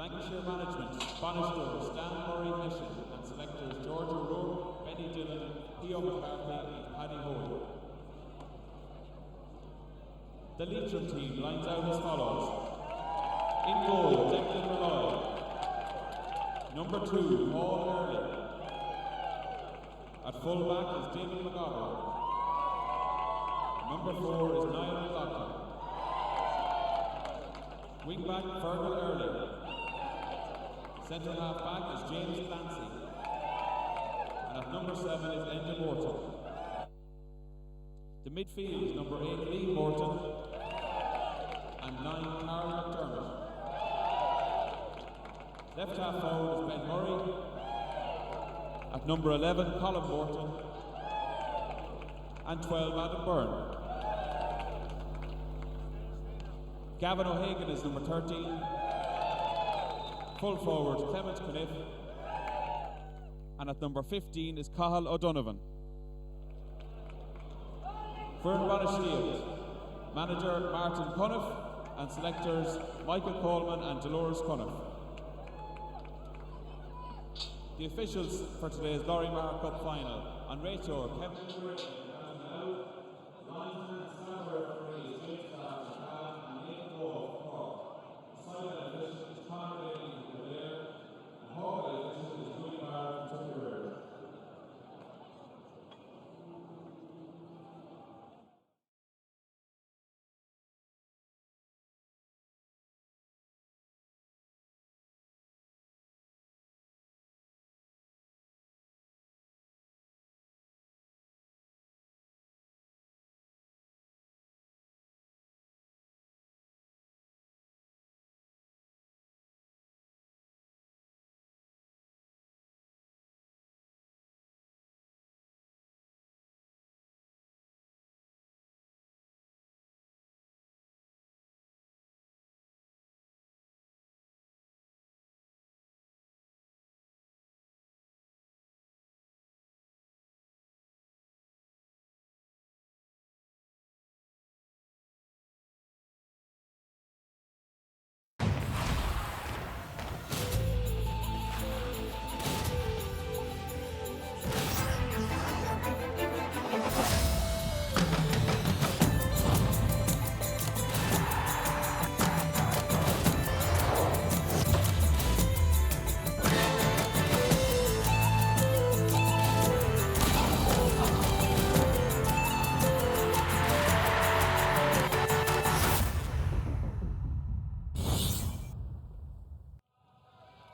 Lancashire Management, Bainisteoir Stan Murray Hession and selectors George O'Rourke, Benny Dillon, Theo McCarthy and Paddy Hoey. The Leitrim team lines out as follows. In goal, Declan Malloy. Number 2, Paul Early. At full back is David McGovern. Number 4 is Niall McLaughlin. Wing back Fergal Early. Centre half back is James Clancy. And at number 7 is Enda Morton. The midfield is number 8 Lee Morton and 9 Carl McDermott. Left half forward is Ben Murray. At number 11, Colin Morton. And 12, Adam Byrne. Gavin O'Hagan is number 13. Full forward, Clement Cuniff. And at number 15 is Cahill O'Donovan. Fern Shield, manager Martin Cuniff, and selectors Michael Coleman and Dolores Cuniff. The officials for today's Lory Meagher Cup final on Rachel Kevin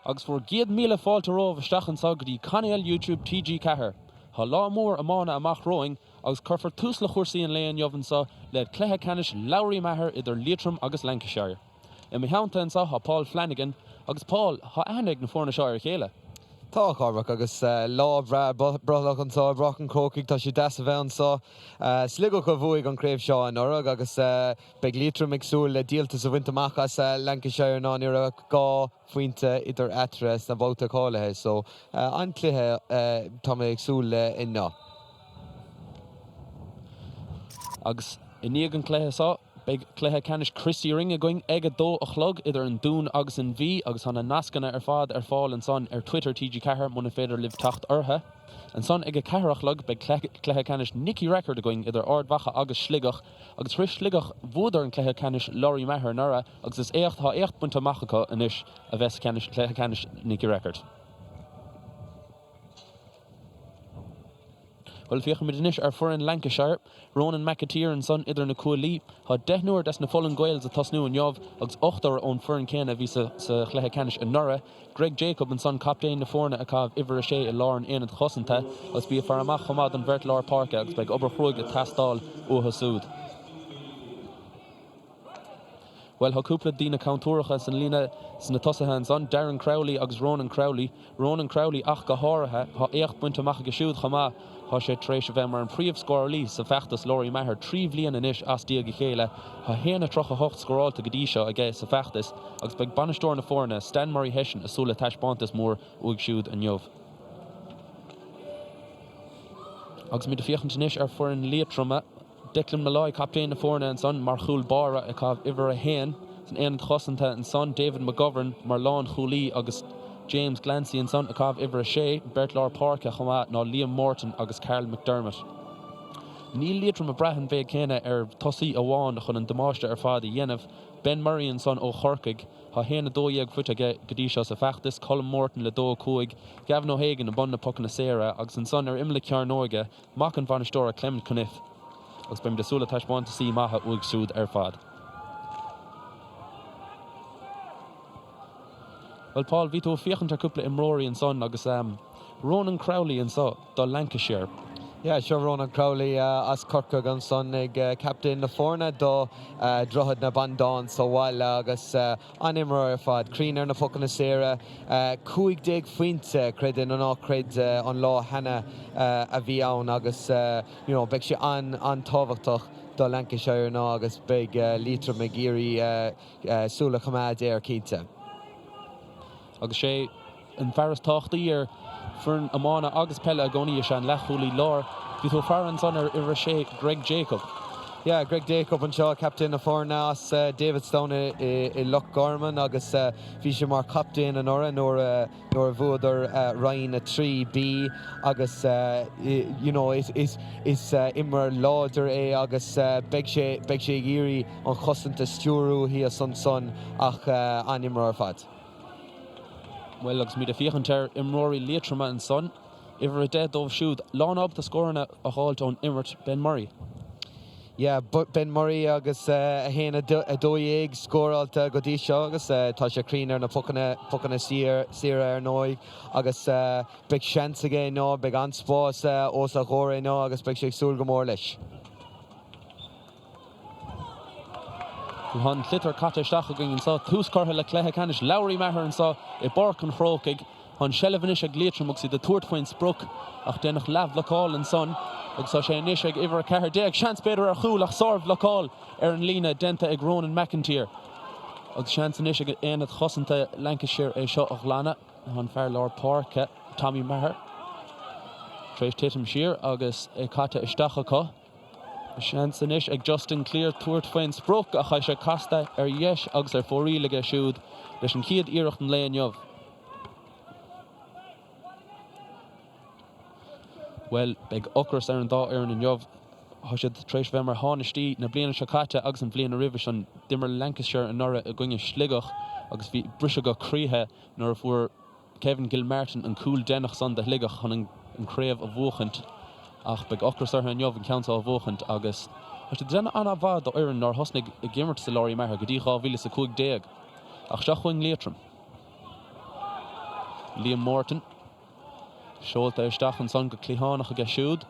Agus bhur gcéad míle fáilte romhaibh isteach anseo go dtí cainéal YouTube TG4. Tá lá mór iomána amach romhainn agus cuirfear tús le chúrsaí an lae inniu anseo le cluiche ceannais Lory Meagher idir Liatroim agus Lancashire. I mo theannta anseo tá Paul Flanagan agus Paul, tá aithne ag na foirne seo ar a chéile. Tá, a Chormaic, agus lá breá brothallach anseo i bPáirc an Chrócaigh. Tá sé deas a bheith anseo. Sligeach a bhuaigh an chraobh seo anuraidh agus beidh Liatroim ag súil le díoltas a bhaint amach as Lancashire ná ní raibh ach 2 phointe idir eatarthu sna babhta cáilithe. So, an-chluiche tá mé ag súil le inniu. Agus i ndiaidh an chluiche seo, Beidh cluiche ceannais Christy Ring againn ag 2 a chlog idir an Dún agus an Mhí agus tá na nascanna ar fad ar fáil ansan ar Twitter TG4 muna féidir libh teacht orthu. Ansan ag 4 a chlog beidh cluiche ceannais Nicky Rackard againn idir Ard Mhacha agus Sligeach agus tar éis Sligeach bhuadar an cluiche ceannais Lory Meagher anuraidh agus is éacht tá éacht bainte amach acu anois a bheith sa cluiche ceannais Nicky Rackard. Bhuel, féachfaimid anois ar foireann Lancashire. Ronan McAteer ansan idir na cuaillí. Tá deichniúr des na Fulham Gaels ag tosnú inniu agus ochtar ón foireann céanna a bhí sa chluiche ceannais anuraidh. Greg Jacob ansan, captaen na foirne ag caitheamh uimhir a sé i lár an aonaid chosanta agus bí ag faire amach chomh maith don bheirt lár páirce agus beidh obair chruaidh ag teastáil uathu súd. Bhuel, tá cúpla daoine contúirteacha san líne sna tosaithe ansan, Darren Crowley agus Ronan Crowley. Ronan Crowley ach go háirithe, tá éacht bainte amach aige siúd chomh maith. Tá sé tar éis a bheith mar an príomh-scórálaí sa bhfeachtas Lory Meagher 3 bhliain anois as diaidh a chéile. Tá 1:38 scóráilte go dtí seo aige sa bhfeachtas agus beidh bainisteoir na foirne, Stan Murray Hession, ag súil le taispeántas mór uaidh siúd inniu. Agus muid ag féachaint anois ar foireann Liatroma. Declan Molloy, captaen na foirne ansan, mar chúl báire ag caitheamh uimhir 1. San aonad chosanta ansan, David McGovern mar lánchúlaí agus James Glancy ansan ag caitheamh uimhir a sé. Beirt lár páirce chomh maith ná Liam Morton agus Karl McDermott. Níl Liatroim ag brath an mhéid céanna ar tosaí amháin chun an damáiste ar fad a dhéanamh. Ben Murray ansan ó Chorcaigh, tá 1, 12 faighte aige go dtí seo sa bhfeachtas, Colm Morton le 2, 5, Gavin O'Hagan i mbun na pocanna saora agus ansan ar imeall na cearnóige, mac an bhainisteora Clement Cunniffe agus beimid ag súil le taispeántasaí maithe uaidh siúd ar fad. Bhuel Paul, bhí tú ag féachaint ar cúpla imreoirí ansan agus Ronan Crowley anso do Lancashire. Yeah, seo Ronan Crowley as Corcaigh ansan ag captaen na foirne do Droichead na Bandan sa bhaile agus an-imreoir ar fad, cruinn ar na pocanna saora, 15 phointe, creid é nó ná creid, an lá cheana a bhí ann agus you know beidh sé an-tábhachtach do Lancashire inniu agus beidh Liatroim ag iarraidh súil a choimeád air cinnte. Agus sé an fear is tábhachtaí ar foireann iomána agus peile i gcónaí is ea an leathchúlaí láir. Bhí tú ag faire ansan ar uimhir a sé, Greg Jacob. Yeah, Greg Jacob anseo, captaen na foirne as Davidstown i Loch Garman agus bhí sé mar chaptaen anuraidh nuair a nuair a bhuadar Roinn 3B agus you know is is is imreoir láidir é agus beidh sé beidh sé ag iarraidh an chosaint a stiúrú thíos ansan ach an-imreoir ar fad. Bhuel agus muid ag féachaint ar imreoirí Liatroma ansan, uimhir 10 dóibh siúd, lán ábalta scóranna a dh'fháilt ón imirt, Ben Murray. Yeah, Ben Murray agus 1, 12 scóráilte go dtí seo agus tá sé cruinn ar na pocanna, pocanna saora ar ndóigh agus beidh seans aige inniu, beidh an-spás os a chomhair inniu agus beidh sé ag súil go mór leis. Tá an sliotar caite isteach againn anseo. Tús curtha le cluiche ceannais Lory Meagher anseo i bPáirc an Chrócaigh. Tá an seilbh anois ag Liatroim agus iad ag tabhairt faoin sprioc ach déanadh leathbhlocáil ansan agus tá sé anois ag uimhir 14. Seans b'fhéidir ar chúl ach sárbhlocáil ar an líne déanta ag Ronan McEntee. Agus seans anois ag aonad chosanta Lancashire é seo a ghlanadh. Tá an fear lár páirce, Tommy Maher, tar éis titim siar agus é caite isteach acu. Seans anois ag Justin Cleere tabhairt faoin sprioc ach tá sé casta ar dheis agus ar fóraoil aige siúd leis an chéad iarracht an lae inniu. Bhuel, beidh ocras ar an dá fhoireann inniu. Tá siad tar éis bheith mar thánaistí na bliana seo caite agus an bhliain roimhe sin. D'imir Lancashire anuraidh i gcoinne Sligeach agus bhí briseadh croíthe nuair a fuair Kevin Gilmartin an cúl deireanach san do Shligeach chun an craobh a bhuachaint ach beidh ocras orthu inniu an ceann seo a bhuachaint agus tá siad ag déanamh an-mhaith d'fhoireann nár thosnaigh ag imirt sa Lory Meagher go dtí 2015. Ach seo chugainn Liatroim. Liam Morton. Seolta isteach ansan go cliathánach aige siúd.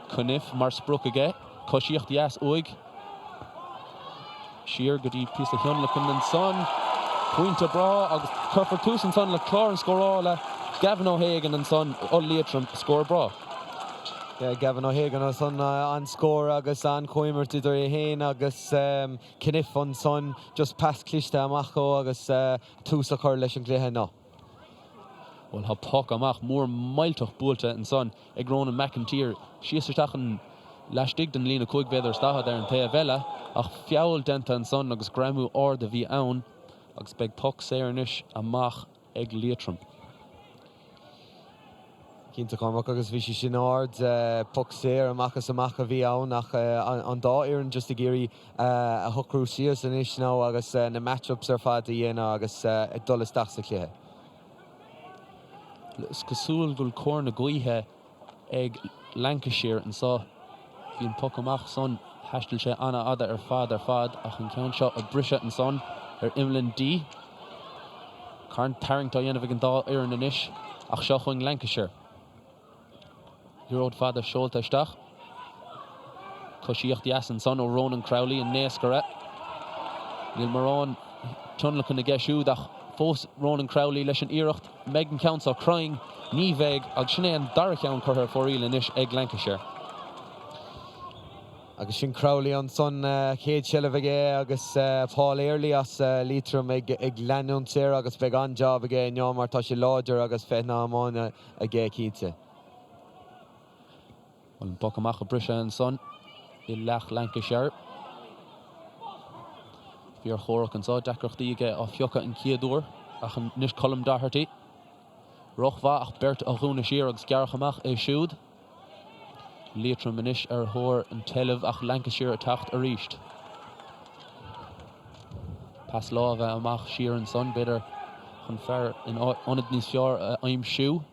Cunniffe mar sprioc aige. Coisíocht dheas uaidh. Siar go dtí píosa thionlacan ansan. Pointe breá agus cuirfear tús ansan le clár an scórála. Gavin O'Hagan ansan ó Liatroim. Scór breá. Yeah, Gavin O'Hagan ansan an-scór agus an-chomhimirt idir é féin agus Cunniffe ansan. Just pas cliste amach ó agus tús a chur leis an gcluiche inniu. Bhuel, tá poc amach mór millteach buailte ansan ag Ronan McEntee síos isteach an laistigh den líne 5 mhéadar is 40 ar an taobh eile ach feall déanta ansan agus greamú ard a bhí ann agus beidh poc saor anois amach ag Liatroim. Cinnte Cormac agus bhí sé sin ard, poc saor amach is amach a bhí ann ach an dá fhoireann just ag iarraidh a shocrú síos anois now agus na match-ups ar fad a dhéanamh agus ag dul isteach sa chluiche. Is cosúil go bhfuil cóir na gaoithe ag Lancashire anseo. Bhí an poc amach san, thaistil sé an-fhada ar fad ar fad ach an ceann seo a briseadh ansan ar imeall an D. Carn tarraingt á dhéanamh ag an dá fhoireann anois ach seo chugainn Lancashire. Liathróid fada seolta isteach. Coisíocht dheas ansan ó Ronan Crowley, an naoscaire. Níl mórán tionlacan aige siúd ach fós Ronan Crowley leis an iarracht. An mbeidh an ceann seo cruinn? Ní bheidh agus sin é an dara ceann curtha ar fóraoil anois ag Lancashire. Agus sin Crowley ansan, chéad seilbh aige agus Paul Earley as Liatroim ag leanúint air agus beidh an-jab aige inniu mar tá sé láidir agus féith na hiomána aige cinnte. An poc amach a briseadh ansan i leath Lancashire. Fíorchomhrac anseo, deacrachtaí aige á phiocadh an chéad uair ach anois Colm Doherty. Rómhaith ach beirt á dhúnadh siar agus gearradh amach é siúd. Liatroim anois ar thóir an tseilbh ach Lancashire ag teacht arís. Pas láimhe amach siar ansan, b'fhéidir chun fear in ionad níos fearr a aimsiú.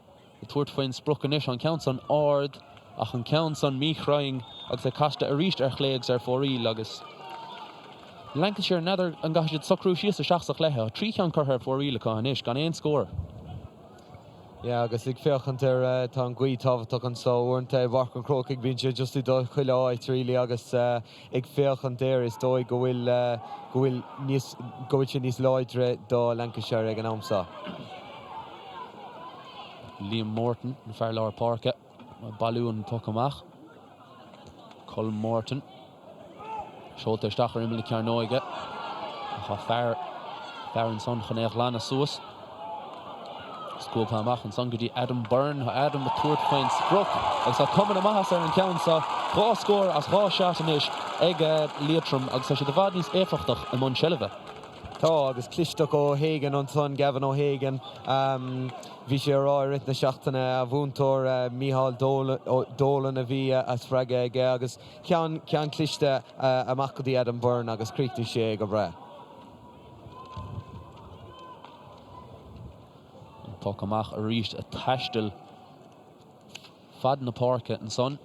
Ag tabhairt faoin sprioc anois, an ceann san ard ach an ceann san míchruinn agus é caite arís ar chlé agus ar fóraoil agus Lancashire, n'fheadar an gcaithfidh siad socrú síos isteach sa chluiche. Tá 3 cheann curtha ar fóraoil acu anois gan aon scór. Yeah agus ag féachaint ar tá an ghaoth tábhachtach anso uaireanta i bPáirc an Chrócaigh bíonn sé just ag dul chuile áit really agus ag féachaint air is dóigh go bhfuil go bhfuil níos go bhfuil sé níos láidre do Lancashire ag an am seo. Liam Morton, an fear lár páirce, ag bailiú an puc amach. Colm Morton. Seolta isteach ar imeall na cearnóige. Ach tá fear, fear ansan chun é a ghlanadh suas. Scuabtha amach ansan go dtí Adam Byrne. Tá Adam ag tabhairt faoin sprioc agus tá cuma na maitheasa ar an cheann seo. 2 scór as 2 seat anois ag Liatroim agus tá siad i bhfad níos éifeachtach i mbun seilbhe. Tá, agus clisteach O'Hagan ansan, Gavin O'Hagan. Bhí sé ag rá i rith na seachtaine, a mhúinteoir Micheál Dolan a bhí á spreagadh aige agus ceann, ceann cliste amach go dtí Adam Byrne agus chríochnaigh sé é go breá. An puc amach arís ag taisteal fad na páirce ansan.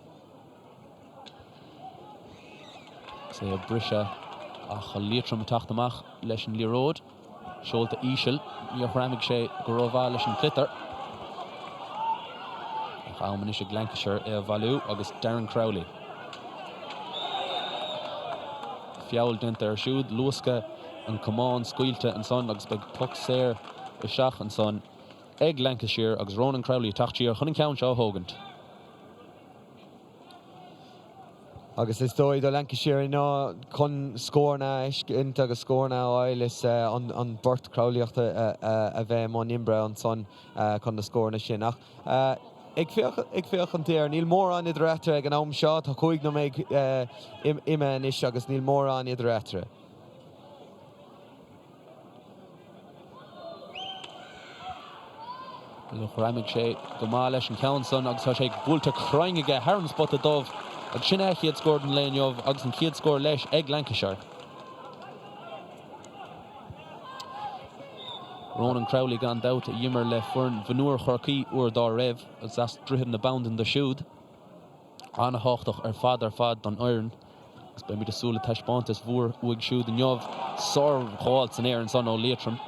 Agus é ag briseadh ach Liatroim ag teacht amach leis an liathróid. Seolta íseal, níor ghreamaigh sé go rómhaith leis an tsliotar. Ach am anois ag Lancashire é a bhailiú agus Darren Crowley. Feall déanta air siúd, luascadh an camán scaoilte ansan agus beidh poc saor isteach ansan ag Lancashire agus Ronan Crowley ag teacht siar chun an ceann seo a thógaint. Agus is dóigh do Lancashire ná chun scóranna a fheiscint agus scóranna a fháil is an beirt Crowleyach a bheith i mbun oibre ansan chun na scóranna sin. Ach ag féachaint air, níl mórán idir eatarthu ag an am seo. Tá 5 nóiméad imithe anois agus níl mórán idir eatarthu. Ghreamaigh sé go maith leis an cheann san agus tá sé buailte cruinn aige thar an spota dubh agus sin é a chéad scór den lae inniu agus an chéad scór leis ag Lancashire. Ronan Crowley gan dabht a d'imir le foireann mhionúir Chorcaí uair dá raibh agus as Droichead na Bandan dó siúd. An-thábhachtach ar fad ar fad don fhoireann agus beimid ag súil le taispeántas mhór uaidh siúd inniu. Sárghabháil san aer ansan ó Liatroim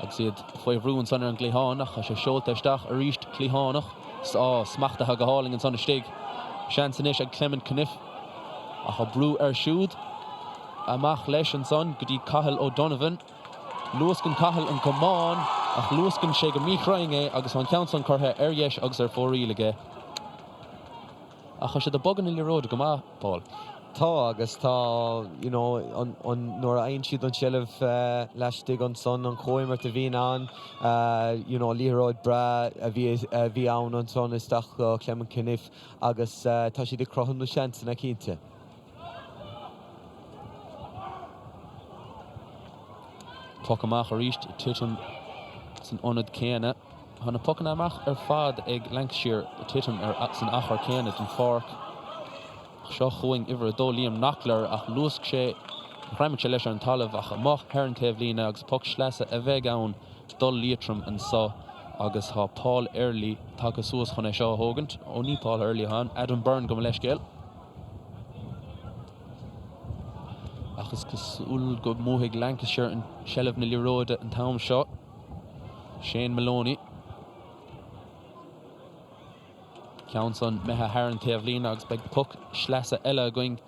agus iad faoi bhrú ansan ar an gcliathán ach tá sé seolta isteach arís cliathánach. Á, smachtaithe go hálainn ansan istigh. Seans anois ag Clement Cunniff ach tá brú air siúd. Amach leis ansan go dtí Cathal O'Donovan. Luascann Cathal an camán ach luascann sé go míchruinn é agus tá an ceann san curtha ar dheis agus ar fóraoil aige. Ach tá siad ag bogadh na liathróide go maith, Paul. Tá agus tá, you know, an, an, nuair a fhaigheann siad an tseilbh laistigh ansan, an chomhimirt a bhíonn ann, you know, liathróid breá a bhí, a bhí ann ansan isteach do Clement Cunniff agus tá siad ag cruthú na seansanna cinnte. Poc amach arís, titim san ionad céanna. Tá na pocanna amach ar fad ag Lancashire ag titim san achar céanna den pháirc. Seo chugainn uimhir 2 Liam Knockler ach luasc sé, ghreamaigh sé leis ar an talamh ach amuigh thar an taobhlíne agus poc sleasa a bheidh ann do Liatroim anso agus tá Paul Earley tagtha suas chun é seo a thógaint. Ó ní Paul Earley atá ann, Adam Byrne gabh mo leithscéal. Ach is cosúil go mbuafaidh Lancashire an seilbh na liathróide an t-am seo. Shane Maloney. Ceann san imithe thar an taobhlíne agus beidh poc sleasa eile againn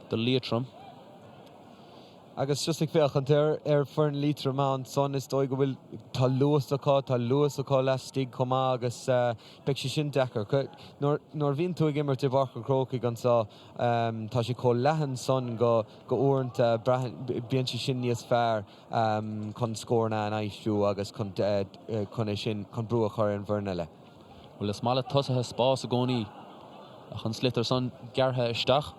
do Liatroim. Agus just ag féachaint ar ar foireann Liatroma ansan, is dóigh go bhfuil, tá luas acu, tá luas acu laistigh chomh maith agus beidh sé sin deacair. Nuair, nuair a bhíonn tú ag imirt i bPáirc an Chrócaigh anso, tá sé chomh leathan san go, go uaireanta braitheann, bíonn sé sin níos fearr chun scóranna a aimsiú agus chun, chun é sin, chun brú a chur ar an bhfoireann eile. Bhuel, is maith le tosaithe spás i gcónaí ach an sliotar san gearrtha isteach.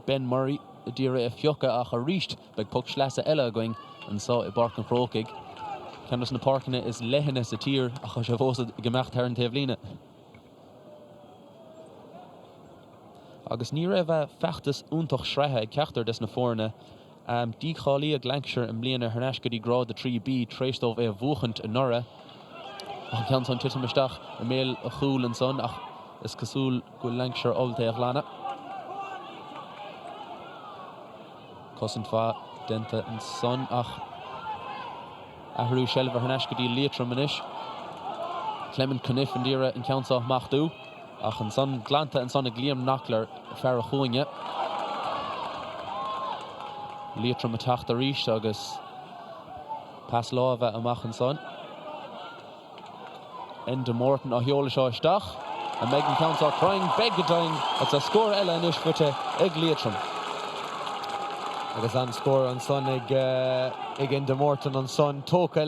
Ben Murray. a d'iarraidh é a phiocadh ach arís beidh poc sleasa eile againn anseo i bPáirc an Chrócaigh, ceann dos na páirceanna is leithne sa tír ach tá sé fós ag imeacht thar an taobhlíne. Agus ní raibh feachtas iontach sraithe ag ceachtar des na foirne. Dícháilíodh Lancashire i mbliana thar n-ais go dtí Grád 3B tar éis dóibh é a bhuachaint anuraidh. Ach an ceann san titim isteach i mbéal a chúil ansan ach is cosúil go bhfuil Lancashire ábalta é a ghlanadh. Cosaint mhaith déanta ansan ach athrú seilbhe thar n-ais go dtí Liatroim anois. Clement Cunniffe a d'iarraidh an ceann seo a smachtú ach ansan glanta ansan ag Liam Knockler, fear an chúinne. Liatroim ag teacht arís agus pas láimhe amach ansan. Enda Morton á sheoladh seo isteach. An mbeidh an ceann seo cruinn? Beidh go deimhin agus tá scór eile anois faighte ag Liatroim. Agus an-scór ansan ag Enda Morton ansan. Tógtha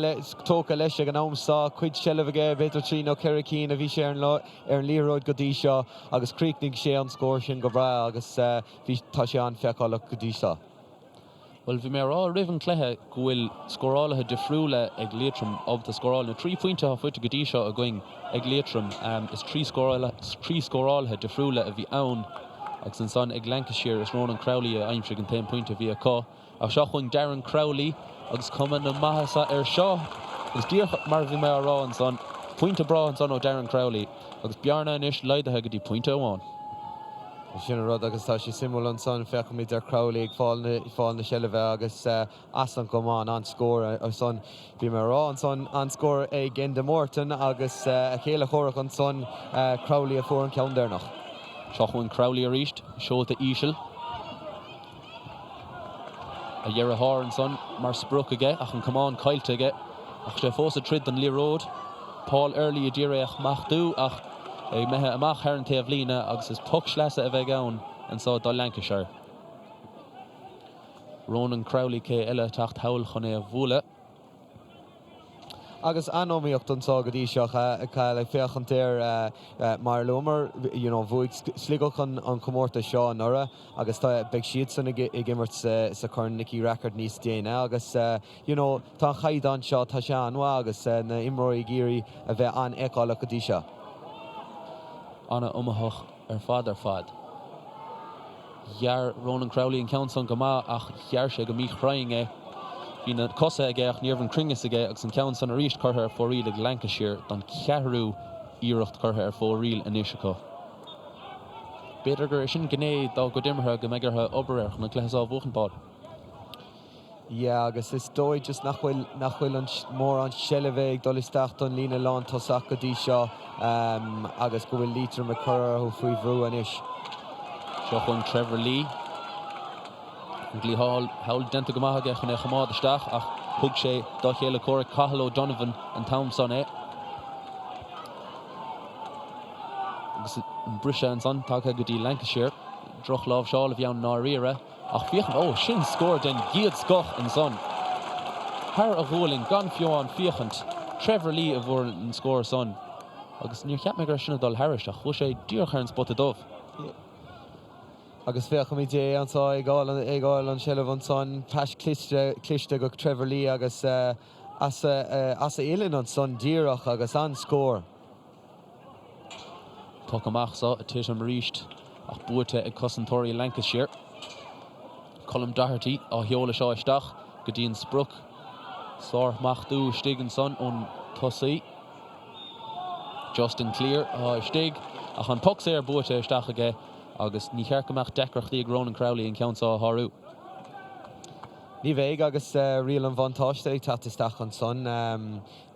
leis ag an am seo. Cuid seilbh aige, b'fhéidir 3 nó 4 cinn a bhí sé ar an liathróid go dtí seo agus chríochnaigh sé an scór sin go breá agus tá sé an-fheiceálach go dtí seo. Bhuel, bhí mé a rá roimh an chluiche go bhfuil scórálaithe difriúla ag Liatroim ábalta scóráil. Na 3 phointe atá faighte go dtí seo againn ag Liatroim, is 3 scórálaithe difriúla a bhí ann agus ansan ag Lancashire is Ronan Crowley a aimsigh an t-aon pointe a bhí acu. Ach seo chugainn Darren Crowley agus cuma na maitheasa air seo agus díreach mar a bhí mé á rá ansan, pointe breá ansan ó Darren Crowley agus bearna anois laghdaithe go dtí pointe amháin. Sin an rud agus tá sé suimiúil ansan, féachaimid ar Crowley ag fáil fáil na seilbhe agus as an gcamán, an-scór ansan. Bhí mé a rá ansan, an-scór ag Enda Morton agus a chéile comhraic ansan, Crowley a fuair an ceann deireanach. Seo chugainn Crowley arís, seolta íseal. A dheartháir ansan mar sprioc aige ach an camán caillte aige ach sé fós ag troid don liathróid. Paul Early a d'iarraidh é a smachtú ach é imithe amach thar an taobhlíne agus is poc sleasa a bheidh ann anso do Lancashire. Ronan Crowley cé eile ag teacht thall chun é a bhualadh. Agus an-iomaíocht anseo go dtí seo, Cathal, ag féachaint air mar a luamar, you know, bhuaigh Sligeach an comórtas seo anuraidh agus tá, beidh siadsan ag imirt sa Chorn Nicky Rackard níos déanaí agus you know, tá an chaighdeán seo, tá sé an-mhaith agus na imreoirí ag iarraidh a bheith an-fheiceálach go dtí seo. An-iomaíoch. ar fad ar fad. Ghearr Ronan Crowley an ceann san go maith ach ghearr sé go míchruinn é. Bhí na cosa aige ach ní raibh an cruinneas aige agus an ceann san arís curtha ar fóraoil ag Lancashire don cheathrú iarracht curtha ar fóraoil anois acu. B'fhéidir gur sin gné dá gcuid imeartha go mbeidh orthu obair air chun an cluiche seo a bhuachan, Paul. Yeah agus is dóigh just nach bhfuil, nach bhfuil an, mórán seilbhe ag dul isteach don líne lántosach go dtí seo agus go bhfuil Liatroim ag cur orthu faoi bhrú anois. Seo chugainn Trevor Lee. An cliathán thall déanta go maith aige chun é a choimeád isteach ach thug sé dá chéile comhraic Cathal O'Donovan an t-am san é. Agus an briseadh ansan tagtha go dtí Lancashire. Drochláimhseáil a bhí ann i ndáiríre. Ach féach, ó, sin scór den gcéad scoth ansan. Thar a ghualainn, gan fiú amháin féachaint, Trevor Lee a bhfuair an scór san. Agus níor cheap mé go raibh sin ag dul thairis, ach chuaigh sé díreach thar an spota dubh. Agus féachaimid é anso ag fháil an seilbh ansan, pas cliste, cliste go Trevor Lee agus as a uillinn ansan díreach agus an-scór. Poc amach seo ag titim arís ach buaite ag cosantóirí Lancashire. Colm Doherty á sheoladh seo isteach go dtí an sprioc. Sárshmachtú istigh ansan ón tosaí. Justin Cleere atá istigh ach an poc saor buaite isteach aige agus ní cheart go mbeadh deacrachtaí ag Ronan Crowley an ceann seo a shárú. Ní bheidh agus riail an bhuntáiste ag teacht isteach ansan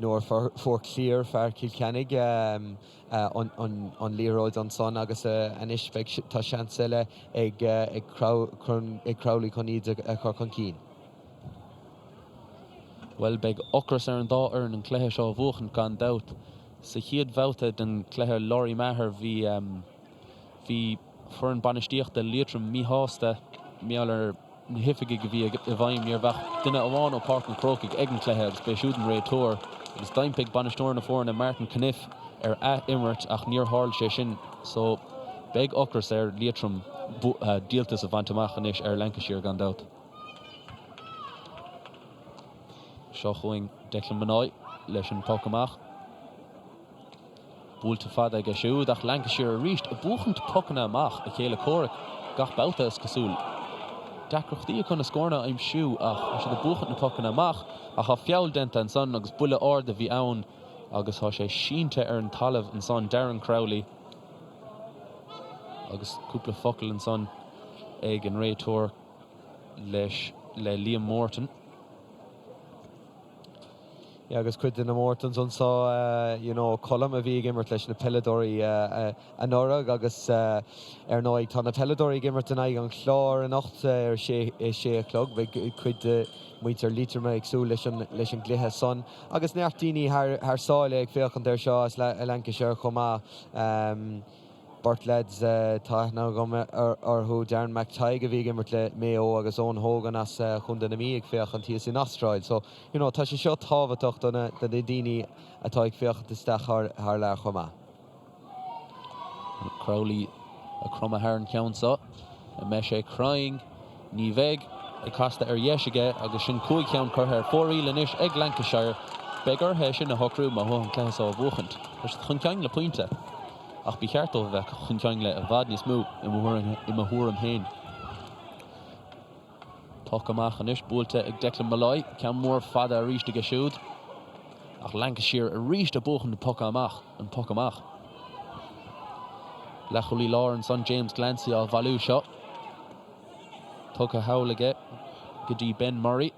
nuair a fuair Cleere, fear Chill Chainnigh, an liathróid ansan agus anois beidh, tá seans eile ag Crowley chun iad a chur chun cinn. Bhuel, beidh ocras ar an dá fhoireann an cluiche seo a bhuachaint gan dabht. Sa chéad bhabhta den chluiche Lory Meagher bhí, bhí foireann bainistíochta Liatroim míshásta mar gheall ar na hoifigigh a bhí i bhfeidhm. Ní raibh ach duine amháin ó Páirc an Chrócaigh ag an chluiche agus b'é siúd an réiteoir agus d'impigh bainisteoir na foirne Martin Cunniff ar ath-imirt ach níor tharla sé sin so beidh ocras ar Liatroim. díoltas a bhaint amach anois ar Lancashire gan dabht. Seo chugainn Declan Molloy leis an poc amach. Buailte fada aige siúd ach Lancashire arís ag buachaint pocanna amach a chéile comhraic gach babhta is cosúil. Deacrachtaí acu na scóranna a aimsiú ach tá siad ag buachaint na pocanna amach ach tá feall déanta ansan agus buille ard a bhí ann agus tá sé sínte ar an talamh ansan, Darren Crowley agus cúpla focal ansan ag an réiteoir leis le Liam Morton. Yeah agus cuid de na Mortons anso you know Colm a bhí ag imirt leis na peileadóirí anuraidh agus ar ndóigh tá na peileadóirí ag imirt in aghaidh an Chláir anocht ar sé a sé a chlog. Beidh cuid de mhuintir Liatroma ag súil leis an leis an gcluiche san agus neart daoine thar thar sáile ag féachaint air seo as Lancashire chomh maith. Beirt leaids tá aithne agam orthu, Darren McTighe a bhí ag imirt le Maigh Eo agus Eoin Hogan as Chontae na Mí ag féachaint thíos in Astráil. So, you know, tá sé seo tábhachtach do na daoine atá ag féachaint isteach thar lear chomh maith. Crowley ag cromadh thar an cheann seo. An mbeidh sé cruinn? Ní bheidh. Ag casta ar dheis aige agus sin 5 cheann curtha ar fóraoil anois ag Lancashire. Beidh orthu é sin a shocrú má tá an cluiche seo a bhuachaint. Tá siad chun cinn le pointe ach ba cheart dóibh a bheith chun cinn le i bhfad níos mó i mo thuairim féin. Poc amach anois buailte ag Declan Molloy. Ceann mór fada arís aige siúd. Ach Lancashire arís ag buachan an poc amach. An poc amach. Leathchúlaí láir ansan James Glancy á bhailiú seo. Tugtha thall aige go dtí Ben Murray.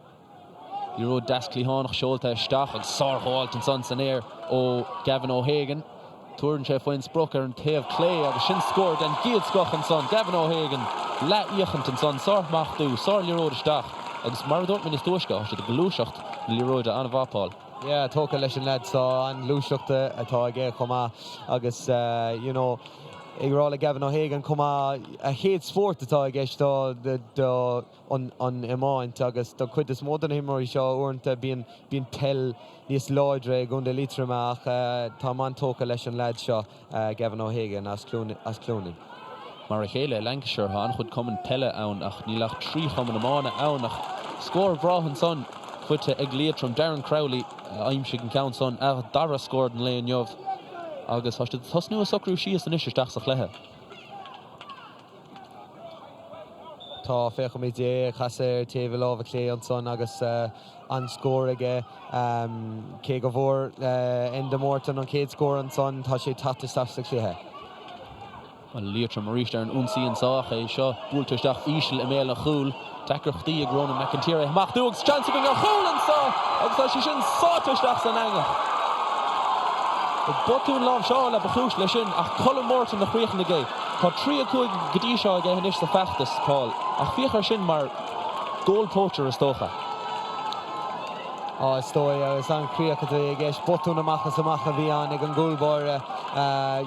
Liathróid deas cliathánach seolta isteach agus sárghabháilt ansan san aer ó Gavin O'Hagan. Tabharann sé faoin sprioc ar an taobh clé agus sin scór den gcéad scoth ansan. Gavin O'Hagan, leathfhéachaint ansan, sárshmachtú, sárliathróid isteach agus mar a dúirt mé níos túisce, tá siad ag gluaiseacht na liathróide an-mhaith, Paul. Yeah, tógtha leis an leaid seo, an-ghluaiseacht atá aige chomh maith agus you know ag rá le Gavin O'Hagan chomh maith, a chéad spórt atá i gceist do do an iomáint agus don chuid is mó de na himreoirí seo uaireanta bíonn bíonn peil níos láidre i gContae Liatroma ach táim an-tógtha leis an leaid seo Gavin O'Hagan as Cluain as Cluainín. Mar a chéile i Lancashire tá an-chuid cumann peile ann ach níl ach 3 chumann iomána ann ach scór bhreá ansan faighte ag Liatroim. Darren Crowley a aimsigh an ceann san, a dara scór den lae inniu agus tá siad ag tosnú ag socrú síos anois isteach sa chluiche. Tá, féachaimid é ag casadh ar taobh a láimhe clé ansan agus an-scór aige. Cé go bhfuair Enda Morton an chéad scór ansan, tá sé teacht isteach sa chluiche. Bhuel, Liatroim arís ar an ionsaí anso ach é seo buailte isteach íseal i mbéal an chúil. Deacrachtaí ag Ronan McEntire é a smachtú agus seans againn ar chúl anso agus tá sé sin sáite isteach san eangach. Botún láimhseála ba chúis leis sin ach Colm Morton a chríochnaigh é. Tá 3, 5 go dtí seo aige anois sa feachtas, Paul, ach féach air sin mar goal poacher is dócha. Á, is dóigh, agus an-chríoch atá i gceist. Botún amach is amach a bhí ann ag an gcúl báire.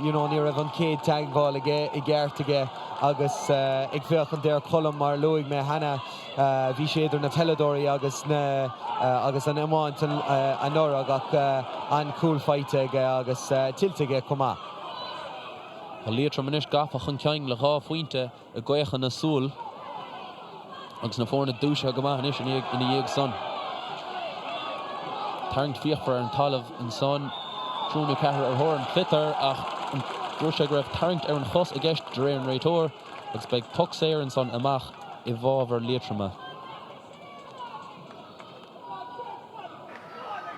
You know, ní raibh an chéad teagmháil aige i gceart aige agus ag féachaint ar Colm, mar a luaigh mé cheana, bhí sé idir na peileadóirí agus na agus an iomáint anuraidh ach an-chúl faighte aige agus tuillte aige chomh maith. Tá Liatroim anois gafa chun cinn le 2 phointe i gcaochadh na súl agus na foirne dúisithe go maith anois ina dhiaidh san. Tarraingt fíochmhar ar an talamh ansan, triúr nó ceathrar ar thóir an tsliotair ach dúirt sé go raibh tarraingt ar an chos i gceist de réir an réiteoir agus beidh poc saor ansan amach i bhfabhar Liatroma.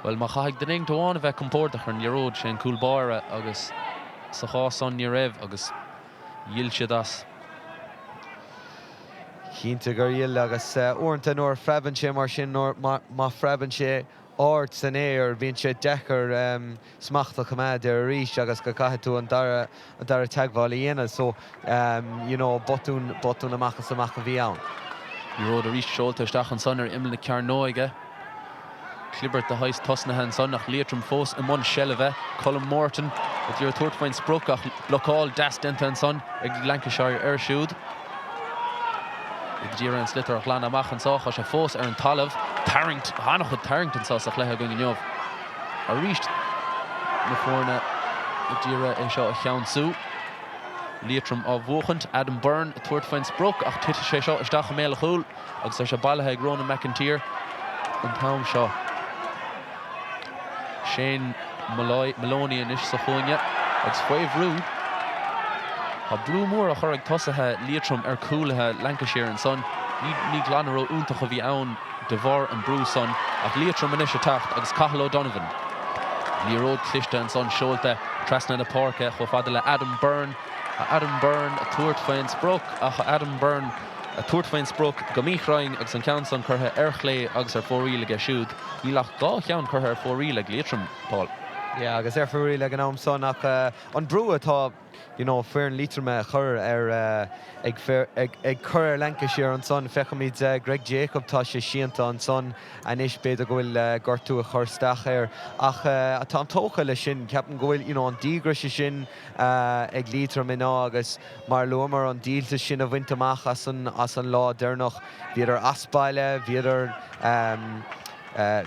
Bhuel, má chaithfidh duine éigint amháin a bheith compordach ar an liathróid, sé an cúl báire agus sa chás san ní raibh agus dhíol siad as. Cinnte gur dhíol agus uaireanta nuair a phreabann sé mar sin, má phreabann sé ard san aer, bíonn sé deacair smacht a choimeád air arís agus go gcaithfidh tú an dara an dara teagmháil a dhéanamh so you know botún botún amach is amach a bhí ann. Liathróid arís seolta isteach ansan ar imeall na cearnóige. Clibirt de shaghas tosnaithe ansan ach Liatroim fós i mbun seilbhe. Colm Morton ag iarraidh tabhairt faoin sprioc ach blocáil deas déanta ansan ag Lancashire air siúd. Ag iarraidh an sliotar a ghlanadh amach anso, tá sé fós ar an talamh. Tarraingt, an-chuid tarraingt anso sa chluiche againn inniu. Arís na foirne ag iarraidh é seo a cheansú. Liatroim á bhuachaint, Adam Byrne ag tabhairt faoin sprioc ach titfidh sé seo isteach i mbéal an chúil agus tá sé bailithe ag Ronan McEntee an t-am seo. Shane Molloy, Moloney anois sa chúinne agus faoi bhrú. Tá brú mór á chur ag tosaithe Liatroim ar cúlaithe Lancashire ansan. Ní glanadh ró-iontach a bhí ann de bharr an brú san ach Liatroim anois ag teacht agus Cathal O'Donovan. Liathróid cliste ansan seolta trasna na páirce chomh fada le Adam Byrne. Adam Byrne ag tabhairt faoin sprioc ach Adam Byrne ag tabhairt faoin sprioc go míchruinn agus an ceann san curtha ar chlé agus ar fóraoil aige siúd. Níl ach 2 cheann curtha ar fóraoil ag Liatroim, Paul. Yeah, agus ar fóraoil ag an am san ach an brú atá you know foireann Liatroma a chur ar ag ag ag cur ar Lancashire ansan. Feicimid Greg Jacob, tá sé sínte ansan anois, b'fhéidir go bhfuil gortú ag cur isteach air ach táim tógtha leis sin. Ceapaim go bhfuil you know an díograis sin ag Liatroim inniu agus mar a luamar an díoltas sin a bhaint amach as an as an lá deireanach. Bhíodar as baile, bhíodar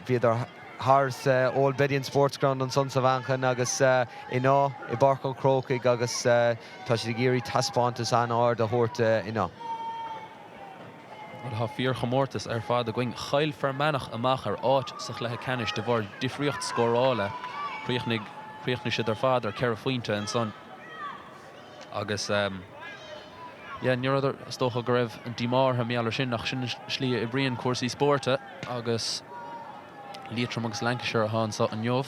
bhíodar thar sa Old Bedian Sports Ground ansan sa Mhanchain agus inniu i bPáirc an Chrócaigh agus tá siad ag iarraidh taispeántas an-ard a thabhairt inniu. Bhuel, tá fíorchomórtas ar fad againn. Chaill Fear Manach amach ar áit sa chluiche ceannais de bharr difríocht scórála. Chríochnaigh chríochnaigh siad ar fad ar cheithre phointe ansan agus yeah, ní raibh, is dócha go raibh an díomá orthu mar gheall ar sin ach sin an slí a oibríonn cúrsaí spóirt agus Liatroim agus Lancashire atá anseo inniu.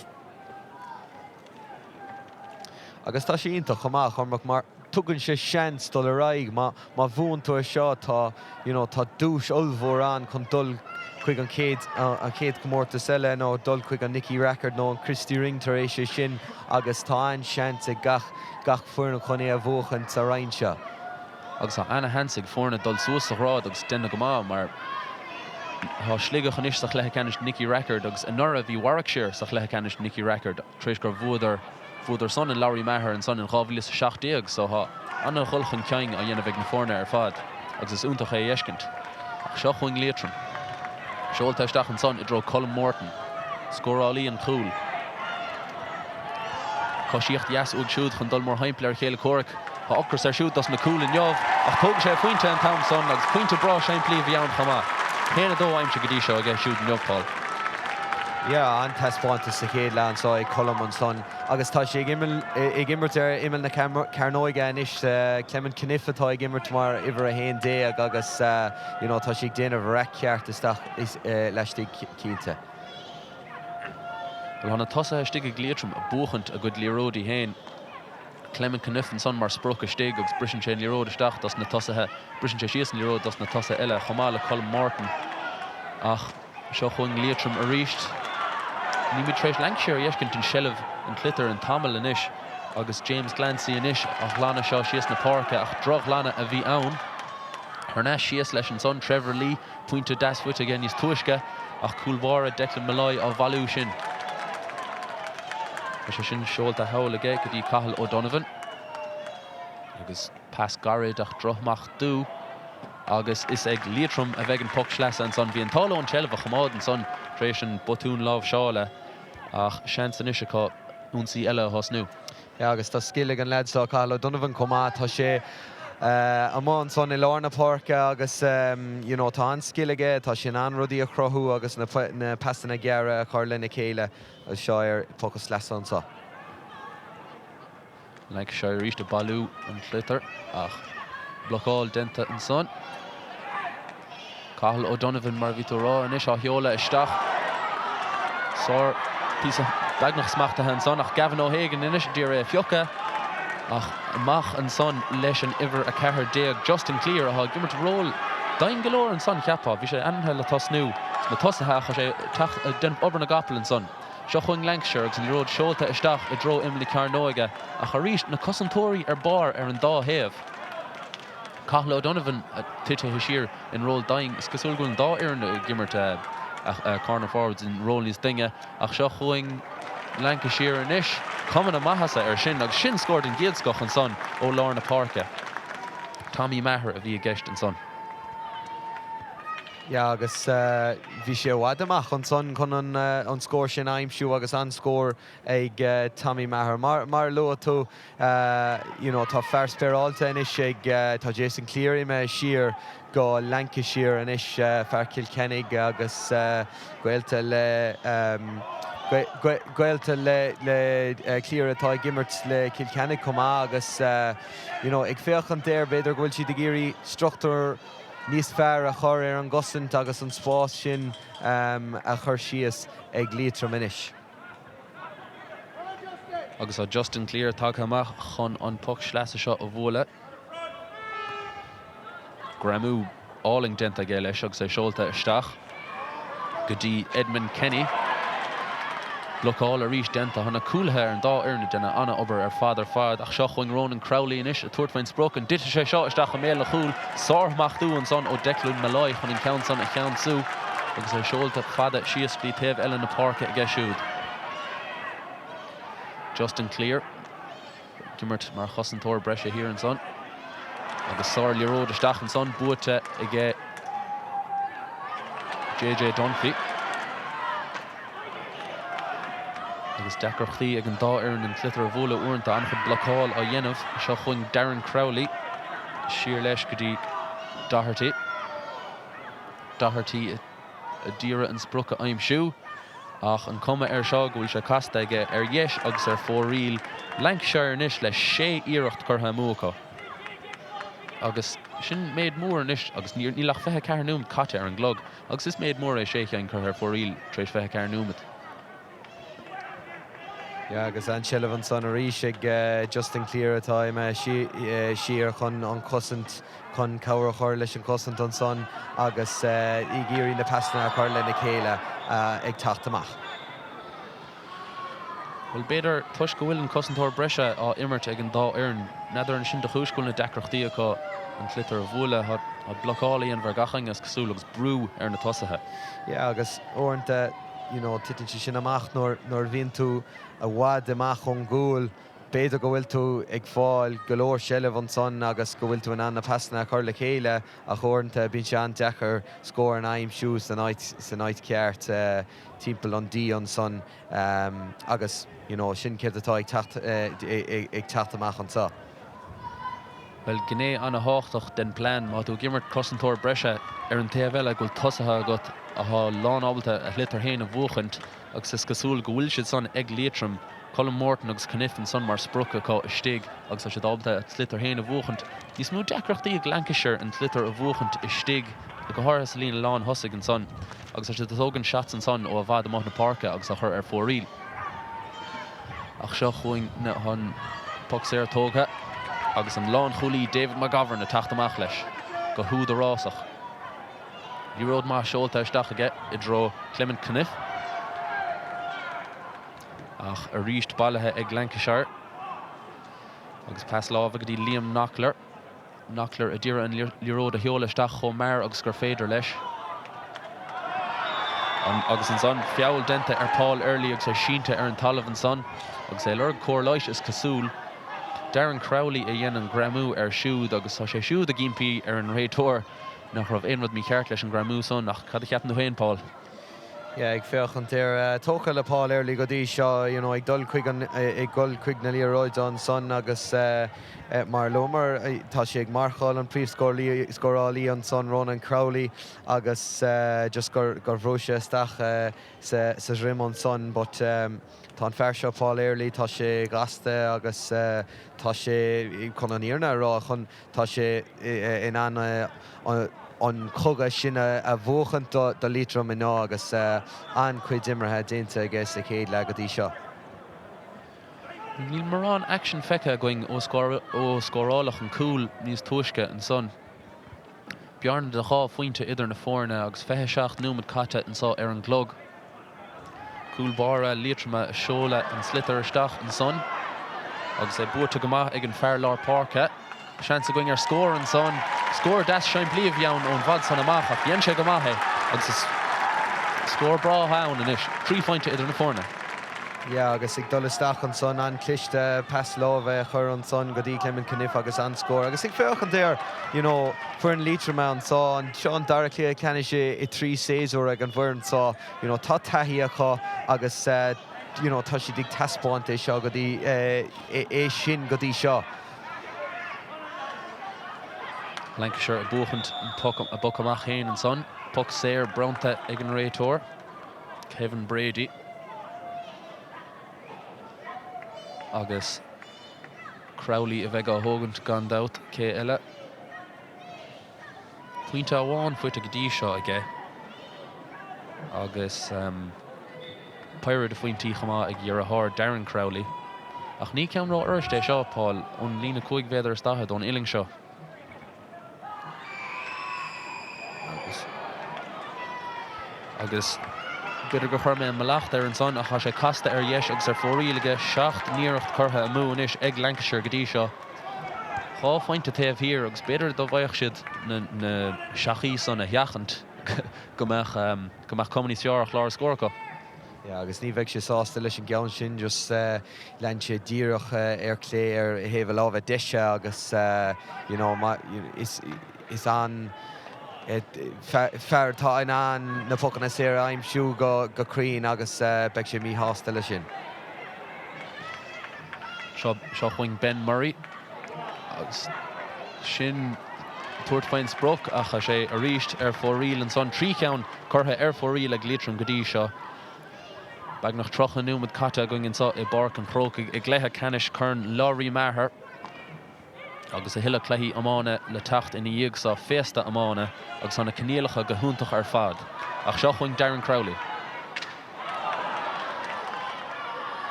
Agus tá sé iontach chomh maith, a Chormac, mar tugann sé seans dul ar aghaidh. Má má bhuann tú é seo, tá, you know, tá duais ollmhór ann chun dul chuig an chéad, an chéad chomórtas eile nó dul chuig an Nicky Rackard nó an Christy Ring tar éis é sin agus tá an-seans ag gach, gach foireann chun é a bhuachan sa roinn seo. Agus tá ana-sheans ag foirne dul suas sa ghrád agus déanamh go maith mar tá Sligeach anois sa chluiche ceannais Nicky Rackard agus anuraidh bhí Warwickshire sa chluiche ceannais Nicky Rackard tar éis gur bhuadar bhuadar san an Lory Meagher ansan in 2017 so tá ana-dhul chun cinn á dhéanamh ag na foirne ar fad agus is iontach é a fheiscint. Ach seo chugainn Liatroim. Seolta isteach ansan i dtreo Colm Morton, scórálaí an chúil. Coisíocht dheas uaidh siúd chun dul mórthimpeall ar a chéile comhraic. Tá ocras air siúd dos na cúil inniu ach tógfaidh sé a phointe an t-am san agus pointe breá simplí a bhí ann chomh maith. 1-2 aimsithe go dtí seo aige siúd inniu, Paul. Yeah, an-taispeántas sa chéad leath anso ag Colm ansan agus tá sé ag ag imirt ar imeall na cearnóige anois. Clement Canniffe atá ag imirt mar uimhir 11 agus you know tá sé ag déanamh raic cheart isteach laistigh cinnte. Bhuel, tá na tosaithe istigh ag Liatroim ag buachaint a gcuid liathróidí féin. Clement Canniffe ansan mar sprioc istigh agus briseann sé an liathróid isteach dos na tosaithe, briseann sé síos an liathróid dos na tosaithe eile chomh maith le Colm Morton. Ach seo chugainn Liatroim arís. Nílimid tar éis Lancashire a fheiscint in seilbh an tsliotair an tamall anois agus James Glancy anois á ghlanadh seo síos na páirce ach drochghlanadh a bhí ann. Thar n-ais síos leis ansan Trevor Lee. Pointe deas faighte aige níos túisce ach cúl báire Declan Molloy á bhailiú sin. Tá sé sin seolta thall aige go dtí Cathal O'Donovan agus pas gairid ach drochsmachtú agus is ag Liatroim a bheidh an poc sleasa ansan. Bhí an t-ádh leo an tseilbh a choimeád ansan tar éis an botún láimhseála ach seans anois acu ionsaí eile a thosnú. Yeah agus tá scil ag an leaid seo, Cathal O'Donovan, chomh maith. Tá sé amuigh ansan i lár na páirce agus you know tá an-scil aige, tá sé in ann rudaí a chruthú agus na na pasanna gearra a chur lena chéile agus seo é poc sleasa anso. Lancashire arís ag bailiú an tsliotair ach blocáil déanta ansan. Cathal O'Donovan, mar a bhí tú a rá anois, á sheoladh isteach. Sár píosa beagnach smachtaithe ansan ach Gavin O'Hagan anois a d'iarraidh é a phiocadh ach amach ansan leis an uimhir 14, Justin Cleere, atá ag imirt ról daingean go leor ansan, cheapfá. Bhí sé ainmnithe le tosnú sna tosaithe ach tá sé ag déanamh obair na gcapall ansan. Seo chugainn Lancashire agus an liathróid seolta isteach i dtreo imeall na cearnóige ach arís na cosantóirí ar barr ar an dá thaobh. Cathal O'Donovan tite siar in ról daingean. Is cosúil go bhfuil an dá fhoireann ag imirt corner forwards in ról níos dainge ach seo chugainn Lancashire anois. Cuma na maitheasa air sin agus sin scór den gcéad scoth ansan ó lár na páirce. Tommy Maher a bhí i gceist ansan. Yeah agus bhí sé i bhfad amach ansan chun an scór sin a aimsiú agus an-scór ag Tommy Maher. Mar a luaigh tú you know tá fear spéaráilte anois ag, tá Jason Cleere imithe siar go Lancashire anois, fear Chill Chainnigh agus gaolta le gaolta le le Cleere atá ag imirt le Cill Chainnigh chomh maith agus you know ag féachaint air b'fhéidir go bhfuil siad ag iarraidh struchtúr níos fearr a chur ar an gcosaint agus an spás sin a chur síos ag Liatroim anois. Agus tá Justin Cleere tagtha amach chun an poc sleasa seo a bhualadh. Greamú álainn déanta aige leis agus é seolta isteach go dtí Edmund Kenny. Blocáil arís déanta. Tá na cúlaithe ar an dá fhoireann ag déanamh an-obair ar fad ar fad ach seo chugainn Ronan Crowley anois ag tabhairt faoin sprioc. An dtitfidh sé seo isteach i mbéal an chúil? Sárshmachtú ansan ó Declan Molloy chun an ceann san a cheansú agus é seolta fada síos go dtí taobh eile na páirce aige siúd. Justin Cleere. Ag imirt mar chosantóir breise thiar ansan agus sár-liathróid isteach ansan, buaite aige JJ Dunphy. Agus deacrachtaí ag an dá fhoireann an sliotar a bhualadh uaireanta, an-chuid blocáil á dhéanamh. Seo chugainn Darren Crowley, siar leis go dtí Doherty. Doherty. a d'iarraidh an sprioc a aimsiú ach an cuma air seo go bhfuil sé casta aige ar dheis agus ar fóraoil. Lancashire anois le sé iarracht curtha amú acu agus sin méid mór anois agus níl ach 24 nóiméad caite ar an gclog agus is méid mór é sé cheann curtha ar fóraoil tar éis 24 nóiméad. Yeah agus an tseilbh ansan arís ag Justin Cleere atá imithe siar chun an chosaint, chun cabhair a chur leis an chosaint ansan agus ag iarraidh na pasanna a chur lena chéile ag teacht amach. Bhuel, b'fhéidir toisc go bhfuil an cosantóir breise á imirt ag an dá fhoireann, n'fheadar an sin de chúis go bhfuil na deacrachtaí acu an sliotar a bhualadh. Tá blocáil á dhéanamh ar gach éinne is cosúil agus brú ar na tosaithe. Yeah agus uaireanta you know titeann sé sin amach nuair nuair a bhíonn tú i bhfad amach ón gcúl, b'fhéidir go bhfuil tú ag fáil go leor seilbh ansan agus go bhfuil tú in ann na pasanna a chur le chéile ach uaireanta bíonn sé an-deacair scóranna a aimsiú san áit san áit cheart timpeall an D ansan agus you know sin céard atá ag teacht ag teacht amach anseo. Bhuel, gné an-thábhachtach den bplean má tá tú ag imirt cosantóir breise ar an taobh eile go bhfuil tosaithe agat atá lán-ábalta a shliotar féin a bhuachaint agus is cosúil go bhfuil siad san ag Liatroim, Colm Morton agus Cunniff ansan mar sprioc acu istigh agus tá siad ábalta a sliotar féin a bhuachaint. Níos mó deacrachtaí ag Lancashire an sliotar a bhuachaint istigh, go háirithe sa líne lán-thosaigh ansan agus tá siad ag tógaint shots ansan ó i bhfad amuigh na páirce agus á chur ar fóraoil. Ach seo chugainn an poc saor tógtha agus an lánchúlaí David McGovern ag teacht amach leis go húdarásach. Liathróid maith seolta isteach aige i dtreo Clement Cunniff. Ach arís bailithe ag Lancashire. Agus pas láimhe go dtí Liam Knockler. Knockler a d'iarraidh an liathróid a sheoladh isteach chomh mear agus gur féidir leis. Agus ansan, feall déanta ar Paul Earley agus é sínte ar an talamh ansan agus é ag lorg cóir leighis is cosúil. Darren Crowley a dhein an greamú air siúd agus tá sé siúd ag impí ar an réiteoir nach raibh aon rud mícheart leis an greamú san ach cad a cheapann tú féin, Paul? Yeah, ag féachaint ar tógtha le Paul Earley go dtí seo, you know, ag dul chuig an, ag dul chuig na liathróide ansan agus mar a luamar, tá sé ag marcáil an príomhscórálaí scórálaí ansan, Ronan Crowley, agus just gur, gur bhrúigh sé isteach sa, sa dhroim ansan but tá an fear seo Paul Earley, tá sé gasta agus tá sé, chun an fhírinne a rá, chun, Tá sé in ann an cogadh sin a bhuachaint do Liatroim inniu agus an-chuid imeartha déanta aige sa chéad leath go dtí seo. Níl mórán aicsin feicthe againn ó scóráladh an cúl níos túisce ansan. Bearna de dhá phointe idir na foirne agus 27 nóiméad caite anseo ar an gclog. Cúl báire Liatroma ag seoladh an sliotar isteach ansan agus é buaite go maith ag an fear lár páirce. Seans againn ar scór ansan. Scór deas simplí a bhí ann ón bhfad san amach ach dhein sé go maith é agus is scór breá ann anois. 3 phointe idir na foirne. Yeah agus ag dul isteach ansan, an-chliste pas láimhe a chur ansan go dtí Clement Cunniffe agus an-scór. Agus ag féachaint ar, you know, foireann Liatroma anso, seo an dara cluiche ceannais i dtrí séasúr ag an bhfoireann seo, you know, tá taithí acu agus, you know, tá siad ag taispeáint é seo go dtí, é sin go dtí seo. Lancashire ag buachaint an poc amach féin ansan. Poc saor bronnta ag an réiteoir, Kevin Brady. Agus Crowley a bheidh á thógaint gan dabht, cé eile? Pointe amháin faighte go dtí seo aige agus péire de phointí chomh maith ag a dheartháir Darren Crowley. Ach ní ceann ró-fhuirist é seo, Paul, ón líne 5 mhéadar is 40 ón uillinn seo. Agus agus b'fhéidir gur chuir mé an mallacht air ansan ach tá sé casta ar dheis agus ar fóraoil aige. Seacht n-iarracht curtha amú anois ag Lancashire go dtí seo. 2 phointe taobh thiar agus b'fhéidir dá bhfaigheadh siad na seachaí san a sheachaint go mbeadh go mbeadh cuma níos fearr ar chlár scór acu. Yeah agus ní bheidh sé sásta leis an gceann sin, just lean sé díreach ar clé ar thaobh a láimhe deise agus you know is is an fear atá in ann na pocanna saora a aimsiú go cruinn agus beidh sé míshásta leis sin. Seo chugainn Ben Murray agus sin tabhairt faoin sprioc ach tá sé arís ar fóraoil ansan. 3 cheann curtha ar fóraoil ag Liatroim go dtí seo. Beagnach 30 nóiméad caite againn anseo i bPáirc an Chrócaigh i gcluiche ceannais Chorn Lory Meagher. Agus a thuilleadh cluichí iomána le teacht ina dhiaidh seo, féasta iomána, agus tá na coinníollacha go hiontach ar fad. Ach seo chugainn Darren Crowley.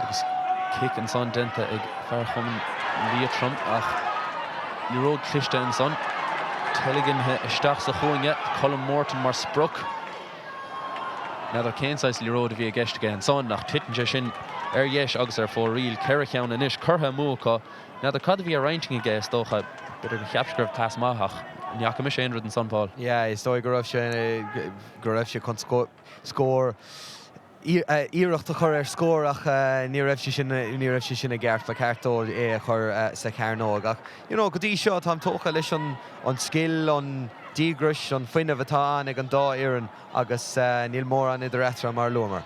Agus cic ansan déanta ag fear chumann Liatroim ach liathróid cliste ansan. Teilginthe isteach sa chúinne, Colm Morton mar sprioc. N'fheadar cén saghas liathróid a bhí i gceist aige ansan ach titeann sé sin ar dheis agus ar fóraoil. 4 cheann anois curtha amú acu. N'fheadar cad a bhí ar intinn aige, is dócha, b'fhéidir gur cheap sé go raibh pas maith ach ní fhaca mise aon rud ansan, Paul. Yeah, is dóigh go raibh sé, go raibh sé chun scór, iarracht a chur ar scór ach ní raibh sé sin, ní raibh sé sin i gceart. Ba cheart dó é a chur sa chearnóg ach you know go dtí seo táim tógtha leis an an scil, an díograis, an fuinneamh atá ann ag an dá fhoireann agus níl mórán idir eatarthu mar a luamar.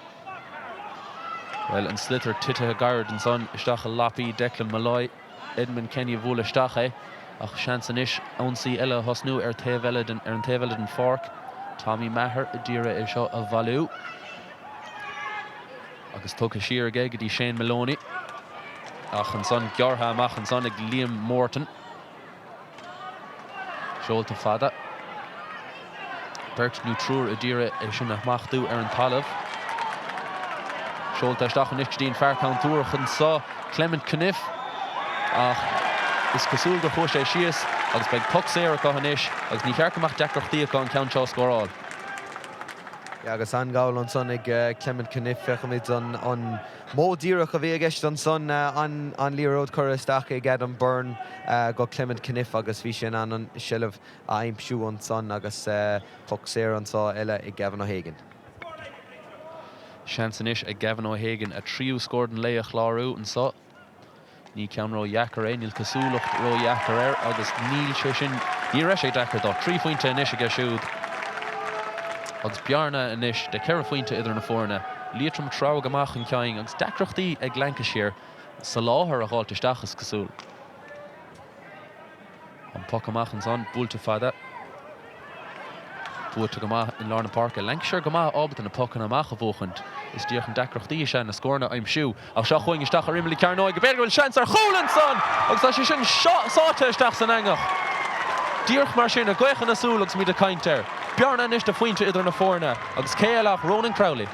Bhuel, an sliotar titithe gairid ansan isteach i lapaí Declan Molloy. Edmund Kenny a bhuail isteach é ach seans anois ionsaí eile a thosnú ar taobh eile den ar an taobh eile den pháirc. Tommy Maher a d'iarraidh é seo a bhailiú agus tugtha siar aige go dtí Shane Maloney ach ansan gearrtha amach ansan ag Liam Morton. Seolta fada. Beirt nó triúr a d'iarraidh é sin a smachtú ar an talamh. Seolta isteach anois go dtí an fear contúirteach anseo, Clement Cunniffe, ach is cosúil gur chuaigh sé síos agus beidh poc saor acu anois agus ní cheart go mbeadh deacrachtaí acu an ceann seo a scóráil. Agus an-ghabháil ansan ag Clement Cunniffe. Feicimid an modh díreach a bhí i gceist ansan, an liathróid curtha isteach ag Adam Byrne go Clement Cunniffe agus bhí sé in ann an seilbh a aimsiú ansan agus poc saor anseo eile ag Gavin O'Hagan. Seans anois ag Gavin O'Hagan a thríú scór den lae a chlárú anseo. Ní ceann ró-dheacair é, níl cosúlacht ró-dheacair air agus níl sé sin, ní raibh sé deacair dó. 3 phointe anois aige siúd agus bearna anois de cheithre phointe idir na foirne. Liatroim ag treabhadh amach chun cinn agus deacrachtaí ag Lancashire soláthar a dh'fháilt isteach is cosúil. An poc amach ansan, buailte fada. Buaite go maith in lár na páirce. Lancashire go maith ábalta na pocanna amach a bhuachaint. Is díreach na deacrachtaí is ea na scóranna a aimsiú. Ach seo chugainn isteach ar imeall na cearnóige. B'fhéidir go bhfuil seans ar chúl ansan! Agus tá sé sin sáite isteach san eangach. Díreach mar sin, i gcaochadh na súl agus muid ag caint air. Bearna anois de phointe idir na foirne. Agus cé eile ach Ronan Crowley.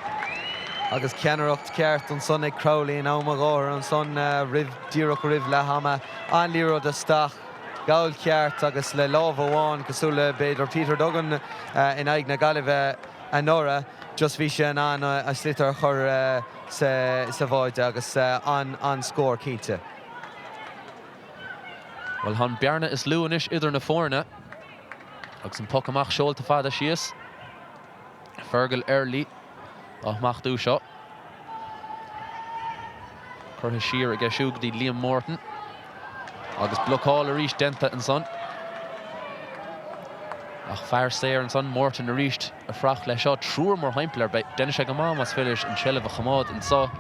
Agus ceannaireacht ceart ansan ag Crowley in am a gháthair ansan roimh, díreach roimh leath ama. An liathróid isteach, gabháil cheart agus le lámh amháin, cosúil le b'fhéidir Peter Duggan in aghaidh na Gaillimhe anuraidh, just bhí sé in ann a sliotar a chur sa bháide agus an-scór cinnte. Bhuel, tá an bearna is lú anois idir na foirne agus an poc amach seolta fada síos. Fergal Early á smachtú seo. Curtha siar aige siúd go dtí Liam Morton. Agus blocáil arís déanta ansan. Ach fear saor ansan, Morton arís ag fuireacht leis seo. Triúr mórthimpeall air. Déanfaidh sé go maith más féidir leis an tseilbh a choimeád anso.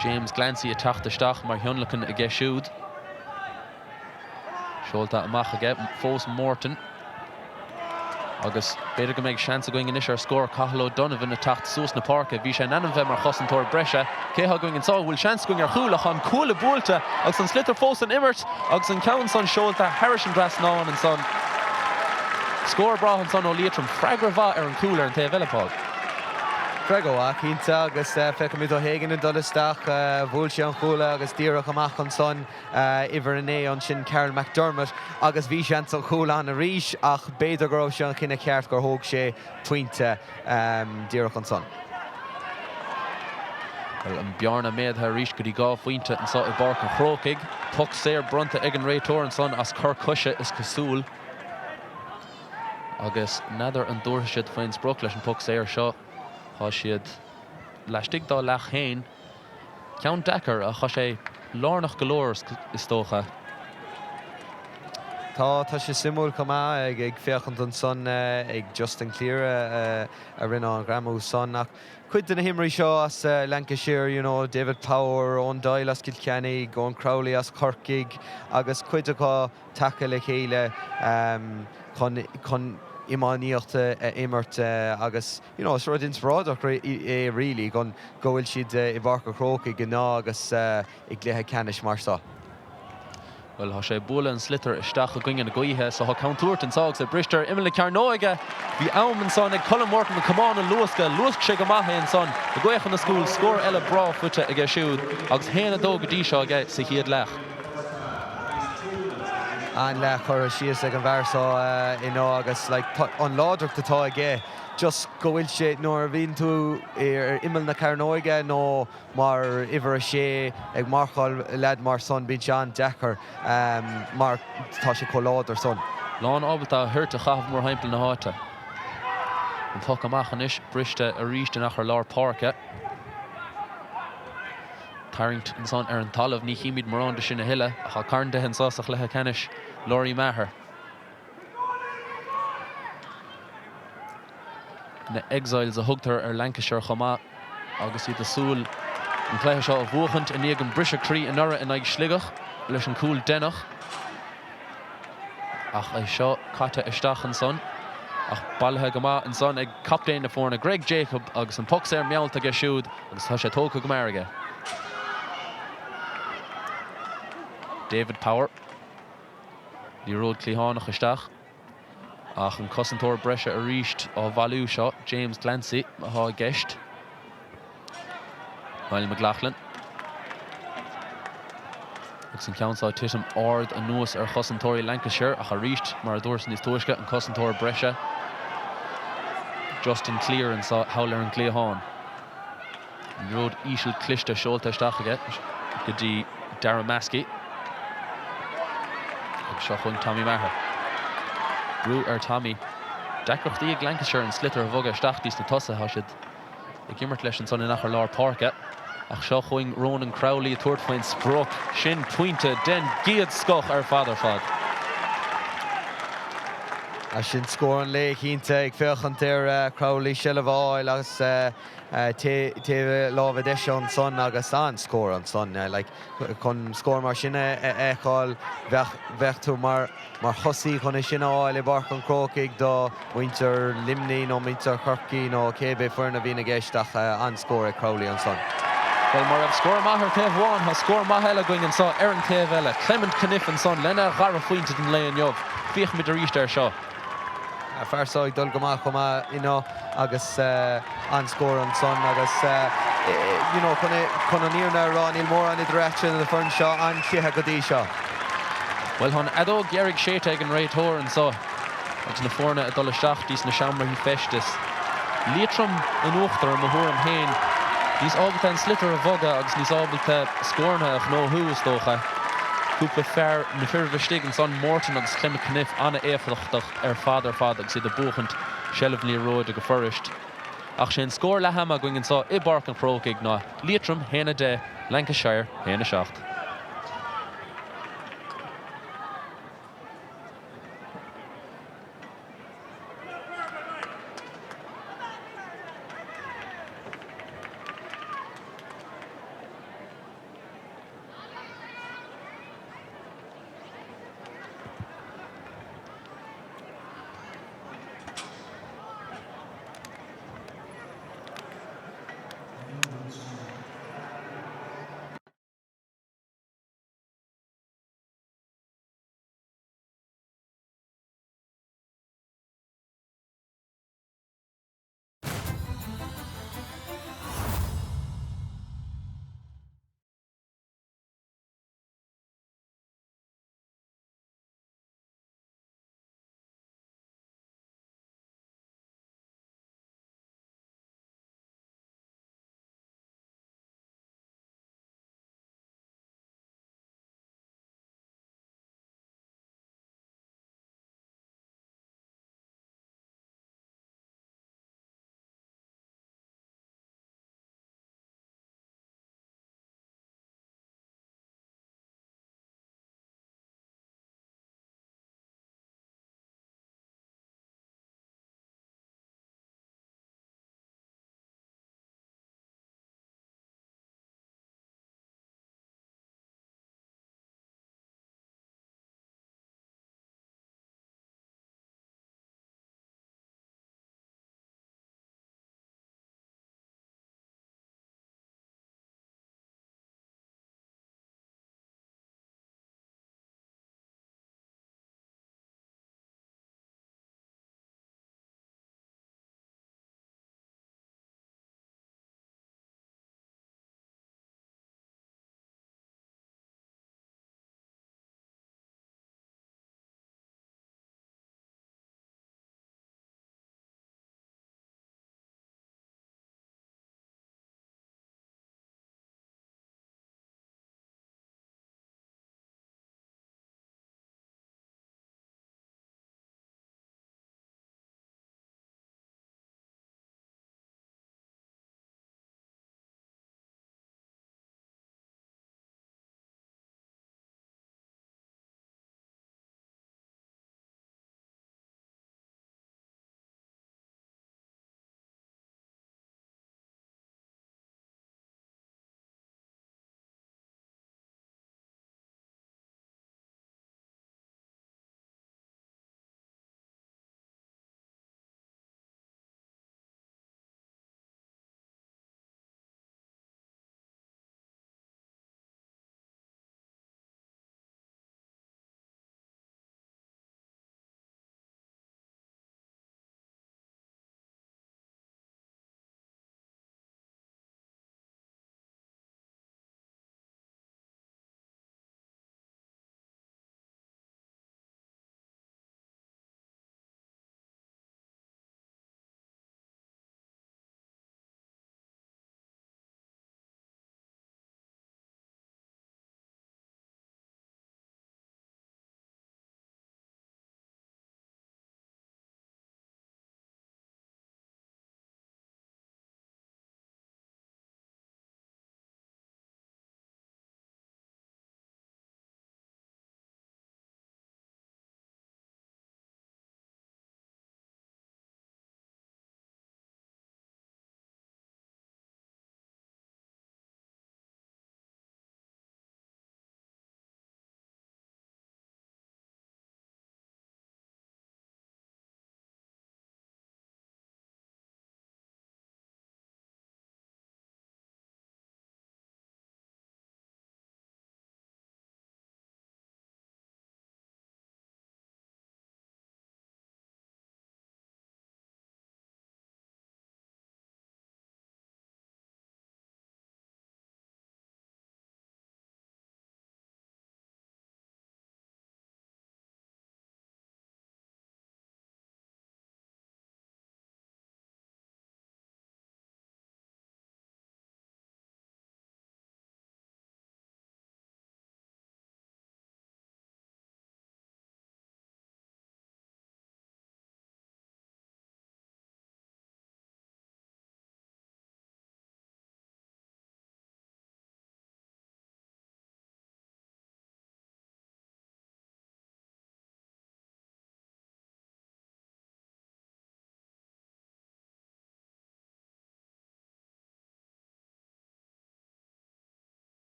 James Glancy ag teacht isteach mar thionlacan aige siúd. Seolta amach aige fós Morton. Agus b'fhéidir go mbeidh seans againn anois ar scór Cathal O'Donovan ag teacht suas na páirce. Bhí sé in ainm bheith mar chosantóir breise. Cé thá againn anseo? Bhfuil seans againn ar chúl? Ach tá an cuaille buailte agus an sliotar fós san imirt agus an ceann san seolta thairis an dtrasnán ansan. Scór breá ansan ó Liatroim. Freagra mhaith ar an chúl ar an taobh eile, Paul. Freagra mhaith, cinnte, agus feicimid O'Hagan ag dul isteach. Bhuail sé an chuaille agus díreach amach ansan. Uimhir 9 ansin, Karl McDermott, agus bhí seans an chúil ann arís ach b'fhéidir go raibh sé an cinneadh ceart gur thóg sé pointe díreach ansan. Bhuel, an bearna méadaithe arís go dtí 2 phointe anseo i bPáirc an Chrócaigh. Poc saor bronnta ag an réiteoir ansan as cor coise is cosúil. Agus n'fheadar an dtabharfaidh siad faoin sprioc leis an poc saor seo. Tá siad laistigh dá leath féin. Ceann deacair, ach tá sé lárnach go leor, is dócha. Tá, tá sé suimiúil chomh maith ag féachaint ansan ag Justin Cleere a rinne an ghreamú san. Ach cuid de na himreoirí seo as Lancashire, you know, David Power, Eoin Doyle as Cill Chainnigh, Eoin Crowley as Corcaigh agus cuid acu tagtha le chéile chun chun iománaíocht a imirt agus you know is rud inspioráideach é really go go bhfuil siad i bPáirc an Chrócaigh inniu agus i gcluiche ceannais mar seo. Bhuel, tá sé ag bualadh an sliotar isteach i gcoinne na gaoithe so tá contúirt anso agus é briste ar imeall na cearnóige. Bhí am ansan ag Colm Morton an camán a luascadh. Luasc sé go maith é ansan i gcaoch na gcúl. Scór eile breá faighte aige siúd agus 1-2 go dtí seo aige sa chéad leath. An-leath curtha síos ag an bhfear seo inniu agus like an láidreacht atá aige just go bhfuil sé nuair a bhíonn tú ar imeall na cearnóige nó mar uimhir a sé ag marcáil leaid mar san bíonn sé an-deacair mar tá sé chomh láidir san. Lán ábalta a thoirt a chaitheamh mórthimpeall na háite. An poc amach anois briste arís in achar lár páirce. Tarraingt ansan ar an talamh, ní chímid mórán de sin a thuilleadh, ach tá carn de anso sa chluiche ceannais, Lory Meagher. Na Exiles a thugtar ar Lancashire chomh maith agus iad ag súil an cluiche seo a bhuachaint i ndiaidh an briseadh croí anuraidh in aghaidh Sligeach leis an cúl deireanach. Ach é seo caite isteach ansan ach bailithe go maith ansan ag captaen na foirne Greg Jacob agus an poc saor meallta aige siúd agus tá sé tógtha go mear aige. David Power. Liathróid cliathánach isteach ach an cosantóir breise arís á bhailiú seo, James Glancy atá i gceist. Niall McLaughlin. Agus an ceann seo ag titim ard anuas ar chosantóirí Lancashire ach arís, mar a dúirt níos túisce, an cosantóir breise, Justin Cleere anseo thall ar an gcliathán. An liathróid íseal cliste seolta isteach aige go dtí Dara Maskey. Agus seo chugainn Tommy Maher. Brú ar Tommy. Deacrachtaí ag Lancashire an sliotar a bhogadh isteach dtí sna tosaithe. Tá siad ag imirt leis ansan in achar lár páirce. Ach seo chugainn Ronan Crowley ag tabhairt faoin sprioc. Sin pointe den gcéad scoth ar fad ar fad. Sin scór an lae cinnte ag féachaint ar Crowley seilbh a fháil agus taobh láimhe deise ansan agus an-scór ansan. Like, chun scór mar sin a fheiceáil, bheadh, bheadh tú mar, mar thosaí chun é sin a fháil i bPáirc an Chrócaigh do mhuintir Luimnigh nó muintir Chorcaí nó cébé foireann a bhíonn i gceist ach an-scór ag Crowley ansan. Bhuel, má raibh scór maith ar taobh amháin, tá scór maith eile againn anseo ar an taobh eile. Clement Cunniffe ansan lena dhara phointe den lae inniu. Féachfaimid arís air seo. Fear seo ag dul go maith chomh maith inniu agus an-scór ansan agus you know chun chun an fhírinne a rá níl mórán idir eatarthu na foireann seo an-chluiche go dtí seo. Bhuel tá an fheadóg dheiridh séidte ag an réiteoir anso agus na foirne ag dul isteach dtí sna seomraí feistis. Liatroim in uachtar i mo thuairim féin. Níos ábalta an sliotar a bhogadh agus níos ábalta scóranna a ghnóthú is dócha. Cúpla fear, na fir istigh ansan, Morton agus Clement Cunniffe an-éifeachtach ar fad ar fad agus iad ag buachaint seilbh na liathróide go fuirist. Ach sé an scór leath ama againn anseo i bPáirc an Chrócaigh ná Liatroim 1-10, Lancashire 1-7.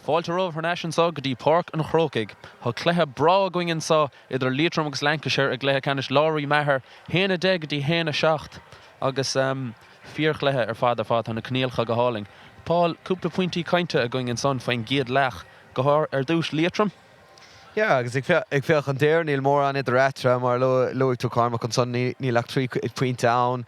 Fáilte romhaibh thar n-ais anso go dtí Páirc an Chrócaigh. Tá cluiche breá againn anso idir Liatroim agus Lancashire i gcluiche ceannais Lory Meagher, 1, 10 go dtí 1, 7 agus fíorchluiche ar fad ar fad. Tá na coinníollacha go hálainn. Paul, cúpla pointí cainte againn ansan faoin gcéad leath. Go ar dtús Liatroim. Yeah, agus ag féachaint air, níl mórán idir eatarthu, mar a luaigh tú Cormac ansan, níl ach 3 phointe ann.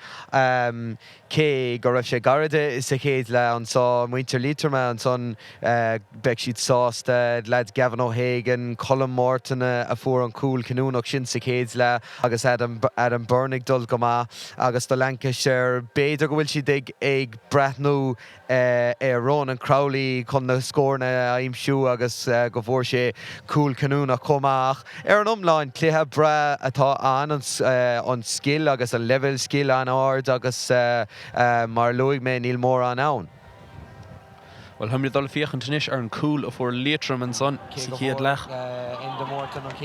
Cé go raibh sé gairid sa chéad leath anso, muintir Liatroma ansan, beidh siad sásta, leaids Gavin O'Hagan, Colm Morton a fuair an cúl cinniúnach sin sa chéad leath agus Adam Adam Byrne ag dul go maith agus do Lancashire, b'fhéidir go bhfuil siad ag ag breathnú ar Ronan Crowley chun na scóranna a aimsiú agus go bhfuair sé cúl cinniúnach chomh maith. Ach ar an iomlán, cluiche breá atá ann, an scil agus an leibhéal scil an-ard agus mar a luaigh mé, níl mórán ann. Bhuel, táimid ag dul féachaint anois ar an cúl a fuair Liatroim ansan sa chéad leath.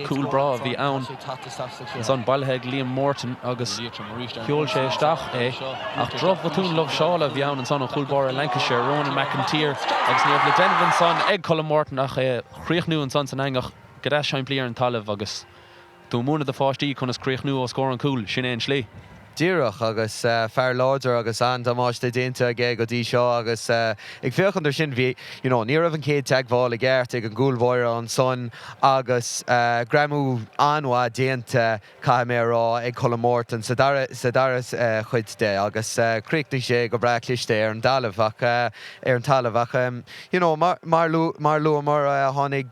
Cúl breá a bhí ann ansan, bailithe ag Liam Morton agus sheol sé isteach é. Ach drochbhotún láimhseála a bhí ann ansan ó chúl báire Lancashire, Ronan McEntire, agus ní raibh le déanamh ansan ag Colm Morton ach é a chríochnú ansan san eangach go deas simplí ar an talamh agus Tú ag múineadh do pháistí conas críochnú os comhair an chúil, sin é an tslí. Díreach, agus fear láidir agus an-damáiste déanta aige go dtí seo agus ag féachaint ar sin bhí, you know, ní raibh an chéad teagmháil i gceart ag an gcúl báire ansan agus greamú an-mhaith déanta, caithfidh mé a rá, ag Colm Morton sa dara, sa dara chuid de agus chríochnaigh sé go breá cliste ar an dtalamh ach, ar an talamh ach, you know, mar, mar luamar tháinig,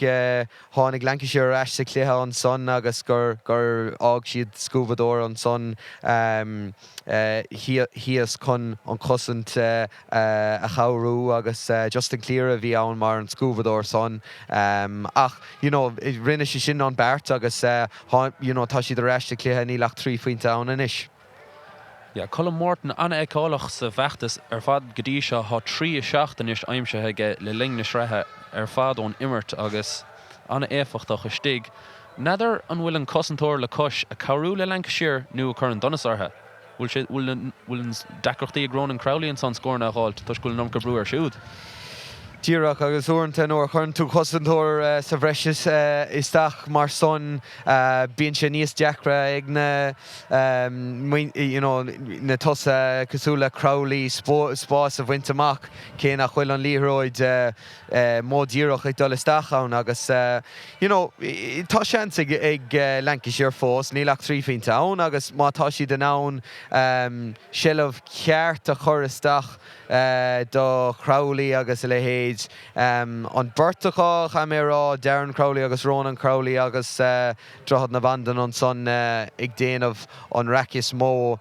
Tháinig Lancashire ar ais sa chluiche ansan agus gur fhág siad scuabadóir ansan thíos chun an chosaint a chabhrú agus Justin Cleere a bhí ann mar an scuabadóir san. Ach you know rinne sé sin an beart agus you know tá siad ar ais sa chluiche, níl ach 3 phointe ann anois. Yeah, Colm Morton an-fheiceálach sa bhfeachtas ar fad go dtí seo. Tá 3, 7 anois aimsithe aige le linn na sraithe ar fad ón imirt agus an-éifeachtach istigh. N'fheadar an bhfuil an cosantóir le cois ag cabhrú le Lancashire nó ag cur an donas orthu? Bhfuil sé, bhfuil na, bhfuil na deacrachtaí ag Ronan Crowley ansan scóranna a dh'fháilt toisc go bhfuil an iomarca brú air siúd? Díreach, agus uaireanta nuair a chuireann tú cosantóir sa bhreis isteach mar san, bíonn sé níos deacra ag na, you know, na tosaithe cosúil le Crowley spás a bhaint amach cé nach bhfuil an liathróid modh díreach ag dul isteach ann agus you know, tá seans ag ag Lancashire fós, níl ach 3 phointe ann agus má tá siad in ann seilbh cheart a chur isteach do Chrowley agus a leithéid, an beirt acu, caithfidh mé a rá, Darren Crowley agus Ronan Crowley agus. Droichead na Bandan ansan ag déanamh an raic is mó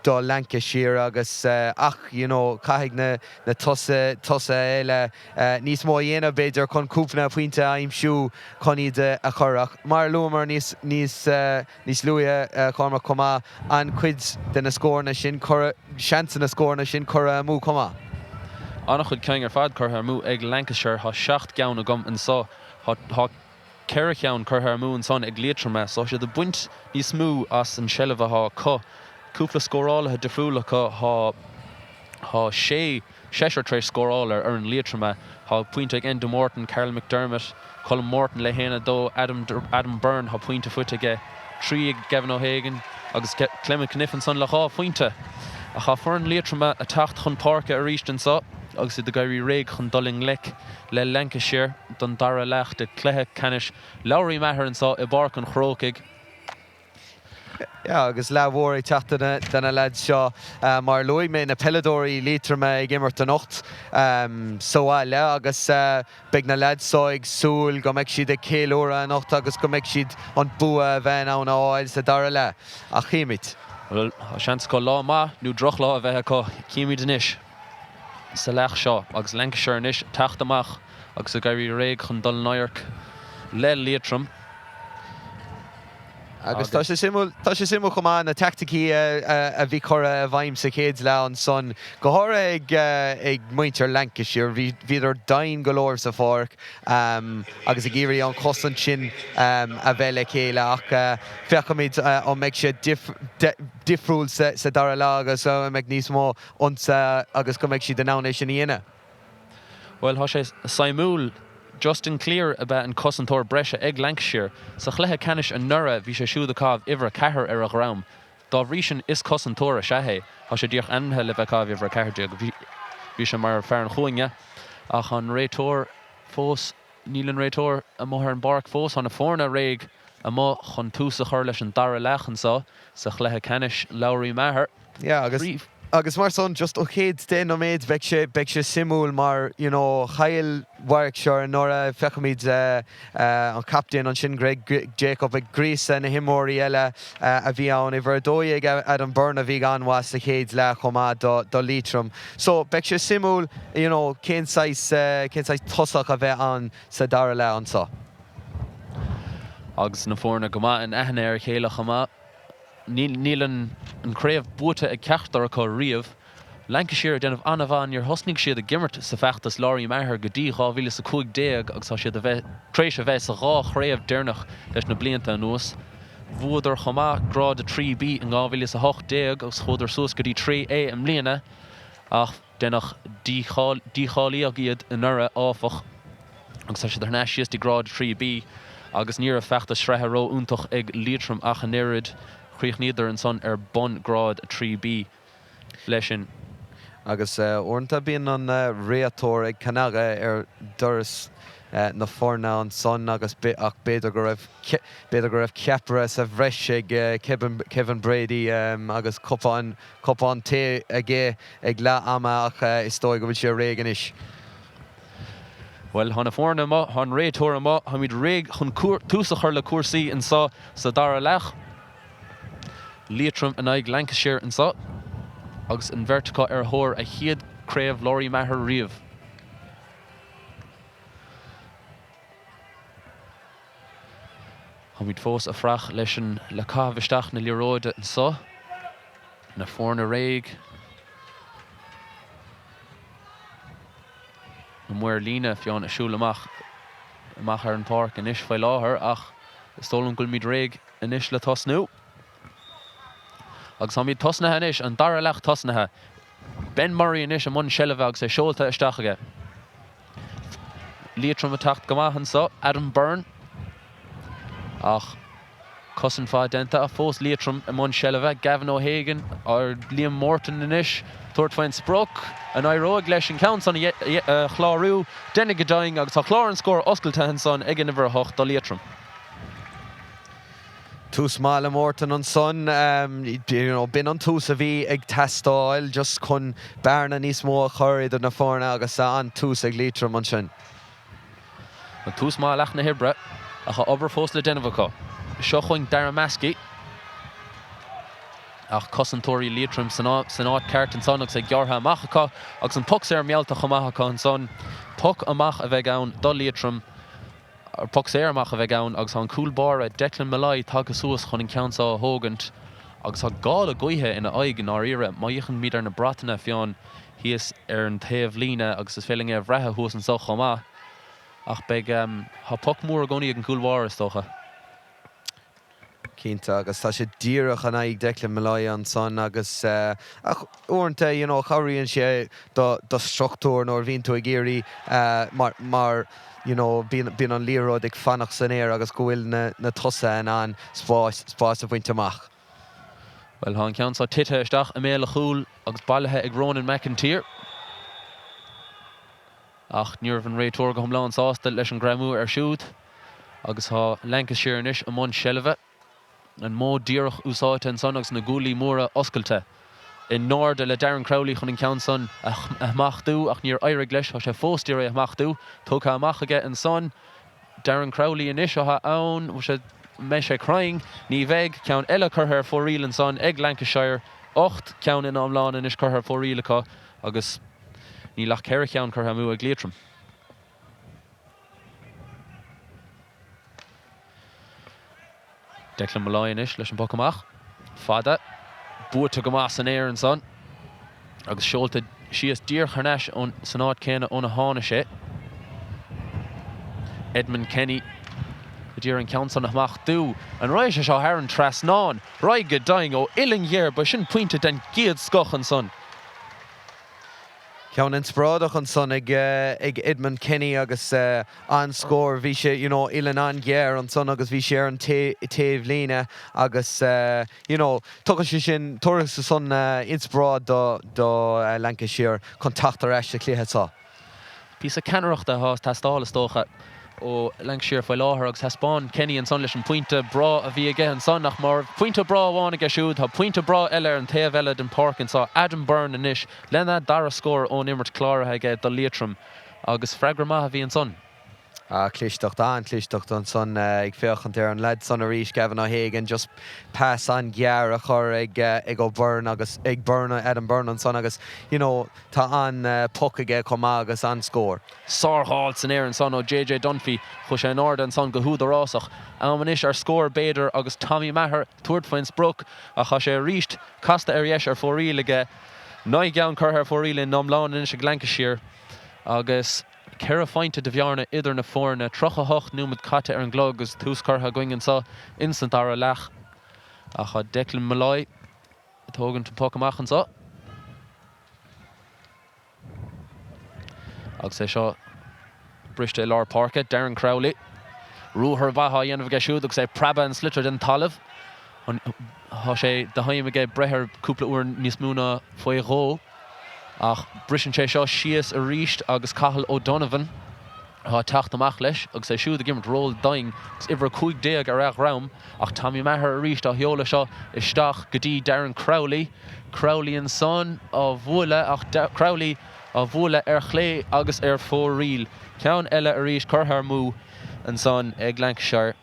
do Lancashire agus ach you know caithfidh na na tosaithe eile níos mó a dhéanamh b'fhéidir chun cúpla pointe a aimsiú chun iad a chur ach mar a luamar níos níos níos luaithe Cormac chomh maith an-chuid de na scóranna sin curtha seansanna scóranna sin curtha amú chomh maith. An-chuid cinn ar fad curtha amú ag Lancashire tá 7 gceann agam anso tá 4 cheann curtha amú ansan ag Liatroim so tá siad ag baint níos mó as an seilbh athá acu. Cúpla scórálaithe difriúla acu. Thá thá sé seisear tar éis scóráil ar fhoireann Liatroma. Thá pointe ag Enda Morton, Karl McDermott, Colm Morton le 1, 2, Adam Adam Byrne thá pointe faighte aige, 3 ag Gavin O'Hagan agus Clement Cunniff ansan le 2 phointe. Ach thá foireann Liatroma a teacht chun páirce arís anso agus iad ag éirí réidh chun dul i ngleic le Lancashire don dara leath de chluiche ceannais Lory Meagher anseo i bPáirc an Chrócaigh. Yeah, agus leath mhór ag teacht de na leaids seo. Mar a luaigh mé, na peileadóirí Liatroma ag imirt anocht sa bhaile agus beidh na leaids seo ag súil go mbeidh siad ag ceiliúradh anocht agus go mbeidh siad an bua a bheith in ann a fháil sa dara leath. Ach chímid. Bhuel, tá seans acu lá maith nó drochlá a bheith acu. Chímid anois. sa leath seo agus Lancashire anois ag teacht amach agus ag éirí réidh chun dul in adharc le Liatroim. Agus tá sé suimiúil, tá sé suimiúil chomh maith na teaicticí a bhí curtha i bhfeidhm sa chéad leath ansan, go háirithe ag ag muintir Lancashire. Bhí, bhíodar doimhin go leor sa pháirc agus ag iarraidh an chosaint sin a bheith le chéile ach féachfaimid an mbeidh sé difriúil sa dara leath agus an mbeidh níos mó ionsaithe agus go mbeidh siad in ann é sin a dhéanamh. Bhuel, tá sé suimiúil. Justin Cleere ab ea an cosantóir breise ag Lancashire. Sa chluiche ceannais anuraidh, bhí sé siúd ag caitheamh uimhir 4 ar a dhroim. Dá bhrí sin, is cosantóir is ea é. Tá sé díreach ainmnithe le bheith ag caitheamh uimhir 14. Bhí sé mar fear an chúinne, ach an réiteoir fós. Níl an réiteoir amuigh ar an bpáirc fós. Tá na foirne réidh amuigh chun tús a chur leis an dara leath anseo sa chluiche ceannais Lory Meagher. Yeah, agus agus mar san, just ó chéad 10 nóiméad beidh sé, beidh sé suimiúil mar, you know, chaill Warwickshire anuraidh, feicimid an captaen ansin Greg Jacob ag gríosadh na himreoirí eile a bhí ann, uimhir 12 Adam Byrne a bhí an-mhaith sa chéad leath chomh maith do, do Liatroim. So, beidh sé suimiúil, you know, cén saghas, cén saghas tosach a bheidh ann sa dara leath anseo. Agus na foirne go maith in aithne ar a chéile chomh maith. Níl an chraobh buaite ag ceachtar acu riamh. Lancashire ag déanamh an-mhaith, níor thosnaigh siad ag imirt sa bhfeachtas Lory Meagher go dtí 2015 agus tá siad a bheith tar éis a bheith sa dhá chraobh deireanach leis na blianta anuas. Bhuadar chomh maith grád 3B in 2018 agus chuadar suas go dtí 3A i mbliana ach deineadh dícháilíodh iad anuraidh áfach agus tá siad thar n-ais síos dtí grád 3B agus ní raibh feachtas sraithe ró-iontach ag Liatroim ach an oiread. Chríochnaíodar ansan ar bun grád 3B leis sin. Agus uaireanta bíonn an réiteoir ag cnagadh ar doras na foirne ansan agus ach b'fhéidir go raibh b'fhéidir go raibh ceapaire sa bhreis ag Kevin Brady agus cupán cupán tae aige ag leath ama ach is dóigh go bhfuil sé réidh anois. Bhuel, tá na foirne amuigh, tá an réiteoir amuigh, táimid réidh chun tús a chur le cúrsaí anseo sa dara leath. Liatroim in aghaidh Lancashire anseo agus an bheirt acu ar thóir a chéad craobh Lory Meagher riamh. Táimid fós ag fuireach leis an le caitheamh isteach na liathróide anseo. Na foirne réidh. Na maoir líne Fionn ag siúl amach amach ar an pháirc anois faoi láthair ach is dóigh liom go bhfuilimid réidh anois le tosnú. Agus táimid tosnaithe anois, an dara leath tosnaithe. Ben Murray anois i mbun seilbhe agus é seolta isteach aige. Liatroim ag teacht go maith anseo, Adam Byrne. Ach cosaint mhaith déanta ach fós Liatroim i mbun seilbhe. Gavin O'Hagan ar Liam Morton anois tabhairt faoin sprioc. An éireoidh leis an ceann san a chlárú? Deineadh go deimhin agus tá clár an scóir oscailte ansan ag an uimhir 8 do Liatroim. Tús maith le Morton ansan. You know, b'in an tús a bhí ag teastáil just chun bearna níos mó a chur idir na foirne agus an-tús ag Liatroim ansin. An tús maith leath na hoibre ach tá obair fós le déanamh acu. Seo chugainn Dara Maskey. Ach cosantóirí Liatroim san áit ceart ansan agus é gearrtha amach acu agus an poc saor meallta chomh maith acu ansan. Poc amach a bheidh ann do Liatroim. Poc saor amach a bheidh ann agus tá an cúl báire Declan Molloy tagtha suas chun an ceann seo a thógaint agus tá gála gaoithe ina aghaidh i ndáiríre. Má fhéachaimid ar na bratanna, Fionn, thíos ar an taobh líne agus is féidir linn é a bhraith thuas anseo chomh maith. Ach beidh, tá poc mór i gcónaí ag an gcúl báire is dócha. Cinnte, agus tá sé díreach in aghaidh Declan Molloy ansan agus, ach uaireanta, you know, cabhraíonn sé do do struchtúr nuair a bhíonn tú ag iarraidh mar, mar, you know, bíonn, bíonn an liathróid ag fanacht san aer agus go bhfuil na, na tosaithe in ann spás, spás a bhaint amach. Bhuel, tá an ceann seo tite isteach i mbéal an chúil agus bailithe ag Ronan McEntee. Ach ní raibh an réiteoir go hiomlán sásta leis an ngreamú air siúd agus tá Lancashire anois i mbun seilbhe. An modh díreach úsáidte ansan agus na guaillí móra oscailte in airde le Darren Crowley chun an ceann san a smachtú ach níor éirigh leis. Tá sé fós d'iarraidh a smachtú. Tugtha amach aige ansan. Darren Crowley anois atá ann. Mbeidh sé cruinn? Ní bheidh. Ceann eile curtha ar fóraoil ansan ag Lancashire. 8 gceann ina iomlán anois curtha ar fóraoil acu agus. Níl ach 4 cheann curtha amú ag Liatroim. Declan Molloy anois leis an bpoc amach. Fada. Buaite go maith san aer ansan agus seolta síos díreach thar n-ais san áit céanna óna tháinig sé. Edmund Kenny ag iarraidh an ceann san a smachtú. An raghaidh sé seo thar an trasnán? Raghaidh go deimhin ó uillinn ghéar. Ba sin pointe den gcéad scoth ansan. Ceann inspioráideach ansan ag ag Edmund Kenny agus an-scór. Bhí sé you know uillinn an-ghéar ansan agus bhí sé ar an taobh líne agus you know tugann sé sin, tabharfaidh sé san inspioráid do do Lancashire chun teacht ar ais sa chluiche seo. Píosa ceannaireachta atá ag teastáil, is dócha, ó Lancashire faoi láthair agus thaispeáin Kenny ansan leis an bpointe breá a bhí aige ansan ach má raibh pointe breá amháin aige siúd, tá pointe breá eile ar an taobh eile den pháirc anso, Adam Byrne anois lena dara scór ón imirt cláraithe aige do Liatroim agus freagra maith a bhí ansan. Ah, clisteacht, an-chlisteacht ansan ag féachaint ar an leaid san arís, Gavin O'Hagan, just pas an-ghearr a chur ag ag O'Byrne agus ag Byrne, Adam Byrne ansan agus you know tá an-phoc aige chomh maith agus an-scór. Sár-ghabháil san aer ansan ó JJ Dunphy, chuaigh sé in airde ansan go húdarásach. Am anois ar scór b'fhéidir agus Tommy Maher ag tabhairt faoin sprioc ach tá sé arís casta ar dheis ar fóraoil aige. 9 gceann curtha ar fóraoil in iomlán anois ag Lancashire agus. Ceithre phointe de bhearna idir na foirne, 38 nóiméad caite ar an gclog agus tús curtha againn anseo ins an dara leath. Ach tá Declan Molloy ag tógaint an poc amach anseo. Agus é seo briste i lár páirce, Darren Crowley. Ruathar mhaith á dhéanamh aige siúd agus é ag preabadh an sliotar den talamh. Tá sé d'aidhm aige breith air cúpla uair níos mó ná faoi dhó. Ach briseann sé seo síos arís agus Cathal O'Donovan atá ag teacht amach leis agus é siúd ag imirt ról daing agus uimhir 15 ar a dhroim ach Tommy Maher arís á sheoladh seo isteach go dtí Darren Crowley. Crowley ansan á bhualadh ach Crowley á bhualadh ar chlé agus ar fóraoil. Ceann eile arís curtha amú ansan ag Lancashire.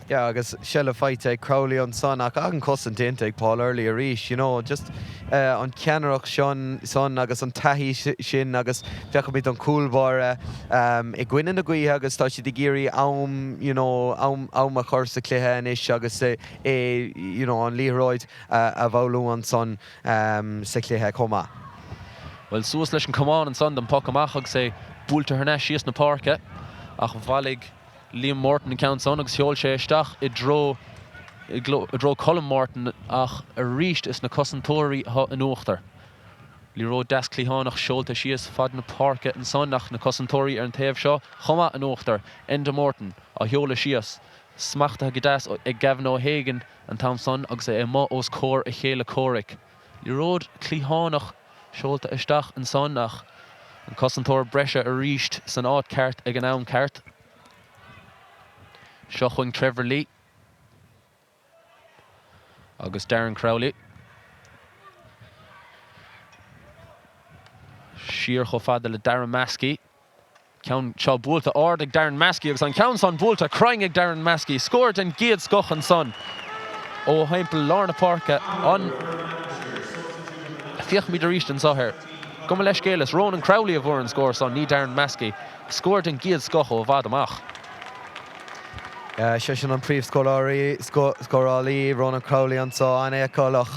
Yeah agus seilbh faighte ag Crowley ansan ach an-chosaint déanta ag Paul Earley arís, you know, just an cheannaireacht sin san agus an taithí sin agus feicimid an cúl báire i gcoinne na gaoithe agus tá siad ag iarraidh am, you know, am, am a chur sa chluiche anois agus é, you know, an liathróid a bhailiú ansan sa chluiche chomh maith. Bhuel, suas leis an camán ansan don poc amach agus é buailte thar n-ais síos na páirce ach bhailigh Liam Morton an ceann san agus sheol sé isteach i dtreo i dtreo Colm Morton ach arís is na cosantóirí atá in uachtar. Liathróid deas cliathánach seolta síos fad na páirce ansan ach na cosantóirí ar an taobh seo chomh maith in uachtar. Enda Morton á sheoladh síos. Smachtaithe go deas ag Gavin O'Hagan an t-am san agus é amuigh os comhair a chéile comhraic. Liathróid cliathánach seolta isteach ansan ach an cosantóir breise arís san áit ceart ag an am ceart. Seo chugainn Trevor Lee agus Darren Crowley. Siar chomh fada le Darren Maskey. Ceann seo buailte ard ag Darren Maskey agus an ceann san buailte cruinn ag Darren Maskey. Scór den gcéad scoth ansan ó thimpeall lár na páirce. An Féachfaimid arís anso air. Gabh mo leithscéal, is Ronan Crowley a bhfuair an scór san, ní Darren Maskey. Scór den gcéad scoth ó i bhfad amach. Seisean an príomhscórálaí, Ronan Crowley anso, an-fheiceálach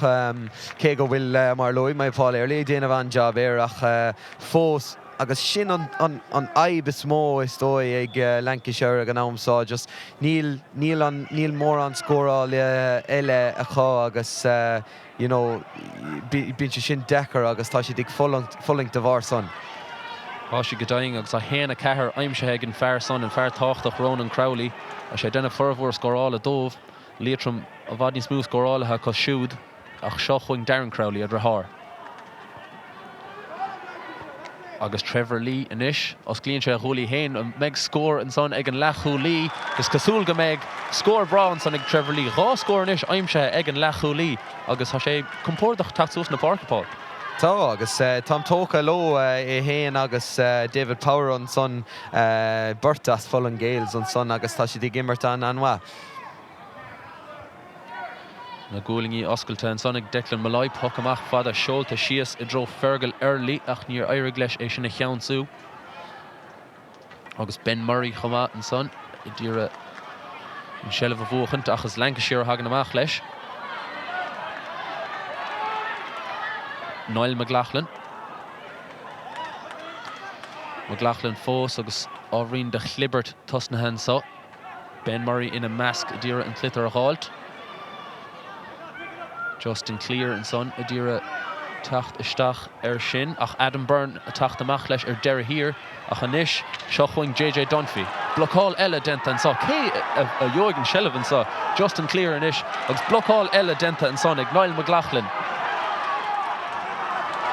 cé go bhfuil, mar a luaigh mé, Paul Earley ag déanamh an-jab air ach fós, Agus sin an fhadhb is mó is dóigh ag Lancashire ag an am seo, just níl, níl an, níl mórán scórálaithe eile acu agus you know bíonn sé sin deacair agus tá siad ag fulaingt, fulaingt de bharr san. Tá siad go deimhin agus 1-4 aimsithe ag an fear san, an fear tábhachtach Ronan Crowley. Tá sé ag déanamh formhór scórála dóibh. Liatroim i bhfad níos mó scórálaithe acu siúd. Ach seo chugainn Darren Crowley, a dheartháir. Agus Trevor Lee anois. Osclaíonn sé a ghuaillí féin. An mbeidh scór ansan ag an leathchúlaí? Is cosúil go mbeidh. Scór breá ansan ag Trevor Lee. 2 scór anois aimsithe ag an leathchúlaí agus tá sé compordach teacht suas na páirce, Paul. Tá, agus táim tógtha leo, é féin agus David Power ansan, beirt as Fullen Gaels ansan agus tá siad ag imirt an-an-mhaith. Na guaillí oscailte ansan ag Declan Molloy, poc amach fada seolta síos i dtreo Fergal Earley ach níor éirigh leis é sin a cheansú. Agus Ben Murray chomh maith ansan ag iarraidh an seilbh a bhuachaint ach is Lancashire a thagann amach leis. Niall McLaughlin. McLaughlin fós agus ábhairín de chlibirt tosnaithe anso. Ben Murray ina measc a d'iarraidh an sliotar a dh'fháilt. Justin Cleere ansan a d'iarraidh teacht isteach air sin ach Adam Byrne ag teacht amach leis ar deireadh thiar ach anois seo chugainn JJ Dunphy. Blocáil eile déanta anseo. Cé a gheobhaidh an seilbh anseo? Justin Cleere anois agus blocáil eile déanta ansan ag Niall McLaughlin.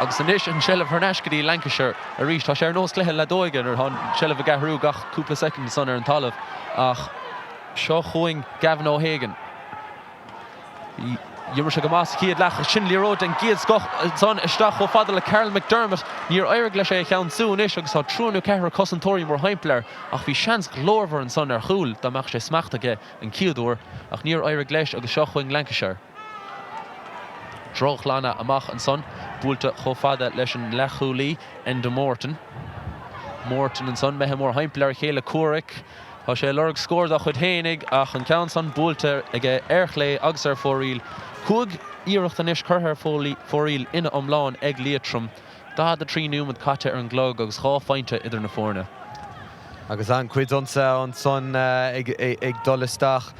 Agus anois an seilbh thar n-ais go dtí Lancashire arís. Tá sé ar nós cluiche leadóige nuair atá an seilbh ag athrú gach cúpla soicind ansan ar an talamh ach seo chugainn Gavin O'Hagan. D'imir sé go maith sa chéad leath ach sin liathróid den gcéad scoth ansan isteach chomh fada le Karl McDermott. Níor éirigh leis é a cheansú anois agus tá triúr nó ceathrar cosantóirí mórthimpeall air ach bhí seans ghlórmhar ansan ar chúl dá mbeadh sé smachtaithe aige an chéad uair ach níor éirigh leis agus seo chugainn Lancashire. Drochghlanadh amach ansan, buailte chomh fada leis an leathchúlaí, Enda Morton. Morton ansan, imithe mórthimpeall ar a chéile comhraic. Tá sé ag lorg scór dá chuid fhéinig ach an ceann san buailte aige ar chlé agus ar fóraoil. Chúig iarracht anois curtha ar fóraoil ina iomlán ag Liatroim. 43 nóiméad caite ar an gclog agus dhá phointe idir na foirne. Agus an-chuid ionsaithe ansan ag dul isteach.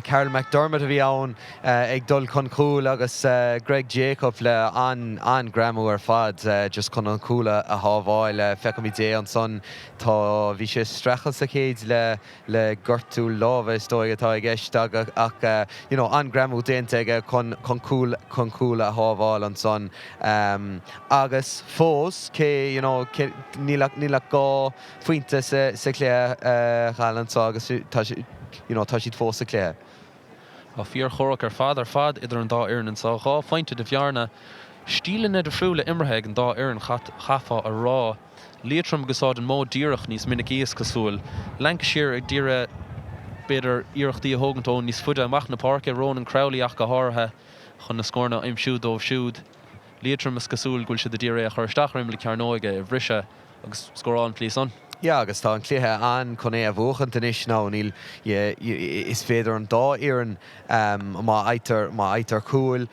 Karl McDermott a bhí ann ag dul chun cúil agus Greg Jacob le an-ghreamú ar fad just chun an cúl a shábháil. Feicimid é ansan. Tá, bhí sé ag streachailt sa chéad leath le gortú láimhe is dóigh atá i gceist ach you know an-ghreamú déanta aige chun chun cúl chun cúl a shábháil ansan agus fós cé you know cé níl ach níl ach dhá phointe sa sa chluiche thall anseo agus tá you know tá siad fós sa chluiche. Tá fíorchomhrac ar fad ar fad idir an dá fhoireann anseo. Dhá phointe de bhearna. Stíleanna difriúla imeartha ag an dá fhoireann chaithfeá a rá. Liatroim ag úsáid an modh díreach níos minicí is cosúil. Lancashire ag iarraidh, b'fhéidir, iarrachtaí a thógaint ó níos faide amach na páirce, Ronan Crowley ach go háirithe, chun na scóranna a aimsiú dóibh siúd. Liatroim is cosúil go bhfuil siad ag iarraidh é a chur isteach ar imeall na cearnóige, a bhriseadh agus scóráil an tslí san. Yeah agus tá an cluiche ann chun é a bhuachaint anois now níl yeah is féidir an dá fhoireann má fhaightear má fhaightear cúl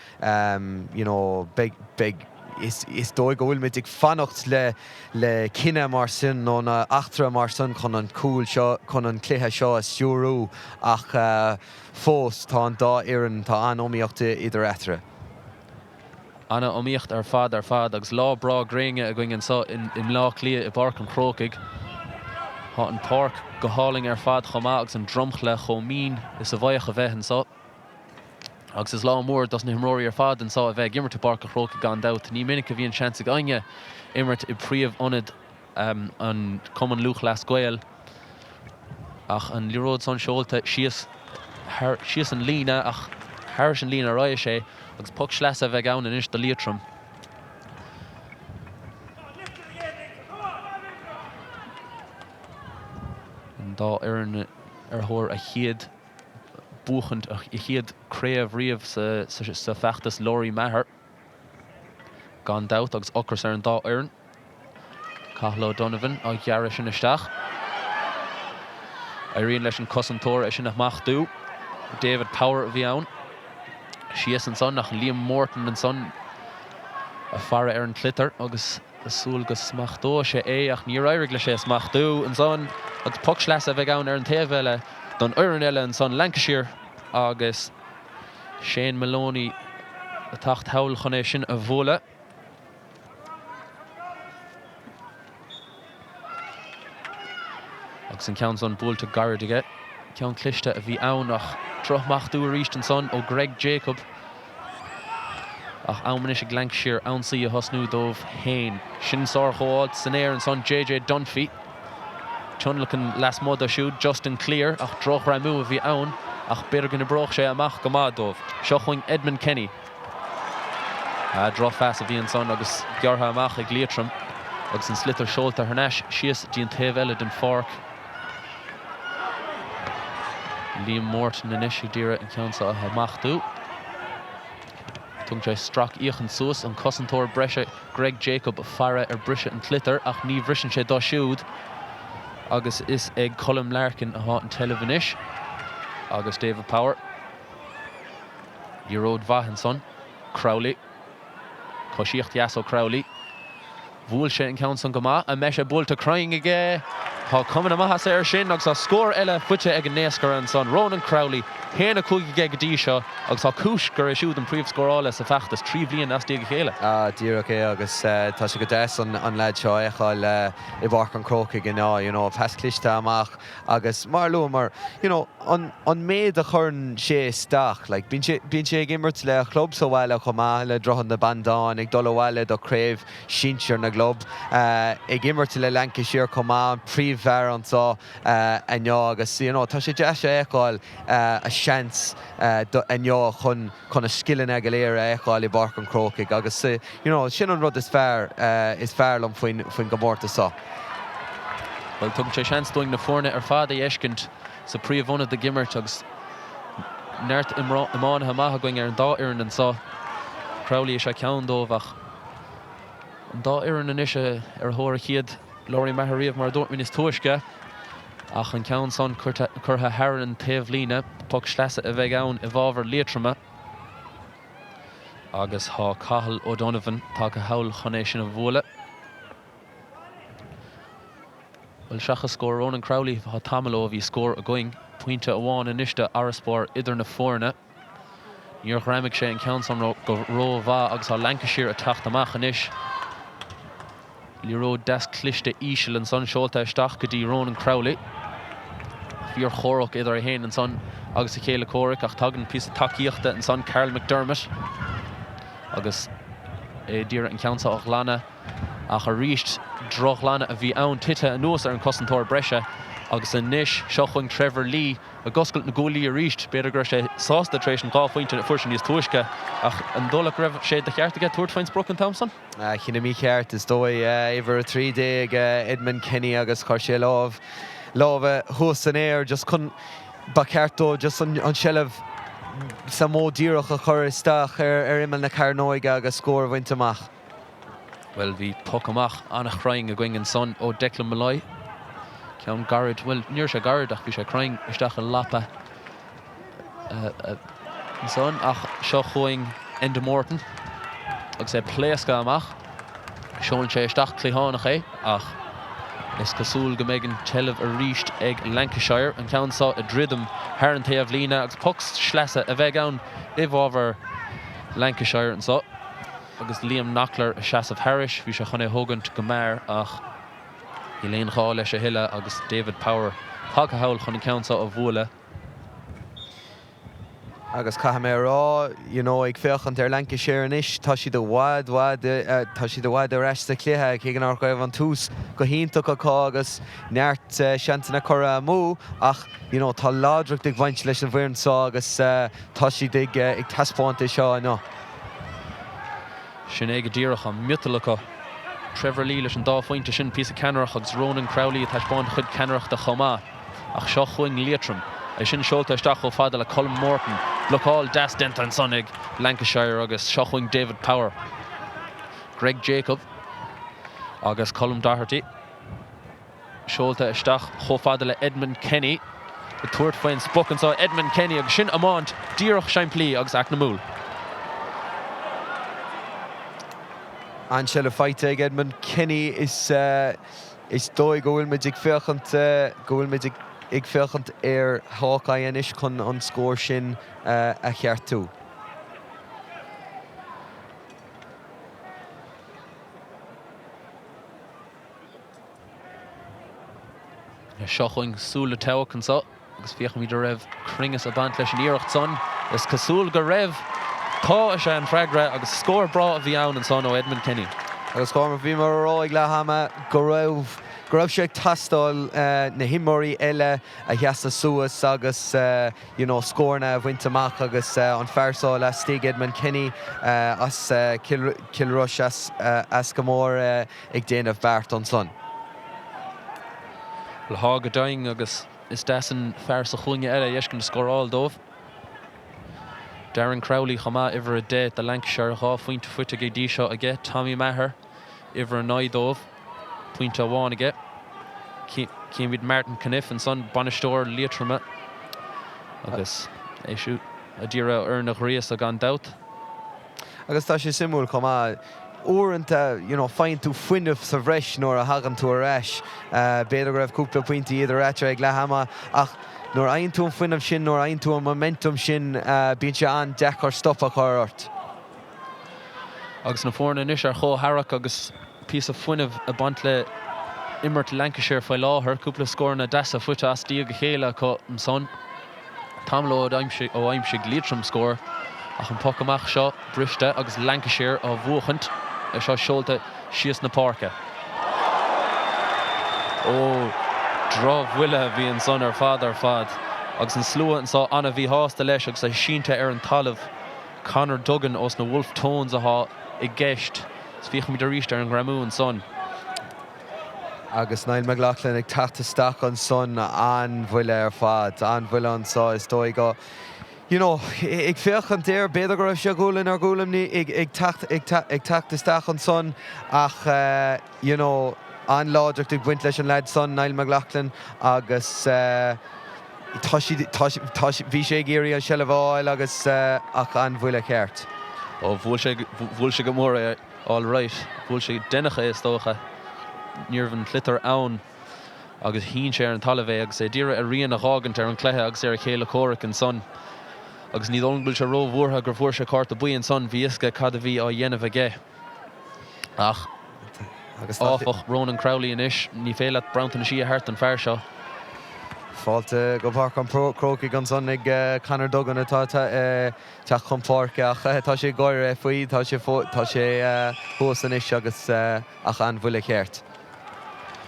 you know beidh beidh Is dóigh go bhfuilimid ag fanacht le le cinneadh mar sin nó na eachtra mar sin chun an cúl seo, chun an cluiche seo a stiúrú ach fós tá an dá fhoireann, tá an-iomaíocht idir eatarthu. An-iomaíocht ar fad ar fad agus lá breá gréine againn anseo i mBleá Cliath i bPáirc an Chrócaigh. Tá an pháirc go hálainn ar fad chomh maith agus an dromchla chomh mín is a bheadh a bheith anseo. Agus is lá mór dos na himreoirí ar fad anseo a bheith ag imirt i bPáirc an Chrócaigh gan dabht. Ní minic a bhíonn seans ag éinne imirt i bpríomh-ionad an Chumann Lúthchleas Gael. Ach an liathróid san seolta síos thar, síos an líne ach thairis an líne a raghaidh sé agus poc sleasa a bheidh ann anois do Liatroim. An dá fhoireann ar thóir a chéad buachaint a chéad craobh riamh sa feachtas Lory Meagher gan dabht agus ocras ar an dá fhoireann. Cathal O'Donovan á ghearradh sin isteach. Éiríonn leis an cosantóir é sin a smachtú. David Power a bhí ann. Síos ansan ach Liam Morton ansan ag faire ar an tsliotar agus Ag súil go smachtóidh sé é ach níor éirigh leis é a smachtú ansan agus poc sleasa a bheidh ann ar an taobh eile don fhoireann eile ansan, Lancashire, agus Shane Maloney ag teacht thall chun é sin a bhualadh. Agus an ceann san buailte gairid aige. Ceann cliste a bhí ann ach drochsmachtú arís ansan ó Greg Jacob. Ach am anois ag Lancashire ionsaí a thosnú dóibh féin. Sin sárghabháil san aer ansan JJ Dunphy. Tionlacan lasmuigh dó siúd Justin Cleere ach drochghreamú a bhí ann ach b'fhéidir go n-oibreodh sé amach go maith dóibh. Seo chugainn Edmund Kenny. Drochphas a bhí ansan agus gearrtha amach ag Liatroim agus an sliotar seolta thar n-ais síos dtí an taobh eile den pháirc. Liam Morton anois ag iarraidh an ceann seo a smachtú. Tugann sé stracfhéachaint suas, an cosantóir breise Greg Jacob ag faire ar briseadh an tsliotair ach ní bhriseann sé dó siúd agus is ag Colm Larkin atá an tseilbh anois agus David Power. Liathróid mhaith ansan. Crowley. Coisíocht dheas ó Crowley. Bhuail sé an ceann san go maith. An mbeidh sé buailte cruinn aige? Tá cuma na maitheasa air sin agus tá scór eile faighte ag an naoscaire ansan, Ronan Crowley, 1-5 aige go dtí seo agus tá cúis gur é siúd an príomhscórálaí sa bhfeachtas 3 bhliain as a chéile. Ah, díreach é agus tá sé go deas an leaid seo a fheiceáil i bPáirc an Chrócaigh inniu, you know, pas cliste amach agus mar a luamar, you know, an an méid a chuireann sé isteach, like, bíonn sé, bíonn sé ag imirt le a chlub sa bhaile chomh maith le Droichead na Bandan, ag dul abhaile do craobh sinsir na gclub, ag imirt le Lancashire chomh maith, an príomhfhear anseo inniu agus you know tá sé deas a fheiceáil a seans inniu chun chun a scileanna go léir a fheiceáil i bPáirc an Chrócaigh agus you know sin an rud is fearr is fearr liom faoin faoin gcomórtas seo. Bhuel, tugann sé seans dúinn na foirne ar fad a fheiscint sa phríomhionad ag imirt agus neart iománaithe maith againn ar an dá fhoireann anseo. Crowley is ea ceann dóibh ach An dá fhoireann anois ar thóir a chéad Lory Meagher riamh, mar a dúirt mé níos túisce, ach an ceann san curtha thar an taobhlíne. Poc sleasa a bheidh ann i bhfabhar Liatroma agus tá Cathal O'Donovan tagtha thall chun é sin a bhualadh. Bhuel, seachas scór Ronan Crowley, tá tamall ó a bhí scór againn. Pointe amháin anois d'fharasbarr idir na foirne. Níor ghreamaigh sé an ceann san go rómhaith agus tá Lancashire ag teacht amach anois. Liathróid deas cliste íseal ansan seolta isteach go dtí Ronan Crowley. Fíorchomhrac idir é féin ansan agus a chéile comhraic ach tagann píosa tacaíochta ansan, Karl McDermott agus é d'iarraidh an ceann seo a ghlanadh ach arís drochghlanadh a bhí ann tite anuas ar an cosantóir breise agus anois seo chugainn Trevor Lee Ag oscailt na gcuaillí arís. B'fhéidir go raibh sé sásta tar éis an dá phointe a fuair sé níos túisce, ach an dóigh leat go raibh sé de cheart aige tabhairt faoin sprioc an t-am san? Cinneadh mícheart, is dóigh. Uimhir 13, Edmund Kenny agus chuir sé lámh, lámha thuas san aer just chun, ba cheart dó just an tseilbh sa mhodh díreach a chur isteach ar imeall na cearnóige agus scór a bhaint amach. Bhuel, bhí poc amach an-chruinn againn ansan ó Declan Molloy. Ceann gairid, bhuel, ní raibh sé gairid ach bhí sé cruinn isteach i lapa ansan. Ach seo chugainn Enda Morton agus é pléasctha amach. Seolann sé isteach cliathánach é ach is cosúil go mbeidh an tseilbh arís ag Lancashire. An ceann seo ag druidim thar an taobh líne agus poc sleasa a bheidh ann i bhfabhar Lancashire anso. Agus Liam Knockler ag seasamh thairis, bhí sé chun é thógaint go mear ach níl aon ghá leis a thuilleadh agus David Power tagtha thall chun an ceann seo a bhualadh. Agus caithfidh mé a rá, you know, ag féachaint ar Lancashire anois, tá siad i bhfad, bhfad, tá siad i bhfad ar ais sa chluiche, cé go nach raibh an tús go hiontach acu agus neart seansanna curtha amú ach, you know, tá láidreacht ag baint leis an bhfoireann seo agus tá siad ag taispeáint é seo inniu. Sin é go díreach, an miotal acu. Trevor Lee leis an dá phointe sin, píosa ceannaireachta, agus Ronan Crowley ag taispeáint a chuid ceannaireachta chomh maith. Ach seo chugainn Liatroim. É sin seolta isteach chomh fada le Colm Morton. Blocáil deas déanta ansan ag Lancashire agus seo chugainn David Power. Greg Jacob agus Colm Doherty. Seolta isteach chomh fada le Edmund Kenny. Ag tabhairt faoin sprioc anseo, Edmund Kenny, agus sin iomáint díreach simplí agus eacnamúil. An tseilbh faighte ag Edmund Kenny. Is is dóigh go bhfuil muid ag féachaint go bhfuil muid ag féachaint ar Hawkeye anois chun an scór sin a cheartú. Seo chugainn súil le toghadh anseo agus féachfaimid an raibh cruinneas ag baint leis an iarracht san. Is cosúil go raibh. Tá, is ea an freagra agus scór breá a bhí ann ansan ó Edmund Kenny. Agus Cormac, bhíomar a rá ag leath ama go raibh go raibh sé ag teastáil na himreoirí eile a sheasamh suas agus you know scóranna a bhaint amach agus an fear seo laistigh, Edmund Kenny as Cill Cill Rois as as go mór. ag déanamh beart ansan. Bhuel, thá go deimhin agus is deas an fear sa chúinne eile a fheiscint ag scóráil dóibh. Darren Crowley chomh maith, uimhir 10 do Lancashire, 2 phointe faighte go dtí seo aige. Tommy Maher, uimhir 9 dóibh, pointe amháin aige. Címid Martin Cunniff ansan, bainisteoir Liatroma, agus é siúd a d'iarraidh a fhoireann a ghríosadh gan dabht. Agus tá sé suimiúil chomh maith. uaireanta, you know, faigheann tú fuinneamh sa bhreis nuair a thagann tú ar ais. B'fhéidir go raibh cúpla pointe idir eatarthu ag leath ama ach nuair a fhaigheann tú an fuinneamh sin, nuair a fhaigheann tú an momentum sin, bíonn sé an-deacair stop a chur ort. Agus na foirne anois ar chomhtharrac agus píosa fuinnimh ag baint le imirt Lancashire faoi láthair. Cúpla scóranna deasa faighte as diaidh a chéile acu ansan. Tamall ó aimsigh Liatroim scór ach an poc amach seo briste agus Lancashire á bhuachaint, é seo seolta síos na páirce. Ó, drochbhuille a bhí ansan ar fad ar fad agus an slua anso an-mhíshásta leis agus é sínte ar an talamh. Conor Duggan ós na Wolfe Tones atá i gceist. Is féachfaimid arís ar an ngreamú ansan. Agus Niall McLaughlin ag teacht isteach ansan, an-bhuille ar fad, an-bhuille anso is dóigh go, you know, ag féachaint air, b'fhéidir go raibh sé gualainn ar ghualainn ag teacht, ag teacht isteach ansan ach you know, an-láidreacht ag baint leis an leaid san, Niall McLaughlin, agus tá siad, tá, tá, bhí sé ag iarraidh an seilbh a fháil agus ach an-bhuille ceart. Ó, bhuail sé, bhuail sé go mór é. Alright. Bhuail sé déanach é is dócha. Ní raibh an sliotar ann agus shín sé ar an talamh é agus é d'iarraidh a rian a dh'fhágaint ar an cluiche agus ar a chéile comhraic ansan. Agus ní dóigh liom go bhfuil sé ró-bhuartha gur fuair sé cárta buí ansan, bhí fhios aige cad a bhí á dhéanamh aige. Ach, áfach, Ronan Crowley anois, ní féidir leat bronntanasí a thabhairt don fear seo. Fáilte go Páirc an Chrócaigh ansan ag Conor Duggan atá teacht chun páirce ach tá sé ag gáire faoi, tá sé tá sé thuas anois agus ach an-bhuille ceart.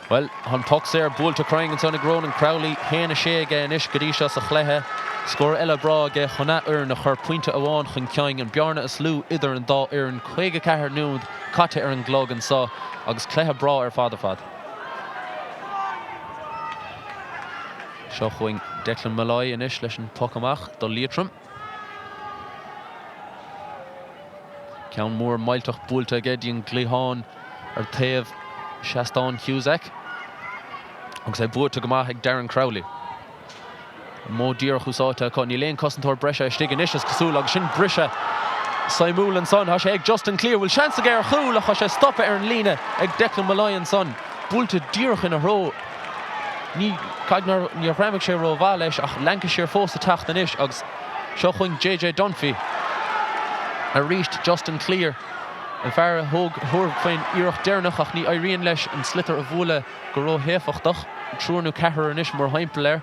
Bhuel, tá an poc saor buailte cruinn ansan ag Ronan Crowley, 1-6 aige anois go dtí seo sa chluiche. Scór eile breá aige chun a fhoireann a chur pointe amháin chun cinn, an bearna is lú idir an dá fhoireann. 54 nóiméad caite ar an gclog anso agus cluiche breá ar fad ar fad. Seo chugainn Declan Molloy anois leis an poc amach do Liatroim. Ceann mór millteach buailte aige dtí an gcliathán ar taobh seastán Cusack agus é buaite go maith ag Darren Crowley. An modh díreach úsáidte acu. Níl aon cosantóir breise istigh anois is cosúil agus sin briseadh suimiúil ansan. Tá sé ag Justin Cleere. Bhfuil seans aige ar chúl ach tá sé stoptha ar an líne ag Declan Molloy ansan. Buailte díreach ina threo. Ní, caithfidh nár, níor ghreamaigh sé rómhaith leis ach Lancashire fós ag teacht anois agus seo chugainn JJ Dunphy. Arís Justin Cleere, an fear a thóg, thabhair faoin iarracht deireanach ach ní éiríonn leis an sliotar a bhualadh go róhéifeachtach. Triúr nó ceathrar anois mórthimpeall air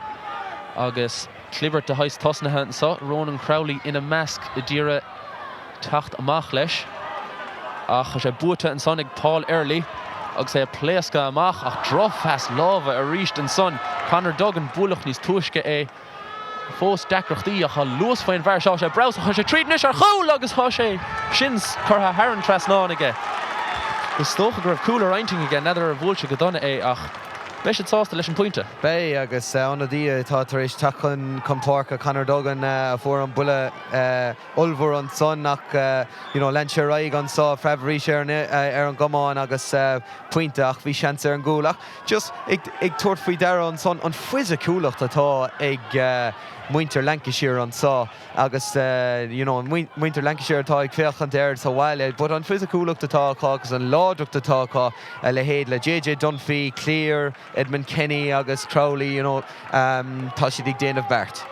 agus clibirt de shaghas tosnaithe anso, Ronan Crowley ina measc a d'iarraidh teacht amach leis ach tá sé buaite ansan ag Paul Earley agus é ag pléascadh amach ach drochphas láimhe arís ansan. Conor Duggan, buaileadh níos túisce é. Fós deacrachtaí ach tá luas faoin bhfear seo. Tá sé breabhsach, tá sé tríd anois ar chúl agus tá sé sin curtha thar an trasnán aige. Is dócha go raibh cúl ar intinn aige, n'fheadar ar bhuail sé go dona é ach beidh siad sásta leis an bpointe. Beidh agus ionadaí atá tar éis teacht chun páirce, Conor Duggan, a fuair an buille ollmhór ansan ach you know lean sé ar aghaidh anso, preab arís ar an ar an gcamán agus pointe ach bhí seans ar an gcúl ach just ag ag tabhairt faoi deara ansan an fisiciúlacht atá ag muintir Lancashire anso agus you know muintir Lancashire atá ag féachaint air sa bhaile but an fisiciúlacht atá acu agus an láidreacht atá acu a leithéid le JJ Dunphy, Cleere, Edmund Kenny agus Crowley you know tá siad ag déanamh beart.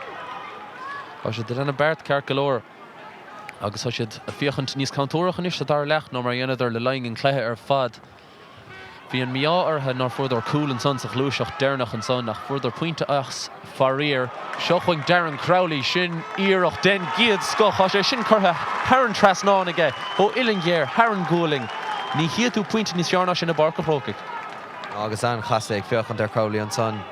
Tá siad ag déanamh beart ceart go leor agus tá siad ag féachaint níos contúirteach anois sa dara leath ná mar a dhéanadar le linn an chluiche ar fad. Bhí an mí-ádh orthu nár fuaireadar cúl ansan sa ghluaiseacht deireanach ansan ach fuaireadar pointe as, faraor. Seo chugainn Darren Crowley, sin iarracht den gcéad scoth. Tá sé sin curtha thar an trasnán aige ó uillinn ghéar thar an gcualainn. Ní chífidh tú pointe níos fearr ná sin i bPáirc an Chrócaigh. Agus an-chasadh ag féachaint ar Crowley ansan,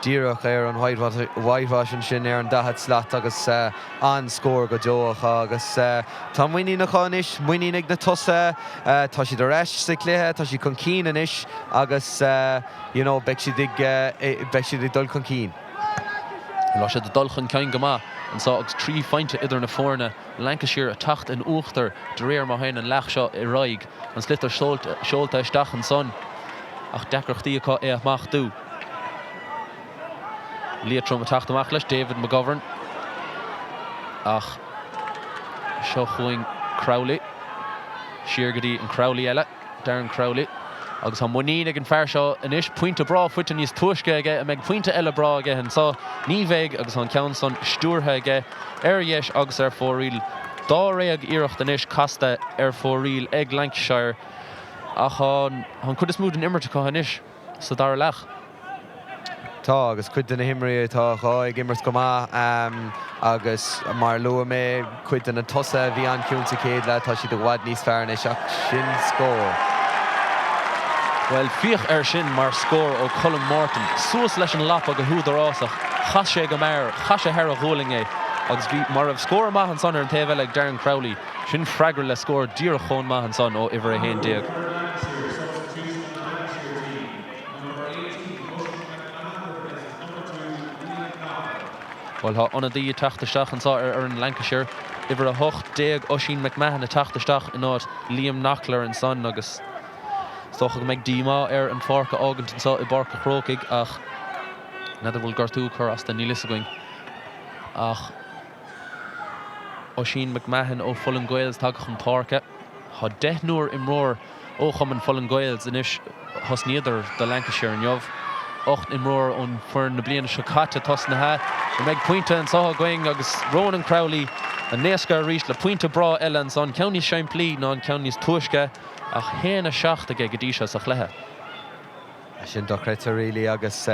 díreach ar an whitewash ansin ar an 40 slat agus an-scór go deo acu agus tá muinín acu anois, muinín ag na tosaithe, tá siad ar ais sa chluiche, tá siad chun cinn anois agus you know beidh siad ag, beidh siad ag dul chun cinn. Tá siad ag dul chun cinn go maith anso agus 3 phointe idir na foirne. Lancashire ag teacht in uachtar de réir mar théann an leath seo ar aghaidh. An sliotar seolta isteach ansan ach deacrachtaí acu é a smachtú. Liatroim ag teacht amach leis, David McGovern ach seo chugainn Crowley. Siar go dtí an Crowley eile, Darren Crowley. Agus tá muinín ag an fear seo anois. Pointe breá faighte níos túisce aige. An mbeidh pointe eile breá aige anseo? Ní bheidh agus tá an ceann san stiúrtha aige ar dheis agus ar fóraoil. Dáréag iarracht anois casta ar fóraoil ag Lancashire ach tá an chuid is mó den imirt acu anois. sa dara leath. Tá, agus cuid de na himreoirí atá acu ag imirt go maith agus mar a luaigh mé, cuid de na tosaithe a bhí an-chiúin sa chéad leath, tá siad i bhfad níos fearr anois ach sin scór. Bhuel, féach air sin mar scór ó Colm Morton. Suas leis an lapa go húdarásach, chas sé go mear, chaith sé thar a ghualainn é agus bhí mar a raibh scór maith ansan ar an taobh eile ag Darren Crowley. Sin freagra le scór díreach chomh maith ansan ó uimhir 11. Bhuel, tá ionadaí ag teacht isteach anseo ar fhoireann Lancashire, uimhir 18, Oisín McMahon ag teacht isteach in áit Liam Knockler ansan agus is dócha go mbeidh díomá air an pháirc a fhágaint anseo i bPáirc a' Chrócaigh ach n'fheadar an bhfuil gortú ag cur as dó, níl fhios againn ach Oisín McMahon ó Fullen Gaels tagtha chun páirce. Tá deichniúr imreoir ó chumann Fullen Gaels anois, thosnaíodar do Lancashire inniu. 8 n-imreoir ón bhfoireann na bliana seo caite tosnaithe. An mbeidh pointe anseo againn agus Ronan Crowley ag naoscadh arís le pointe breá eile ansan, ceann níos simplí ná an ceann níos túisce ach 1-7 aige go dtí seo sa chluiche. Sin dochreidte really agus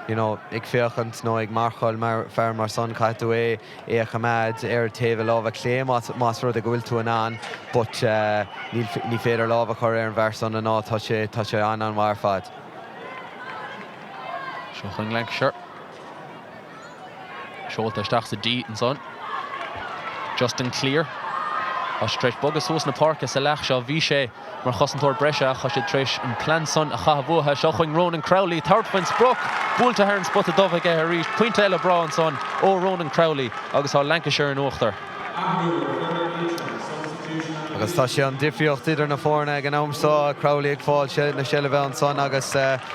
you know ag féachaint nó ag marcáil mar fear mar san caithfidh tú é é a choimeád ar taobh a láimhe clé más más rud é go bhfuil tú in ann but níl ní féidir lámh a chur ar an bhfear san ná tá sé tá sé an-an-mhaith ar fad. Seo chugainn Lancashire. Seolta isteach sa D ansan. Justin Cleere. Tá sé tar éis bogadh suas na páirce sa leath seo. Bhí sé mar chosantóir breise ach tá siad tar éis an plean san a chaitheamh uathu. Seo chugainn Ronan Crowley. Tabhairt faoin sprioc. Buailte thar an spota dubh aige arís. Pointe eile breá ansan ó Ronan Crowley agus tá Lancashire in uachtar. Agus tá sé an difríocht idir na foirne ag an am seo, Crowley ag fáil na seilbhe ansan agus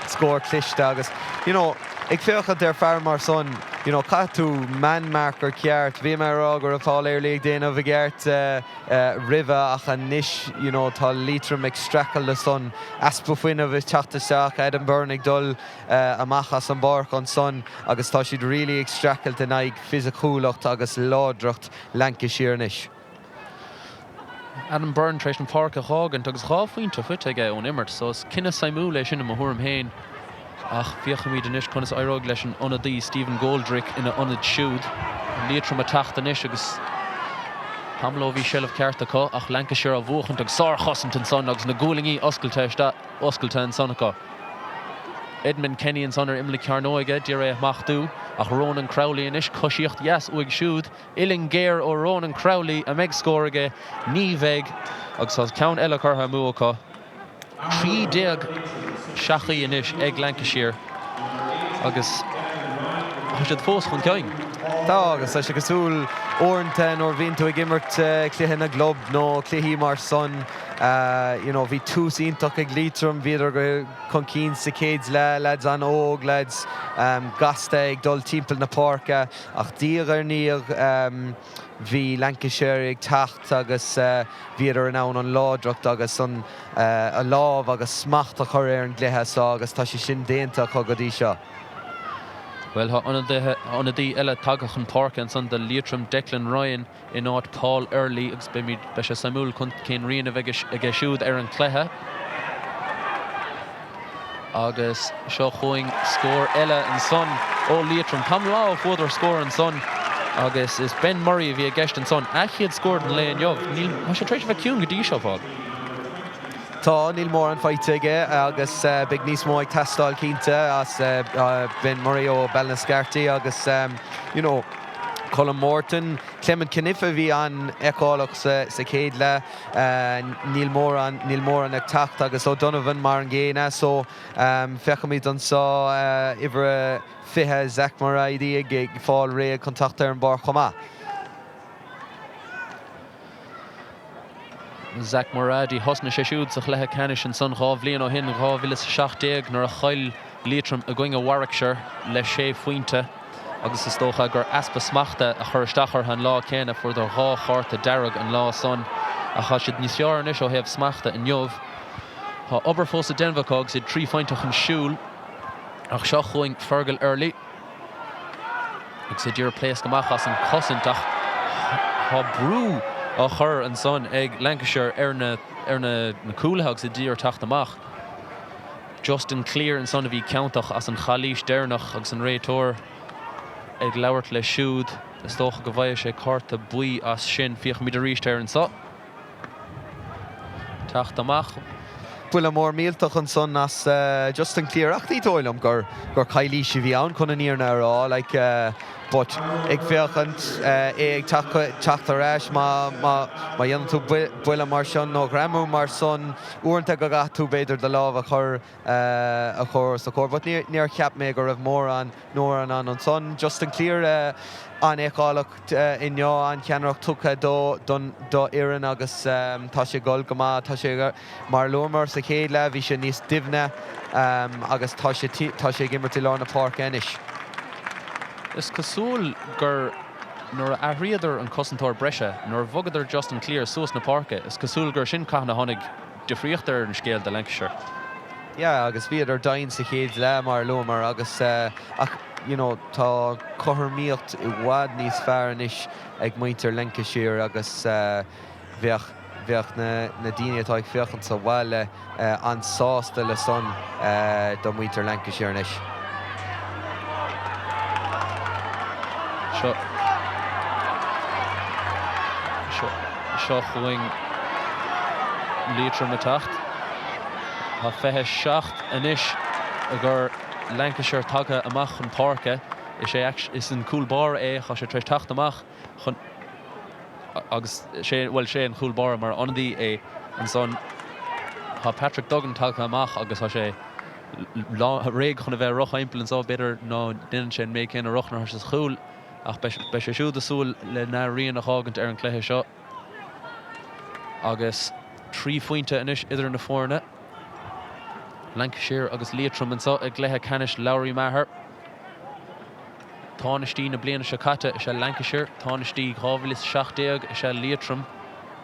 scór cliste agus you know, Ag féachaint ar fear mar san, you know, caithfidh tú man marker ceart. Bhí mé ag rá go raibh Paul Earley ag déanamh i gceart roimhe ach anois, you know, tá Liatroim ag streachailt le san. Easpa fuinnimh ag teacht isteach, Adam Byrne ag dul amach as an bpáirc ansan agus tá siad really ag streachailt in aghaidh fisiciúlacht agus láidreacht Lancashire anois. Adam Byrne tar éis an pháirc a dh'fhágaint agus 2 phointe faighte aige ón imirt so is cinneadh suimiúil é sin i mo thuairim féin ach féachfaimid anois conas a éireoidh leis an ionadaí Stephen Goldrick ina ionad siúd. Liatroim ag teacht anois agus tamall ó bhí seilbh ceart acu ach Lancashire á bhuachaint agus sárchosaint ansan agus na gualainní oscailte isteach oscailte ansan acu. Edmund Kenny ansan ar imeall na cearnóige d'iarraidh é a smachtú ach Ronan Crowley anois coisíocht dheas uaidh siúd. Uillinn ghéar ó Ronan Crowley, an mbeidh scór aige? Ní bheidh agus tá ceann eile curtha amú acu. 13 seachaí anois ag Lancashire agus tá siad fós chun cinn. Tá, agus tá sé cosúil uaireanta nuair a bhíonn tú ag imirt cluiche na gclub nó cluichí mar san, you know, bhí tús iontach ag Liatroim, bhíodar go chun cinn sa chéad leath, lads an-óg, lads gasta ag dul timpeall na páirce. Ach diaidh ar ndiaidh bhí Lancashire ag teacht agus bhíodar in ann an láidreacht agus an lámh agus smacht a chur ar an gcluiche seo agus tá sé sin déanta acu go dtí seo. Bhuel, tá ionadaí eile tagtha chun páirce ansan do Liatroim, Declan Ryan. in áit Paul Earley agus beimid, beidh sé suimiúil cén rian a bheidh aige siúd ar an chluiche. Agus seo chugainn scór eile ansan ó Liatroim. Tamall ó fuadar scór ansan agus is Ben Murray a bhí i gceist ansan. A chéad scór den lae inniu. Níl, tá sé tar éis a bheith ciúin go dtí seo, Paul. Tá, níl mórán faighte aige agus beidh níos mó ag teastáil cinnte as Ben Murray ó Ballinascarthy agus you know, Colm Morton, Clement Canniffe a bhí an-fheiceálach sa chéad leath. Níl mórán, níl mórán ag teacht agus O'Donovan mar an gcéanna so féachfaimid anseo uimhir a 20 Zach Moradi ag fáil réidh chun teacht ar an bpáirc chomh maith. Zach Moradi, thosnaigh sé siúd sa chluiche ceannais ansan 2 bhliain ó shin, 2017, nuair a chaill Liatroim i gcoinne Warwickshire le sé phointe agus is dócha gur easpa smachta a chuir isteach orthu an lá céanna, fuaireadar 2 chárta dearg an lá san. Ach tá siad níos fearr anois ó thaobh smachta inniu. Tá obair fós le déanamh acu agus iad 3 phointe chun siúil. Ach seo chugainn Fergal Early agus é d'iarraidh pléasc amach as an chosaint ach tá brú á chur ansan ag Lancashire ar na ar na cúlaithe agus iad d'iarraidh teacht amach. Justin Cleere ansan a bhí ciontach as an chalaois deireanach agus an réiteoir ag labhairt leis siúd. Is dócha go bhfaighidh sé cárta buí as sin. Féachfaimid arís air anso. Teacht amach. Buille mór millteach ansan as Justin Cleere ach ní dóigh liom gur gur calaois a bhí ann chun an fhírinne a rá like but ag féachaint é ag teacht ar ais má má má dhéanann tú buille mar sin nó greamú mar san uaireanta go gcaithfidh tú b'fhéidir do lámh a chur a chur os do chomhair but níor cheap mé go raibh mórán mórán ann ansan. Justin Cleere an-fheiceálach inniu, an-cheannaireacht tugtha dó don dá fhoireann agus tá sé ag dul go maith. Tá sé, mar a luamar sa chéad leath, bhí sé níos doimhne agus tá sé tá sé ag imirt i lár na páirce anois. Is cosúil gur nuair a athraíodar an cosantóir breise, nuair a bhogadar Justin Cleere suas na páirce, is cosúil gur sin cathain a tháinig difríocht ar an scéal do Lancashire. Yeah agus bhíodar doimhin sa chéad leath mar a luamar agus ach you know tá cothromaíocht i bhfad níos fearr anois ag muintir Lancashire agus bheadh bheadh na na daoine atá ag féachaint sa bhaile an-sásta le san do mhuintir Lancashire anois. Seo seo seo chugainn Liatroim ag teacht. Tá 27 anois gur Lancashire tagtha amach chun páirce. Is é is an cúl báire é, tá sé tar éis teacht amach chun agus sé bhuel sé an chúl báire mar ionadaí é ansan. Tá Patrick Duggan tagtha amach agus tá sé réidh chun a bheith roththimpeall anso. B'fhéidir ná déanann sé an méid céanna roth nuair atá sé sa chúl ach beidh sé siúd ag súil lena rian a fhágaint ar an gcluiche seo. Agus 3 phointe anois idir na foirne, Lancashire agus Liatroim anseo i gcluiche ceannais Lory Meagher. Tánaistí na bliana seo caite is ea Lancashire, tánaistí 2017 is ea Liatroim.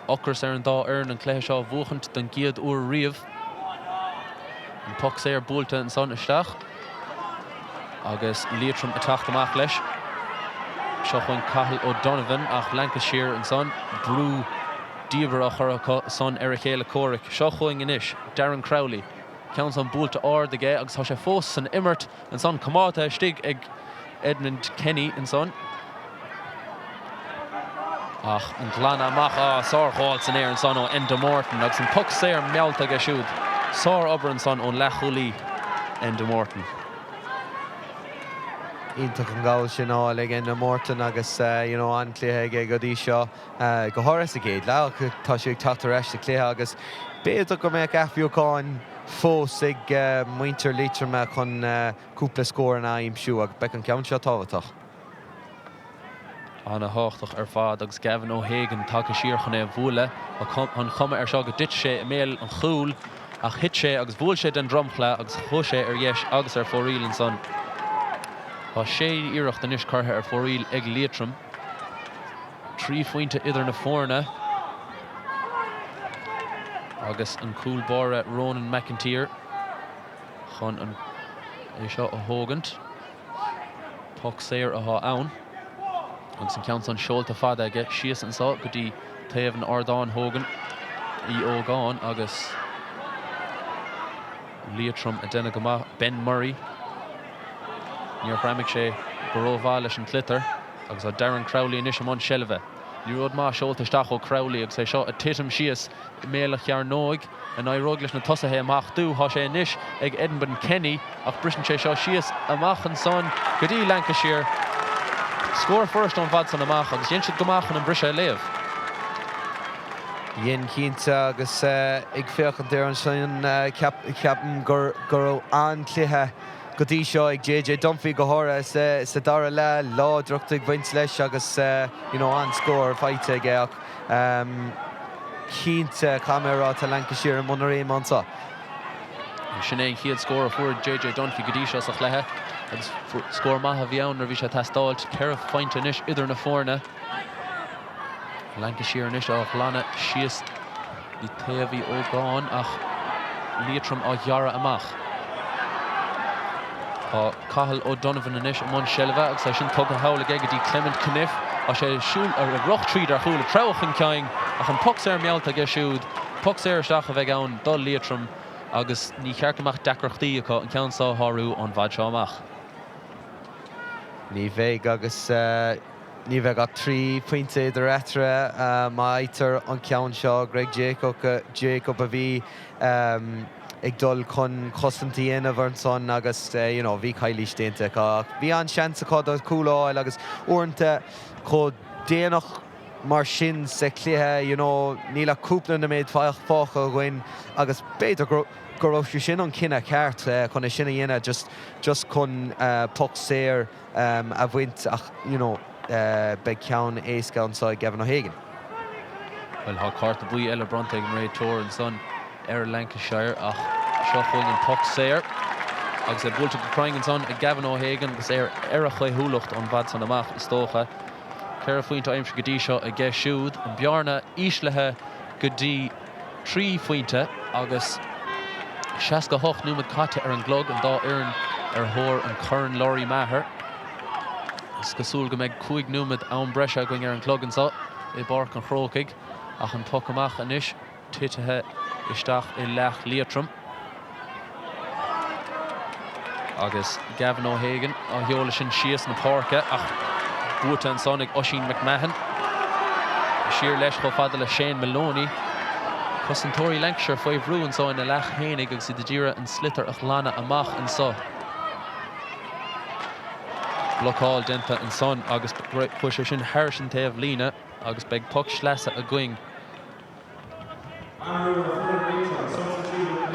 Ocras ar an dá fhoireann an cluiche seo a bhuachaint don gcéad uair riamh. An poc saor buailte ansan isteach agus Liatroim ag teacht amach leis. Seo chugainn Cathal O'Donovan ach Lancashire ansan, brú diamhair á chur acu san ar a chéile comhraic. Seo chugainn anois Darren Crowley. Ceann san buailte ard aige agus tá sé fós san imirt ansan, coimeádta istigh ag Edmund Kenny ansan. Ach an glanadh amach, á, sárghabháil san aer ansan ó Enda Morton agus an poc saor meallta aige siúd. Sárobair ansan ón leathchúlaí Enda Morton. Iontach an ghabháil sin a fháil ag Enda Morton agus you know an-chluiche aige go dtí seo, go háirithe sa gcéad leath ach tá sé ag teacht ar ais sa chluiche agus b'fhéidir go mbeadh athbheochan fós ag muintir Liatroma chun cúpla scór a aimsiú agus beidh an ceann seo tábhachtach. Ana-thábhachtach ar fad agus Gavin O'Hagan tagtha siar chun é a bhualadh. Tá an chuma air seo go dtit sé i mbéal an chúil ach thit sé agus bhuail sé den dromchla agus chuaigh sé ar dheis agus ar fóraoil ansan. Tá sé iarracht anois curtha ar fóraoil ag Liatroim. 3 phointe idir na foirne agus an cúl báire Ronan McEntee chun an é seo a thógaint. Poc saor atá ann agus an ceann san seolta fada aige síos anso go dtí taobh an ardáin Hogan Uí Ógáin agus Liatroim ag déanamh go maith. Ben Murray. Níor ghreamaigh sé go rómhaith leis an tsliotar agus tá Darren Crowley anois i mbun seilbhe. Liathróid maith seolta isteach ó Crowley agus é seo ag titim síos i mbéal an chearnóig. An éireoidh leis na tosaithe é a mhachtú? Tá sé anois ag Edmund Kenny ach briseann sé seo síos amach ansan go dtí Lancashire. Scór fuirist ón bhfad san amach agus dhein siad go maith chun an briseadh a léamh. Dhein cinnte agus ag féachaint air ansin ceapaim go raibh an-chluiche go dtí seo ag JJ Dunphy go háirithe sa dara leath, láidreacht ag baint leis agus you know an-scór faighte aige ach cinnte caithfidh mé a rá tá Lancashire i mbun a réime anseo. Sin é an chéad scór a fuair JJ Dunphy go dtí seo sa chluiche agus scór maith a bhí ann nuair a bhí sé ag teastáilt. 4 phointe anois idir na foirne. Lancashire anois á ghlanadh síos. Bhí taobh Uí Ógáin ach Liatroim á ghearradh amach. Tá Cathal O'Donovan anois i mbun seilbhe agus é sin tugtha thall aige go dtí Clement Cunniffe. Tá sé ag siúl, ag rith tríd ar chúl ag treabhadh chun cinn ach an poc saor meallta aige siúd. Poc saor isteach a bheidh ann do Liatroim agus ní cheart go mbeadh deacrachtaí acu an ceann seo a shárú ón bhfad seo amach. Ní bheidh agus ní bheidh ach 3 phointe idir eatarthu má fhaightear an ceann seo. Greg Jacob a bhí ag dul chun cosaint a dhéanamh ansan agus you know bhí calaois déanta acu ach bhí an-seans acu do chúl a fháil agus uaireanta chomh déanach mar sin sa chluiche you know níl ach cúpla nóiméad fágtha againn agus b'fhéidir go go raibh sé sin an cinneadh ceart chun é sin a dhéanamh just just chun poc saor a bhaint ach you know beidh ceann éasca anseo ag Gavin O'Hagan. Bhuel tá cárta buí eile bronnta ag an réiteoir ansan ar Lancashire ach seo chugainn an poc saor agus é buailte go cruinn ansan ag Gavin O'Hagan agus é ar a chaothúlacht ón bhfad san amach is dócha. Ceithre phointe aimsithe go dtí seo aige siúd, an bearna íslithe go dtí 3 phointe agus 68 nóiméad caite ar an gclog, an dá fhoireann ar thóir an Corn Lory Meagher. Is cosúil go mbeidh 5 nóiméad am breise againn ar an gclog anseo i bPáirc an Chrócaigh ach an poc amach anois titithe isteach i leath Liatroim. Agus Gavin O'Hagan á sheoladh sin síos na páirce ach buaite ansan ag Oisín McMahon. Siar leis chomh fada le Shane Maloney. Cosantóirí Lancashire faoi bhrú anso ina leath fhéinig agus iad ag iarraidh an sliotar a ghlanadh amach anso. Blocáil déanta ansan agus chuaigh sé sin thairis an taobh líne agus beidh poc sleasa againn.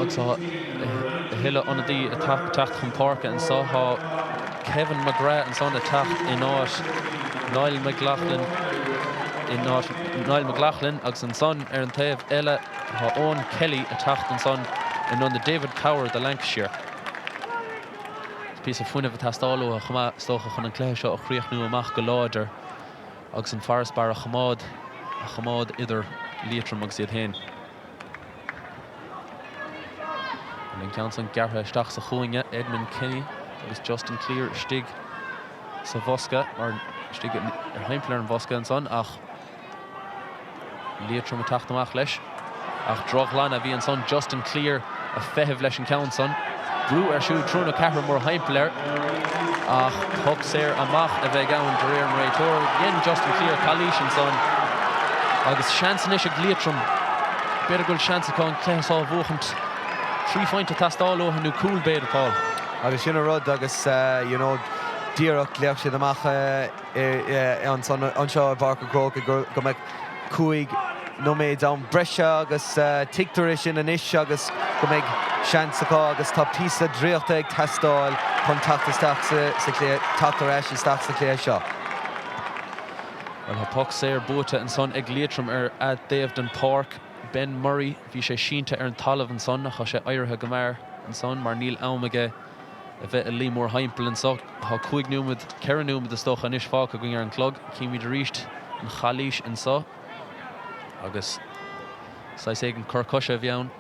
Agus tá a thuilleadh ionadaí ag teacht chun páirce anso. Tá Kevin McGrath ansan ag teacht in áit Niall McLaughlin in áit Niall McLaughlin agus ansan ar an taobh eile tá Eoin Kelly ag teacht ansan in ionad David Power do Lancashire. Píosa fuinnimh ag teastáil uathu chomh maith is dócha chun an cluiche seo a chríochnú amach go láidir. agus an farasbarr a choimeád a choimeád idir Liatroim agus iad féin. An ceann san gearrtha isteach sa chúinne, Edmund Kenny agus Justin Cleere istigh sa bhosca, mar istigh ar thimpeall ar an bhosca ansan ach Liatroim ag teacht amach leis. Ach drochghlanadh a bhí ansan, Justin Cleere ag feitheamh leis an ceann san. Brú air siúd, triúr nó ceathrar mórthimpeall air ach poc saor amach a bheidh ann de réir an réiteora. Dhein Justin Cleere calaois ansan agus seans anois ag Liatroim. B'fhéidir go bhfuil seans acu an cluiche seo a bhuachaint. Trí phointe ag teastáil uathu nó cúl b'fhéidir, Paul. Agus sin an rud agus you know díreach ghlaoch siad amach anseo i bPáirc an Chrócaigh go mbeadh 5 nóiméad am breise agus tuigtear é sin anois agus go mbeidh seans acu agus tá píosa draíochta ag teastáil chun teacht isteach sa chluiche, teacht ar ais isteach sa chluiche seo. Bhuel, tá poc saor buaite ansan ag Liatroim ar a dtaobh den pháirc. Ben Murray, bhí sé sínte ar an talamh ansan ach tá sé éirithe go mear ansan mar níl am aige a bheith ag luí mórthimpeall anso. Tá cúig nóiméad, ceithre nóiméad is dócha anois fágtha againn ar an gclog. Címid arís an chalaois anso agus saghas éigin cor coise a bhí ann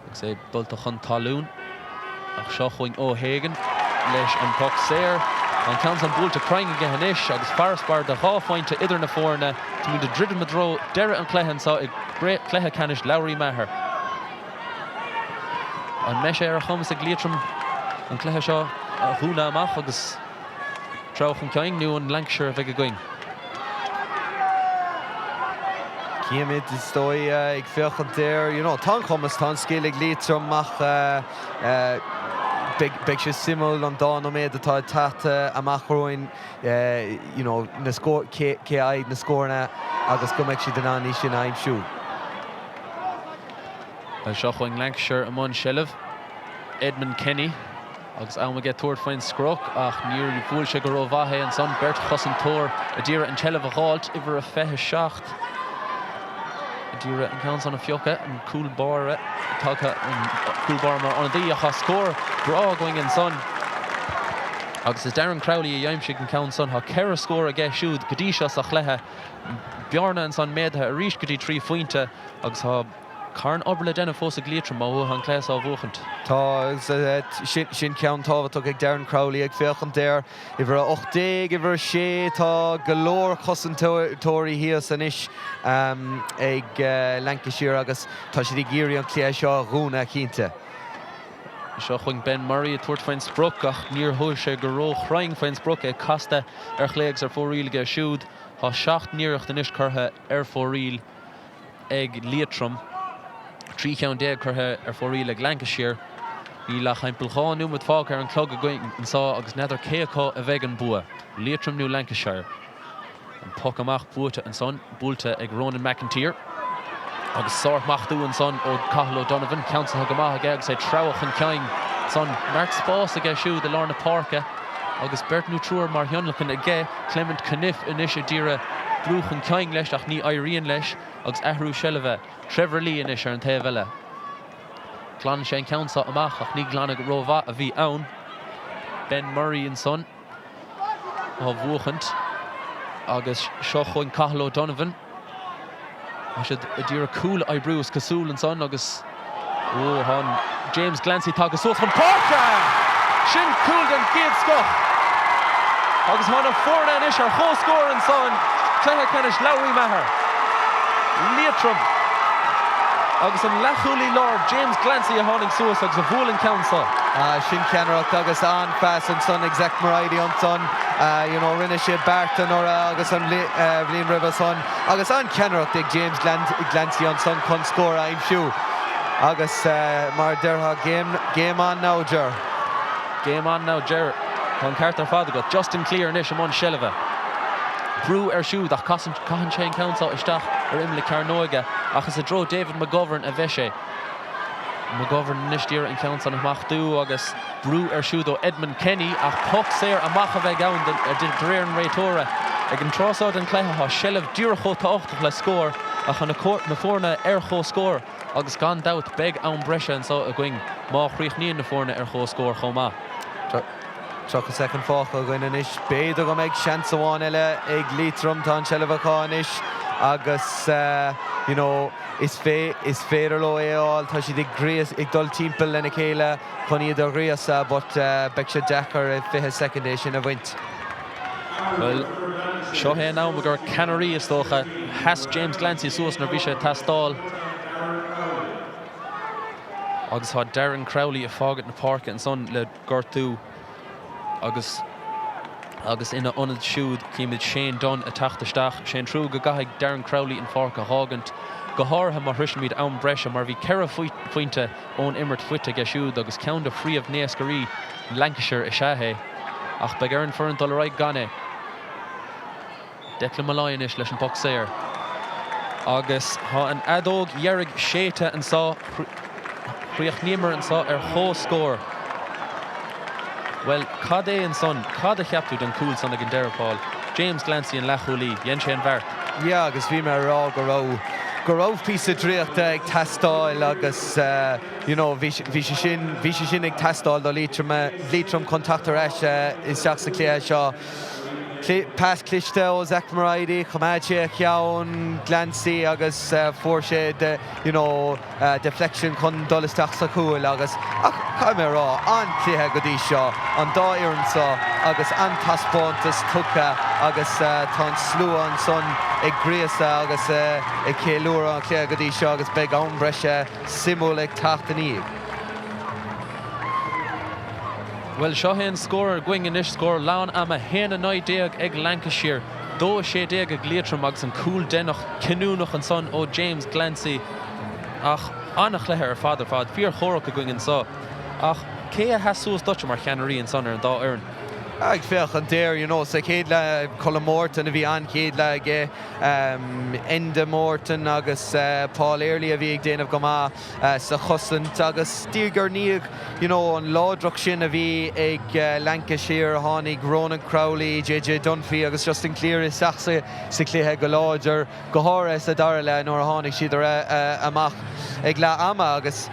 agus é dulta chun talún. Ach seo chugainn O'Hagan leis an bpoc saor. Tá an ceann san buailte cruinn aige anois agus farasbarr de dhá phointe idir na foirne. Táimid ag druidim i dtreo deireadh an chluiche anso i gcluiche ceannais Lowry Meagher. An mbeidh sé ar a chumas ag Liatroim an cluiche seo a dhúnadh amach agus treabhadh chun cinn nó an Lancashire a bheidh againn? Címid, is dóigh, ag féachaint air, you know, tá an cumas, tá an scil ag Liatroim ach beidh sé suimiúil an dá nóiméad atá ag teacht amach romhainn, you know, na scór, cé a fhaighidh na scóranna agus go mbeidh siad in ann í sin a aimsiú. Seo chugainn Lancashire i mbun seilbh. Edmund Kenny agus am aige tabhairt faoin sprioc ach níor bhuail sé go rómhaith é ansan. Beirt chosantóir a d'iarraidh an tseilbh a dh'fháilt. Uimhir a 27 a d'iarraidh an ceann san a phiocadh. An cúl báire tagtha, an cúl báire mar ionadaí ach tá scór breá againn ansan agus is Darren Crowley a d'aimsigh an ceann san. Tá ceithre scór aige siúd go dtí seo sa chluiche. Bearna ansan méadaithe arís go dtí 3 phointe agus tá. Carn obair le déanamh fós ag Liatroim má uathu an cluiche seo a bhuachaint. Tá, agus sin ceann tábhachtach ag Darren Crowley ag féachaint air. Uimhir a 18, uimhir a 6, tá go leor cosantóirí thíos anois ag Lancashire agus tá siad ag iarraidh an cluiche seo a dhúnadh, cinnte. Seo chugainn Ben Murray ag tabhairt faoin sprioc ach níor chuaigh sé go ró-chruinn faoin sprioc, é casta ar chlé agus ar fóraoil aige siúd. Tá seacht n-iarracht anois curtha ar fóraoil ag Liatroim, 13 cheann curtha ar fóraoil ag Lancashire. Níl ach timpeall 2 nóiméad fágtha ar an chlog againn anseo agus n'fheadar cé acu a bheidh an bua, Liatroim nó Lancashire. An poc amach buaite ansan, buailte ag Ronan McEntee agus sárshmachtú ansan ó Cathal O'Donovan, ceansaithe go maith aige agus é ag treabhadh chun cinn ansan. Neart spáis aige siúd i lár na páirce agus beirt nó triúr mar thionlacan aige. Clement Cunniffe anois a d'iarraidh brú chun cinn leis ach ní éiríonn leis agus athrú seilbhe. Trevor Lee anois ar an taobh eile. Glanann sé an ceann seo amach ach ní glanadh rómhaith a bhí ann. Ben Murray ansan á bhuachaint agus seo chugainn Cathal O'Donovan. Tá siad a d'iarraidh cúl a oibriú is cosúil ansan agus ó tá James Glancy tagtha suas chun páirce! Sin cúl den gcéad scoth! Agus tá na foirne anois ar chomhscór ansan, cluiche ceannais Lory Meagher, Liatroim agus an leathchúlaí láir James Glancy a tháinig suas agus a bhuail an ceann seo. Sin ceannaireacht agus an-phas ansan ag Zach Moriarty ansan. You know, rinne sé beart anuraidh agus an bhliain roimhe san. Agus an-cheannaireacht ag James Glancy ansan chun scór a aimsiú. Agus mar a déarfá, game on now Ger. Game on now Ger. Tá an ceart ar fad agat. Justin Cleere anois i mbun seilbhe. Brú air siúd ach caitheann sé an ceann seo isteach ar imeall na cearnóige ach is i dtreo David McGovern a bheidh sé. McGovern anois d'iarraidh an ceann san a smachtú agus brú air siúd ó Edmund Kenny ach poc saor amach a bheidh ann de réir an réiteora. Ag an tráth seo den chluiche tá seilbh díreach chomh tábhachtach le scór ach tá na foirne ar chomhscór agus gan dabht beidh am breise anseo againn má chríochnaíonn na foirne ar chomhscór chomh maith. 30 soicind fágtha againn anois. B'fhéidir go mbeidh seans amháin eile ag Liatroim. Tá an tseilbh acu anois agus you know is is féidir leo é a fháil. Tá siad ag gríos ag dul timpeall lena chéile chun iad a ghríosadh but beidh sé deacair i 20 soicind é sin a bhaint. Bhuel, seo é an am gur ceannairí is dócha. Sheas James Glancy suas nuair a bhí sé ag teastáil. Agus tá Darren Crowley ag fágaint na páirce ansan le gortú agus agus ina ionad siúd címid Shane Dunne ag teacht isteach. Sé an trua go gcaithfidh Darren Crowley an pháirc a dh'fhágaint, go háirithe má shroisimid am breise mar bhí 4 phointe ón imirt faighte aige siúd agus ceann de phríomh-naoscairí Lancashire is ea é. Ach beidh ar an foireann dul ar aghaidh gan é. Declan Molloy anois leis an bpoc saor agus tá an fheadóg dheiridh séidte anseo. Chríochnaíomar anseo ar chomhscór. Bhuel, cad é ansan? Cad a cheap tú den chúl san ag an deireadh, Paul? James Glancy, an leathchúlaí, dhein sé an bheart. Yeah, agus bhí mé a rá go raibh, go raibh píosa draíochta ag teastáil agus you know bhí, bhí sé sin, bhí sé sin ag teastáil do Liatroim, Liatroim chun teacht ar ais isteach sa chluiche seo. Pas cliste ó Zach Moriarty, choimeád sé a cheann, Glancy agus fuair sé de you know deflection chun dul isteach sa chúl agus ach caithfidh mé a rá, an-chluiche go dtí seo, an dá fhoireann seo agus an-taispeántas tugtha agus tá an slua ansan ag gríosadh agus ag ceiliúradh an chluiche go dtí seo agus beidh am breise suimiúil ag teacht ina dhiaidh. Bhuel, seo é an scór againn anois, scór lán ama, 1-19 ag Lancashire, 2-16 ag Liatroim agus an cúl deireanach cinniúnach ansan ó James Glancy. Ach an-chluiche ar fad ar fad, fíorchomhrac againn anso. Ach cé a sheas suas duitse mar cheannairí ansan ar an dá fhoireann? Ag féachaint air, you know, sa chéad leath, Colm Morton a bhí an-chéad leath aige, Enda Morton agus Paul Early a bhí ag déanamh go maith sa chosaint agus diaidh ar ndiaidh, you know, an láidreacht sin a bhí ag Lancashire, tháinig Ronan Crowley, JJ Dunphy agus Justin Cleere isteach sa chluiche go láidir, go háirithe sa dara leath nuair a tháinig siad amach ag leath ama agus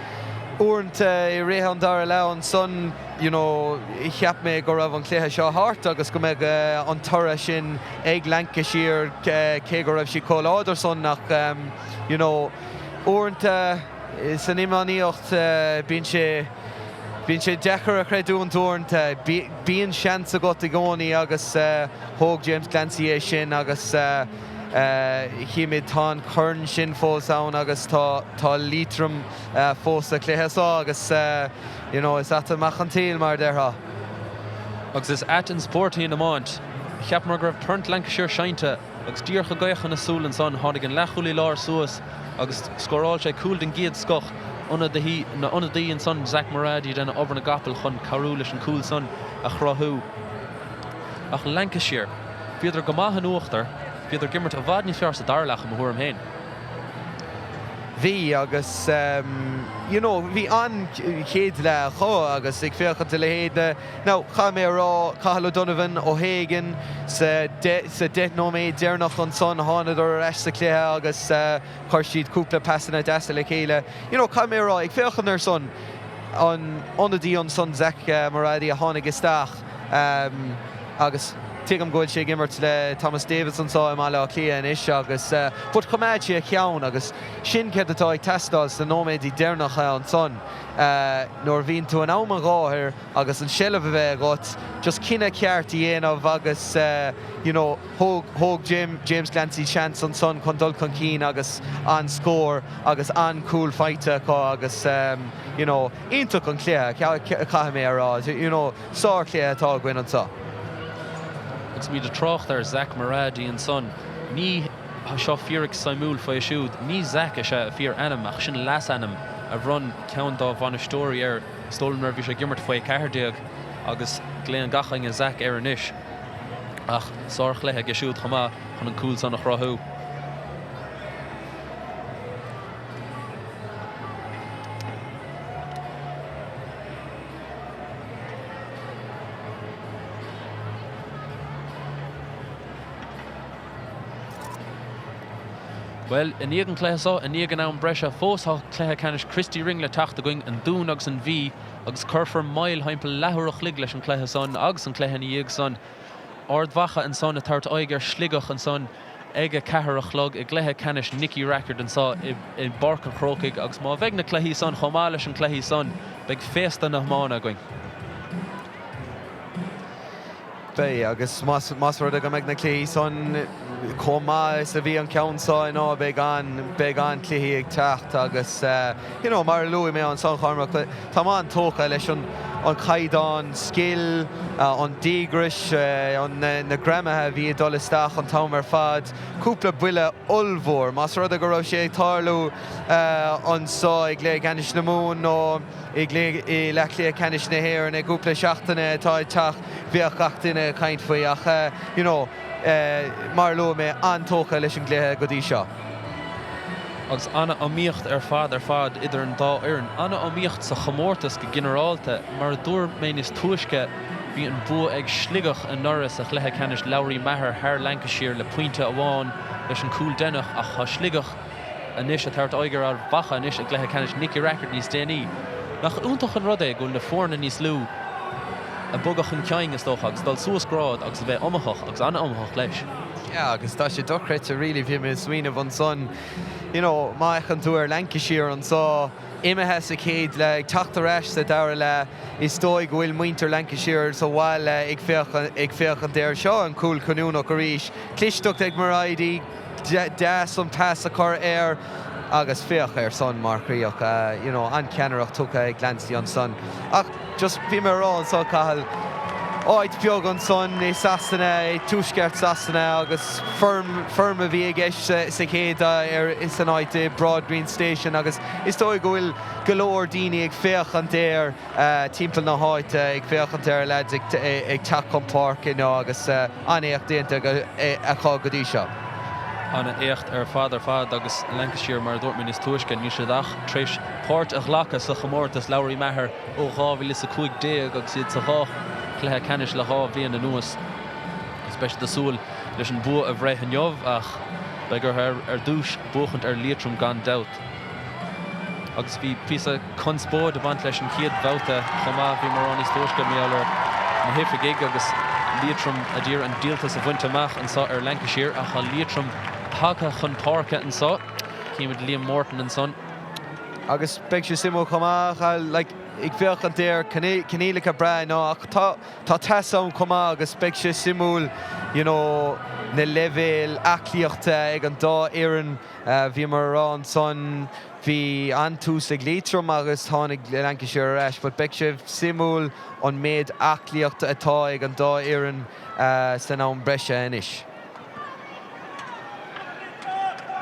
uaireanta i rith an dara leath ansan, you know, cheap mé go raibh an cluiche seo thart agus go mbeadh an toradh sin ag Lancashire cé go raibh siad chomh láidir san ach, you know, uaireanta. San iománaíocht bíonn sé, bíonn sé deacair a chreidiúint uaireanta. Bíonn seans agat i gcónaí agus thóg James Clancy é sin agus chímid tá an corn sin fós ann agus tá, tá Liatroim fós sa chluiche seo agus you know is ait amach an tsaoil mar a déarfá. Agus is ait an spórt í an iomáint. Cheapamar go raibh toirt Lancashire seinnte agus díreach i gcaochadh na súl ansan tháinig an leathchúlaí láir suas agus scóráil sé cúl den gcéad scoth. Ionadaí na n-ionadaí ansan Zach Moradi ag déanamh obair na gcapall chun cabhrú leis an cúl san a chruthú. Ach Lancashire, bhíodar go maith in uachtar, bhíodar ag imirt i bhfad níos fearr sa dara leath i mo thuairim féin. Bhí agus you know bhí an-chéad leath acu agus ag féachaint a leithéid de, now caithfidh mé a rá Cathal O'Donovan, O'Hagan sa sa 10 nóiméad deireanach ansan thánadar ar ais sa chluiche agus chuir siad cúpla pasanna deasa le chéile. You know caithfidh mé a rá ag féachaint ar son an ionadaí ansan Zach Moradi a tháinig isteach agus tuigim go bhfuil sé ag imirt le Thomas Davis anseo i mBaile Átha Cliath anois agus but choimeád sé a cheann agus sin céard atá ag teastáil sna nóiméidí deireanacha ansan nuair a bhíonn tú in am an gháthair agus an seilbh a bheith agat just cinneadh ceart a dhéanamh agus you know thóg thóg James Clancy seans ansan chun dul chun cinn agus an scór agus an cúl faighte acu agus you know iontach an cluiche caithfidh mé a rá you know Sár-chluiche atá againn anseo. Agus muid ag trácht ar Zach Moradi ansan, ní, seo fíric suimiúil faoi siúd, ní Zach is ea a fíor-ainm ach sin leasainm a bhronn ceann dá bhainisteoirí air, is dóigh liom nuair a bhí sé ag imirt faoi 14, agus glaonn gach éinne Zach air anois. Ach sár-chluiche aige siúd chomh maith chun an cúl san a chruthú. Bhuel, i ndiaidh an chluiche seo, i ndiaidh an am breise, fós tá cluiche ceannais Christy Ring le teacht againn, an Dún agus an Mhí, agus cuirfear moill thimpeall leathuair a chloig leis an chluiche san agus an cluiche ina dhiaidh san. Ard Mhacha ansan ag tabhairt aghaidh ar Shligeach ansan ag a ceathair a chlog i gcluiche ceannais Nicky Rackard anso i bPáirc an Chrócaigh agus má bheidh na cluichí san chomh maith leis an cluichí san beidh féasta na hiomána againn. Beidh, agus más rud é go mbeidh na cluichí san chomh maith is a bhí an ceann seo inniu beidh an, beidh an-chluichí ag teacht agus you know mar a luaigh mé ansan Cormac, táim an-tógtha leis an an caighdeán scil, an díograis, an na greamaithe a bhí ag dul isteach an t-am ar fad, cúpla buille ollmhór, más rud é go raibh sé ag tarlú anso i gcluiche ceannais na Mumhan nó i i leathchluiche ceannais na hÉireann i gcúpla seachtaine atá ag teacht, bheadh gach duine ag caint faoi ach you know mar a luaigh mé, an-tógtha leis an gcluiche go dtí seo. Agus an-iomaíocht ar fad ar fad idir an dá fhoireann. An-iomaíocht sa chomórtas go ginearálta. Mar a dúirt mé níos túisce, bhí an bua ag Sligeach anuraidh sa chluiche ceannais Lory Meagher thar Lancashire le pointe amháin leis an cúl deireanach ach tá Sligeach anois ag tabhairt aghaidh ar Ard Mhacha anois i gcluiche ceannais Nicky Rackard níos déanaí. Nach iontach an rud é go bhfuil na foirne níos lú ag bogadh chun cinn, is dócha, agus dul suas grád agus a bheith iomaíoch agus an-iomaíoch leis. Yeah, agus tá sé dochreidte really, bhí mé ag smaoineamh ansan, you know, má fhéachann tú ar Lancashire anso, imithe sa chéad leath, ag teacht ar ais sa dara leath, is dóigh go bhfuil muintir Lancashire sa bhaile ag féachaint, ag féachaint air seo, an cúl cinniúnach arís, clisteacht ag Moradi, deas an pas a chur air agus féach air san mar chríoch, you know, an-cheannaireacht tugtha ag Clancy ansan. Ach just bhí mé a rá anso, Cathal, áit beag ansan i Sasana, i tuaisceart Sasana agus feirm, feirm a bhí i gceist sa chéad ar, san áit i Broadgreen Station agus is dóigh go bhfuil go leor daoine ag féachaint air timpeall na háite, ag féachaint ar leaids ag teacht chun páirce inniu agus an-éacht déanta acu go dtí seo. An-éacht ar fad ar fad agus Lancashire, mar a dúirt mé níos túisce, níl siad ach tar éis páirt a ghlacadh sa chomórtas Lory Meagher ó 2015 agus iad sa dhá chluiche ceannais le dhá bhliain anuas. Agus beidh siad ag súil leis an bua a bhreith inniu ach beidh orthu ar dtús buachaint ar Liatroim gan dabht. Agus bhí píosa conspóid ag baint leis an chéad bhabhta chomh maith, bhí mé ag rá níos túisce, mar gheall ar na hoifigigh agus Liatroim a d'iarraidh an díoltas a bhaint amach anso ar Lancashire ach tá Liatroim tagtha chun páirce anso. Címid Liam Morton ansan. Agus beidh sé suimiúil chomh maith, like, ag féachaint ar coinníollacha breá inniu ach tá tá teas ann chomh maith agus beidh sé suimiúil you know na leibhéil aclaíochta ag an dá fhoireann. Bhíomar a rá ansan bhí an-tús ag Liatroim agus tháinig Lancashire ar ais but beidh sé suimiúil an méid aclaíochta atá ag an dá fhoireann san am breise anois.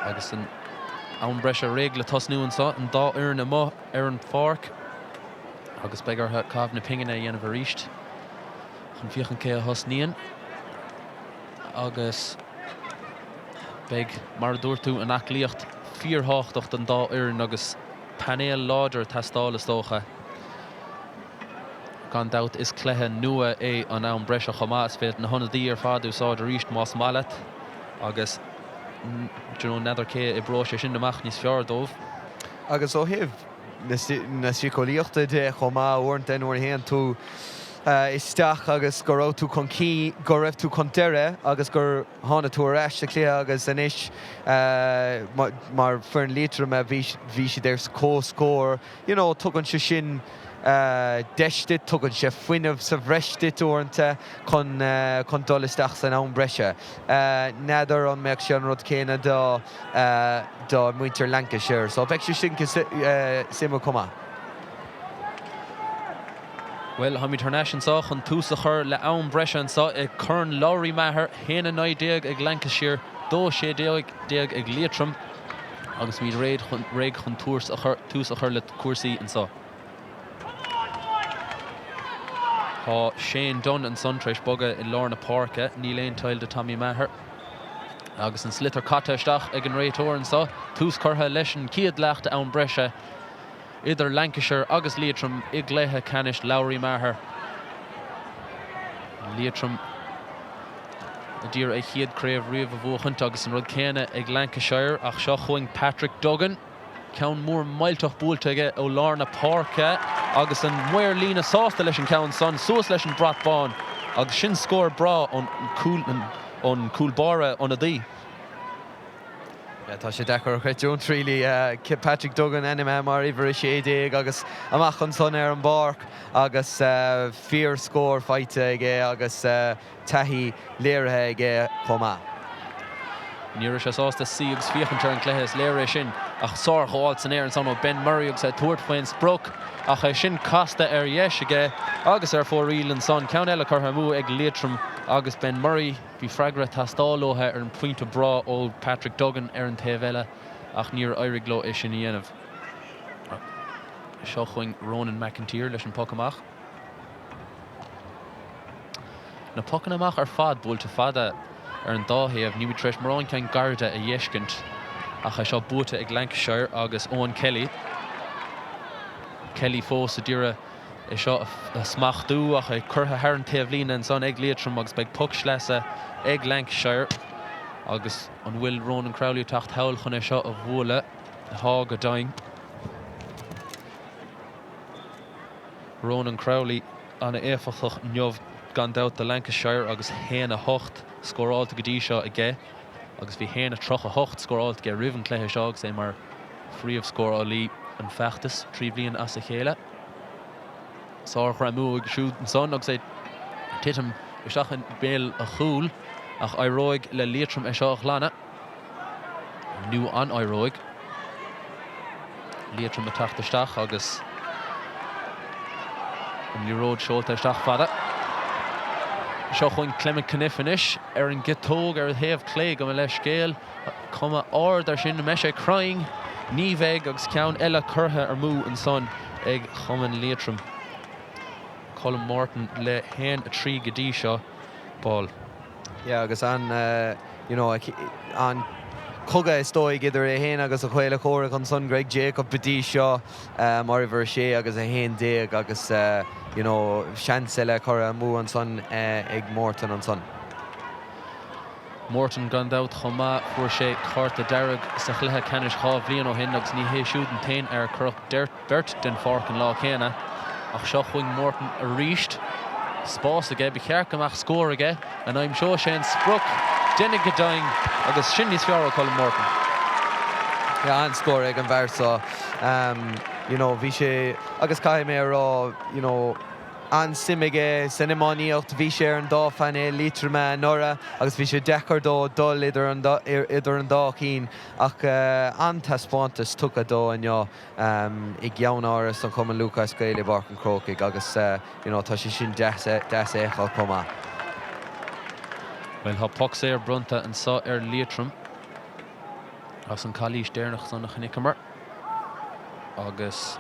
Agus an am breise réidh le tosnú anseo, an dá fhoireann amuigh ar an pháirc agus beidh orthu caitheamh na pingine a dhéanamh arís chun féachaint cé a thosnaíonn agus beidh, mar a dúirt tú, an aclaíocht fíorthábhachtach don dá fhoireann agus painéal láidir ag teastáil is dócha. Gan dabht is cluiche nua é an am breise chomh maith, is féidir na hionadaí ar fad a úsáid arís más maith leat agus do you know n'fheadar cé a oibreoidh sé sin amach níos fearr dóibh. Agus ó thaobh na síceolaíochta de chomh maith, uaireanta nuair a théann tú isteach agus go raibh tú chun cinn, go raibh tú chun deiridh agus gur tháinig tú ar ais sa chluiche agus anois mar foireann Liatroma bhí siad ar comhscór, you know tugann sé sin deis duit, tugann sé fuinneamh sa bhreis duit uaireanta chun chun dul isteach san am breise. N'fheadar an mbeadh sé an rud céanna do do mhuintir Lancashire so beidh sé sin suimiúil chomh maith. Bhuel, táimid thar n-ais anseo chun tús a chur le am breise anseo i Corn Lory Meagher, 1-19 ag Lancashire, 2-16 ag Liatroim agus muid réidh chun tús a chur le cúrsaí anseo. Tá Shane Dunne ansan tar éis bogadh i lár na páirce. Níl aon toil do Tommy Maher. Agus an sliotar caite isteach ag an réiteoir anseo. Tús curtha leis an chéad leath d'am breise idir Lancashire agus Liatroim i gcluiche ceannais Lory Meagher. Liatroim ag iarraidh a chéad craobh riamh a bhuachaint agus an rud céanna ag Lancashire ach seo chugainn Patrick Duggan. Ceann mór millteach buailte aige ó lár na páirce agus an maor líne sásta leis an ceann san, suas leis an brat bán agus sin scór breá ón cúl báire ionadaí. Tá sé deacair a chreidiúint really. Patrick Duggan ainmnithe mar uimhir 16 agus amach ansan ar an bpáirc agus fíor scór faighte aige agus taithí léirithe aige chomh maith. Ní raibh sé sásta suí agus féachaint ar an gcluiche, is léir é sin, ach sárghabháil san aer ansan ó Ben Murray agus é ag tabhairt faoin sprioc ach é sin casta ar dheis aige agus ar fóraoil ansan. Ceann eile curtha amú ag Liatroim agus Ben Murray. Bhí freagra ag teastáil uathu ar an bpointe breá ó Patrick Duggan ar an taobh eile ach níor éirigh leo é sin a dhéanamh. Seo chugainn Ronan McEntee leis an bpoc amach. Na pocanna amach ar fad buailte fada ar an dá thaobh. Nílimid tar éis mórán ceann gairide a dh'fheiscint ach é seo buaite ag Lancashire agus Eoin Kelly. Kelly fós ag iarraidh é seo a smachtú ach é curtha thar an taobhlíne ansan ag Liatroim agus beidh poc sleasa ag Lancashire agus an bhfuil Ronan Crowley ag teacht thall chun é seo a bhualadh? Tá go deimhin. Ronan Crowley an-éifeachtach inniu gan dabht do Lancashire agus 1-8 scóráilte go dtí seo aige agus bhí 1-38 scóráilte aige roimh an chluiche seo agus é mar phríomhscórálaí an feachtais 3 bhliain as a chéile. Sárghreamú aige siúd ansan agus é ag titim isteach i mbéal a chúil ach éireoidh le Liatroim é seo a ghlanadh. Nó an éireoidh? Liatroim ag teacht isteach agus an liathróid seolta isteach fada. Seo chugainn Clement Cunniffe anois ar an gciotóg ar a thaobh clé gabh mo leithscéal. Cuma ard air sin, an mbeidh sé cruinn? Ní bheidh agus ceann eile curtha amú ansan ag Cumann Liatroim. Colm Morton le 1-3 go dtí seo. Paul. Yeah agus an you know an cogadh is dóigh idir é féin agus a chéile comhraic ansan Greg Jacob go dtí seo mar uimhir 6 agus 11 agus you know seans eile curtha amú ansan ag Morton ansan. Morton gan dabht chomh maith, fuair sé cárta dearg sa chluiche ceannais 2 bhliain ó shin agus ní hé siúd an t-aon fhear cuireadh beirt den pháirc an lá céanna. Ach seo chugainn Morton arís. Spás aige, ba cheart go mbeadh scór aige. An aimseoidh sé an sprioc? Déanfaidh go deimhin agus sin níos fearr ó Colm Morton. Yeah, an-scór ag an bhfear seo. You know, bhí sé, agus caithfidh mé a rá, you know, an-suim aige san iománaíocht, bhí sé ar an dá phainéal Liatroma anuraidh agus bhí sé deacair dó dul idir an idir an dá chinn ach an-taispeántas tugtha dó inniu i gceannáras an Chumann Lúthchleas Gael i bPáirc an Chrócaigh agus you know tá sé sin deas a fheiceáil chomh maith. Bhuel, tá poc saor bronnta anseo ar Liatroim as an calaois deireanach san a chonaiceamar agus.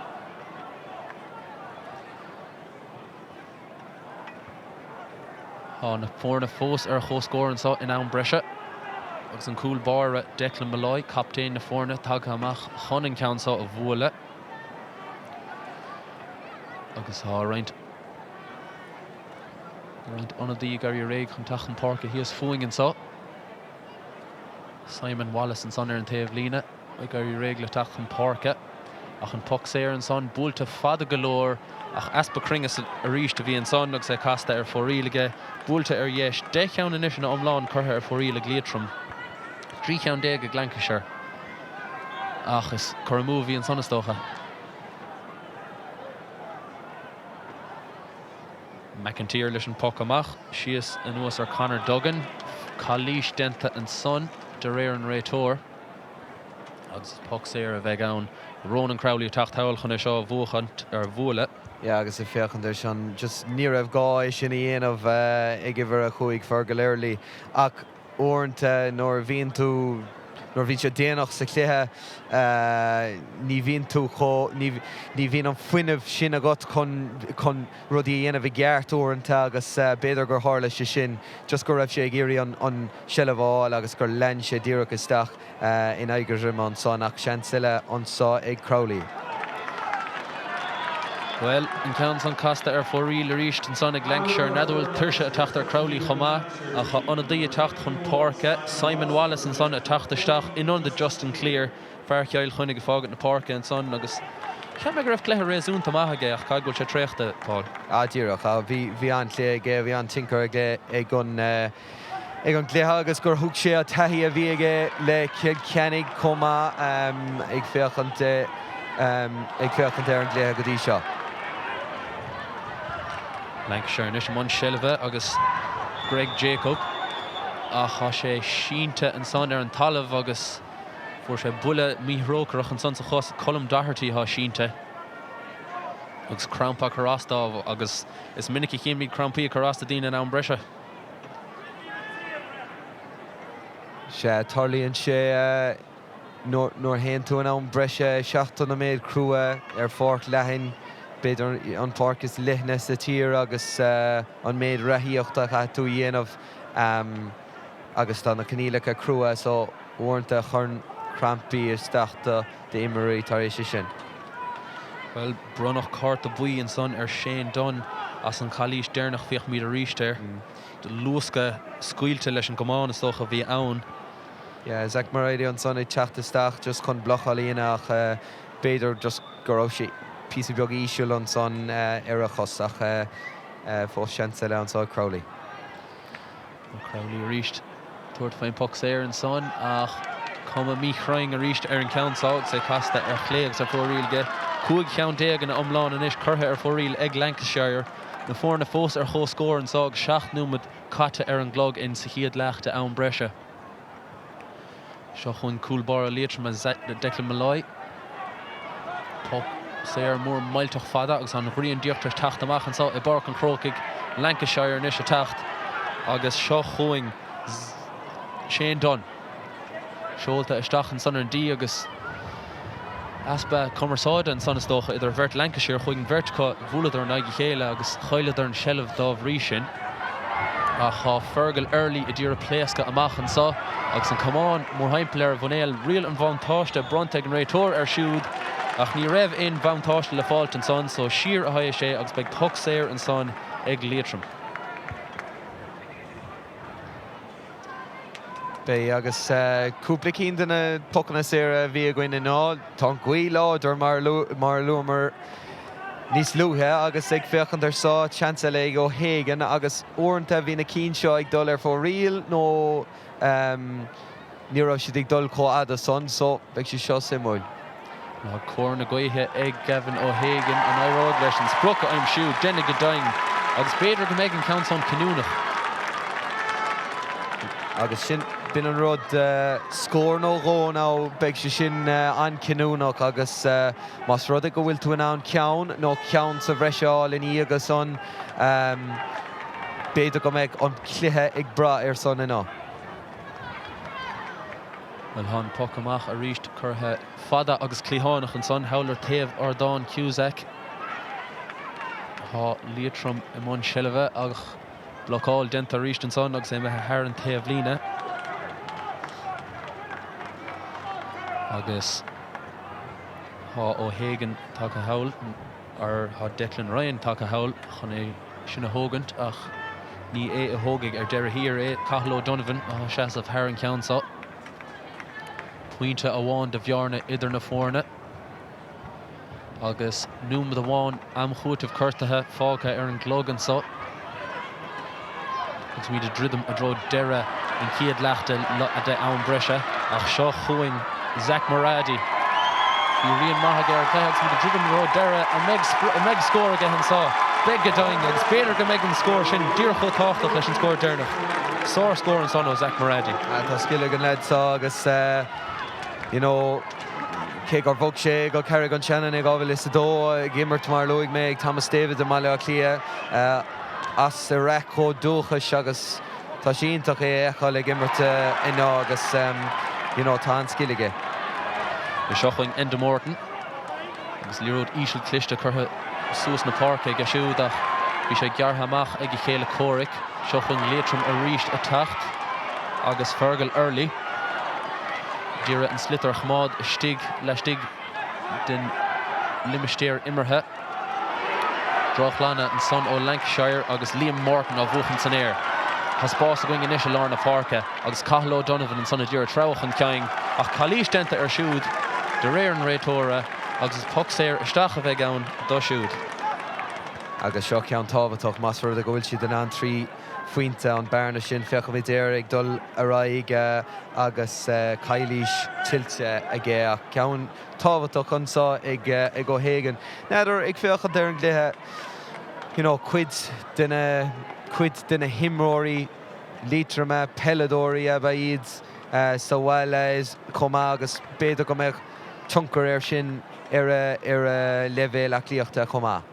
Tá na foirne fós ar comhscór anseo in am breise agus an cúl báire Declan Molloy, captaen na foirne, tagtha amach chun an ceann seo a bhualadh agus tá roinnt roinnt ionadaí ag éirí réidh chun teacht chun páirce thíos fúinn anseo. Simon Wallace ansan ar an taobhlíne. Ag éirí réidh le teacht chun páirce ach an poc saor ansan buailte fada go leor ach easpa cruinneas arís a bhí ansan agus é casta ar fóraoil aige. Buailte ar dheis. 10 cheann anois ina iomlán curtha ar fóraoil ag Liatroim. 13 cheann ag Lancashire. Ach is cur amú a bhí ansan is dócha. McEntee leis an poc amach, síos anuas ar Conor Duggan. Calaois déanta ansan de réir an réiteoir. Agus is poc saor a bheidh ann. Ronan Crowley ag teacht thall chun é seo a bhuachaint ar bhualadh. Yeah agus ag féachaint air sin just ní raibh gá é sin a dhéanamh ag uimhir a chúig Fergal Early ach uaireanta nuair a bhíonn tú nuair a bhíonn sé déanach sa chluiche ní bhíonn tú chomh ní ní bhíonn an fuinneamh sin agat chun chun rudaí a dhéanamh i gceart uaireanta agus b'fhéidir gur tharla sé sin just go raibh sé ag iarraidh an an seilbh a fháil agus gur lean sé díreach isteach in aghaidh a dhroime ansan ach seans eile anso ag Crowley. Bhuel, an ceann san casta ar fóraoil arís ansan ag Lancashire. N'fheadar bhfuil tuirse ag teacht ar Crowley chomh maith ach tá ionadaí ag teacht chun páirce. Simon Wallace ansan ag teacht isteach in ionad Justin Cleere. Fear Chill Chainnigh ag fágaint na páirce ansan agus cheap mé go raibh cluiche réasúnta maith aige ach caithfidh go bhfuil sé traochta, Paul. Ah díreach, bhí, bhí an-chluiche aige, bhí an-tionchar aige ag an, ag an gcluiche agus gur thug sé an taithí a bhí aige le Cill Chainnigh chomh maith ag féachaint ag féachaint ar an gcluiche go dtí seo. Lancashire anois i mbun seilbhe agus Greg Jacob ach tá sé sínte ansan ar an talamh agus fuair sé buille míthrócaireach ansan sa chos. Colm Doherty atá sínte agus crampa ag cur as dó agus is minic a chímid crampaí ag cur as do daoine in am breise. Sea, tarlaíonn sé nuair a théann tú in am breise, 70 nóiméad crua ar pháirc leathan, b'fhéidir an pháirc is leithne sa tír agus an méid reathaíochta a chaithfidh tú a dhéanamh agus tá na coinníollacha crua so uaireanta cuireann crampaí isteach do d'imreoirí tar éis sin. Bhuel, bronnadh cárta buí ansan ar Shane Dunne as an chalaois deireanach, féachfaimid arís air. Luascadh scaoilte leis an gcamán is dócha a bhí ann. Yeah, Zach Moriarty ansan ag teacht isteach just chun blocáil a dhéanamh ach b'fhéidir just go raibh sé píosa beag íseal ansan ar a chos ach fós seans eile anso ag Crowley. Crowley arís ag tabhairt faoin poc saor ansan ach cuma míchruinn arís ar an ceann seo agus é casta ar chlé agus ar fóraoil aige. 15 cheann ina iomlán anois curtha ar fóraoil ag Lancashire. Na foirne fós ar comhscór anso agus 7 nóiméad caite ar an gclog in sa chéad leath de am breise. Seo chugainn cúl báire Liatroma, Declan Molloy. Poc saor mór millteach fada agus an ghrian díreach tar éis teacht amach anseo i bPáirc an Chrócaigh. Lancashire anois ag teacht agus seo chugainn Shane Dunne. Seolta isteach ansan ar an D agus easpa cumarsáide ansan is dócha idir bheirt Lancashire. Chuaigh an bheirt acu, bhuaileadar in aghaidh a chéile agus chailleadar an tseilbh dá bhrí sin. Ach tá Fergal Early ag iarraidh pléascadh amach anso agus an camán mórthimpeall ar a mhuinéal. Riail an bhuntáiste bronnta ag an réiteoir air siúd ach ní raibh aon bhuntáiste le fáilt ansan so siar a théann sé agus beidh poc saor ansan ag Liatroim. Beidh, agus cúpla cinn de na pocanna saora a bhí againn inniu, tá an ghaoth láidir mar a luamar níos luaithe agus ag féachaint ar seo, seans eile ag O'Hagan agus uaireanta bhí na cinn seo ag dul ar fóraoil nó. ní raibh siad ag dul chomh fhada san so beidh sé seo suimiúil. Tá cóir na gaoithe ag Gavin O'Hagan. An éireoidh leis an sprioc a aimsiú? Deimhin go deimhin. Agus b'fhéidir go mbeidh an ceann san cinniúnach. Agus sin, b'in an rud, scór nó dhó now beidh sé sin an-chinniúnach agus más rud é go bhfuil tú in ann ceann nó ceann sa bhreis a fháil ina dhiaidh san, b'fhéidir go mbeidh an cluiche ag brath air san inniu. Bhuel, tá an poc amach arís curtha fada agus cliathánach ansan thall ar taobh ardán Cusack. Tá Liatroim i mbun seilbhe ach blocáil déanta arís ansan agus é imithe thar an taobhlíne. Agus tá O'Hagan tagtha thall, or tá Declan Ryan tagtha thall chun é sin a thógaint ach ní é a thógfaidh ar deireadh thiar é, Cathal O'Donovan atá ag seasamh thar an cheann seo. Pointe amháin de bhearna idir na foirne agus nóiméad amháin am chúitimh cortaithe fágtha ar an gclog anseo. Agus muid ag druidim i dtreo deireadh an chéad leath de am breise ach seo chugainn Zach Moradi. Bhí rian maith aige ar an gcluiche agus muid ag druidim i dtreo deireadh. An mbeidh an mbeidh scór aige anseo? Beidh go deimhin agus b'fhéidir go mbeidh an scór sin díreach chomh tábhachtach leis an scór deireanach. Sár-scór ansan ó Zach Moradi. Tá scil ag an leaid seo agus you know cé gur bhog sé go Carraig an tSeanainn i 2002 ag imirt mar a luaigh mé ag Thomas Davitt i mBaile Átha Cliath, as Iraq ó dúchas agus tá sé iontach é a fheiceáil ag imirt inniu agus you know tá an-scil aige. Seo chugainn Enda Morton agus liathróid íseal cliste curtha suas na páirce aige siúd ach bhí sé gearrtha amach ag a chéile comhraic. Seo chugainn Liatroim arís ag teacht agus Fergal Early ag iarraidh an sliotar a choimeád istigh laistigh den limistéar imeartha. Drochghlanadh ansan ó Lancashire agus Liam Morton á bhuachan san aer. Tá spás againn anois i lár na páirce agus Cathal O'Donovan ansan ag iarraidh treabhadh chun cinn ach calaois déanta air siúd de réir an réiteora agus is poc saor isteach a bheidh ann dó siúd. Agus seo ceann tábhachtach más rud é go bhfuil siad in ann 3 phointe an bearna sin, féachfaimid air ag dul ar aghaidh agus calaois tuillte aige ach ceann tábhachtach anseo ag O'Hagan. N'fheadar, ag féachaint ar an gcluiche, you know, cuid de na, cuid de na himreoirí Liatroma, peileadóirí ab ea iad sa bhaile chomh maith agus b'fhéidir go mbeadh tionchar air sin ar a, ar a leibhéal aclaíochta chomh maith.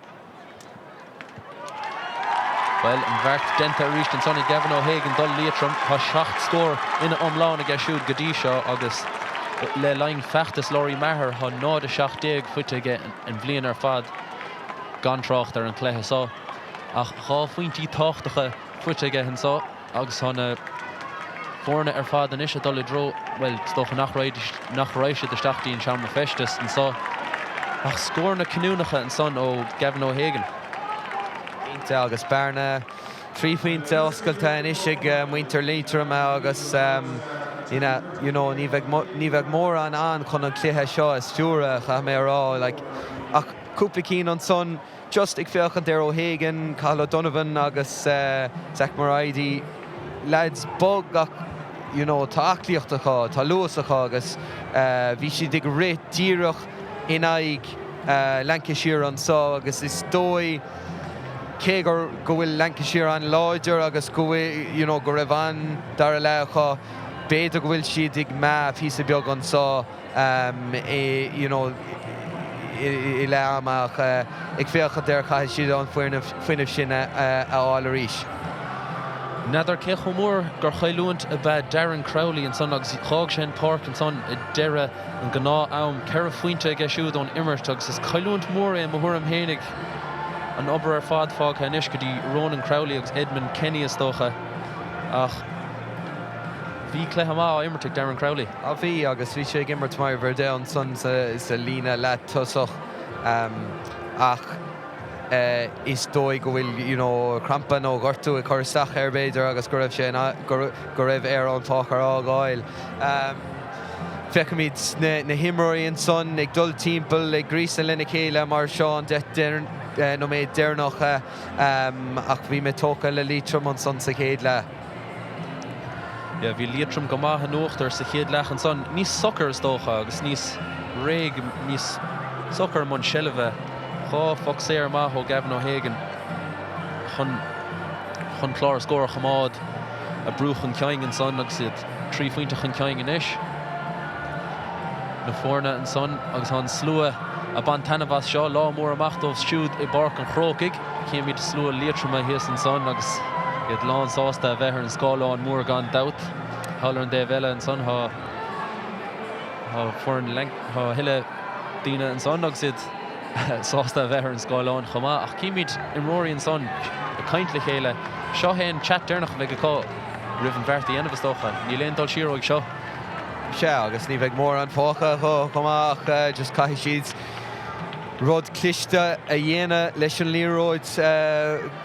Bhuel, an bheart déanta arís ansan ag Gavin O'Hagan do Liatroim. Tá 7 scór ina iomlán aige siúd go dtí seo agus le linn feachtas Lory Meagher tá 0-17 faighte aige an bhliain ar fad gan trácht ar an chluiche seo. Ach dhá phointí tábhachtacha faighte aige anseo. Agus tá na foirne ar fad anois ag dul i dtreo, bhuel, is dócha nach raghaidís, nach raghaidh siad isteach dtí an seomra feistis anso. Ach scóranna cinniúnacha ansan ó Gavin O'Hagan. Cinnte, agus bearna 3 phointe oscailte anois ag muintir Liatroma agus you know, ní bheidh, ní bheidh mórán ann chun an cluiche seo a stiúradh, caithfidh mé a rá, like, ach cúpla cinn ansan. Just ag féachaint ar O'Hagan, Cathal O'Donovan agus Zach Moradi, lads bog ach you know tá aclaíocht acu, tá luas acu agus bhí siad ag rith díreach in aghaidh Lancashire anso agus is dóigh cé gur go bhfuil Lancashire an-láidir agus go bhfuil you know go raibh an dara leath acu, b'fhéidir go bhfuil siad ag meath píosa beag anso. you know i leath ama ach ag féachaint air caithfidh siad an fuinneamh sin a fháil arís. N'fheadar cé chomh mór gur chailliúint ab ea Darren Crowley ansan agus dh'fhág sé an pháirc ansan ag deireadh an gnáth am. 4 phointe aige siúd ón imirt agus is cailliúint mhór é i mo thuairim fhéinig. An obair ar fad fágtha anois go dtí Ronan Crowley agus Edmund Kenny is dócha ach Bhí cluiche maith á imirt ag Darren Crowley. Á bhí, agus bhí sé ag imirt mar uimhir 10 ansan sa líne leath-tosach ach is dóigh go bhfuil you know crampa nó gortú ag cur isteach air b'fhéidir agus go raibh sé go raibh air an pháirc a fhágáil. Feicimid na himreoirí ansan ag dul timpeall ag gríosadh lena chéile mar seo an 10 nóiméad deireanach ach bhí mé tógtha le Liatroim ansan sa chéad leath. Yeah, bhí Liatroim go maith in uachtar sa chéad leath ansan. Níos socair is dócha agus níos réidh, níos socair i mbun seilbhe. 2 phoc saor maith ó Gavin O'Hagan chun chun clár scóir a choimeád a brú chun cinn ansan agus iad 3 phointe chun cinn anois. Na foirne ansan agus tá an slua ag baint taitneamh as seo. Lá mór amach dóibh siúd i bPáirc an Chrócaigh. Címid slua Liatroma thíos ansan agus iad lán sásta a bheith ar an scáileán mór gan dabht. Thall ar an dtaobh eile ansan tá tá foireann tá a thuilleadh daoine ansan agus iad sásta a bheith ar an scáileán chomh maith. Ach címid imreoirí ansan ag caint le chéile. Seo é an chat deireanach a bheidh acu roimh an bheart a dhéanamh is dócha. Níl aon dul siar uaidh seo. Sea, agus ní bheidh mórán fágtha acu chomh maith ach just caithfidh siad rud cliste a dhéanamh leis an liathróid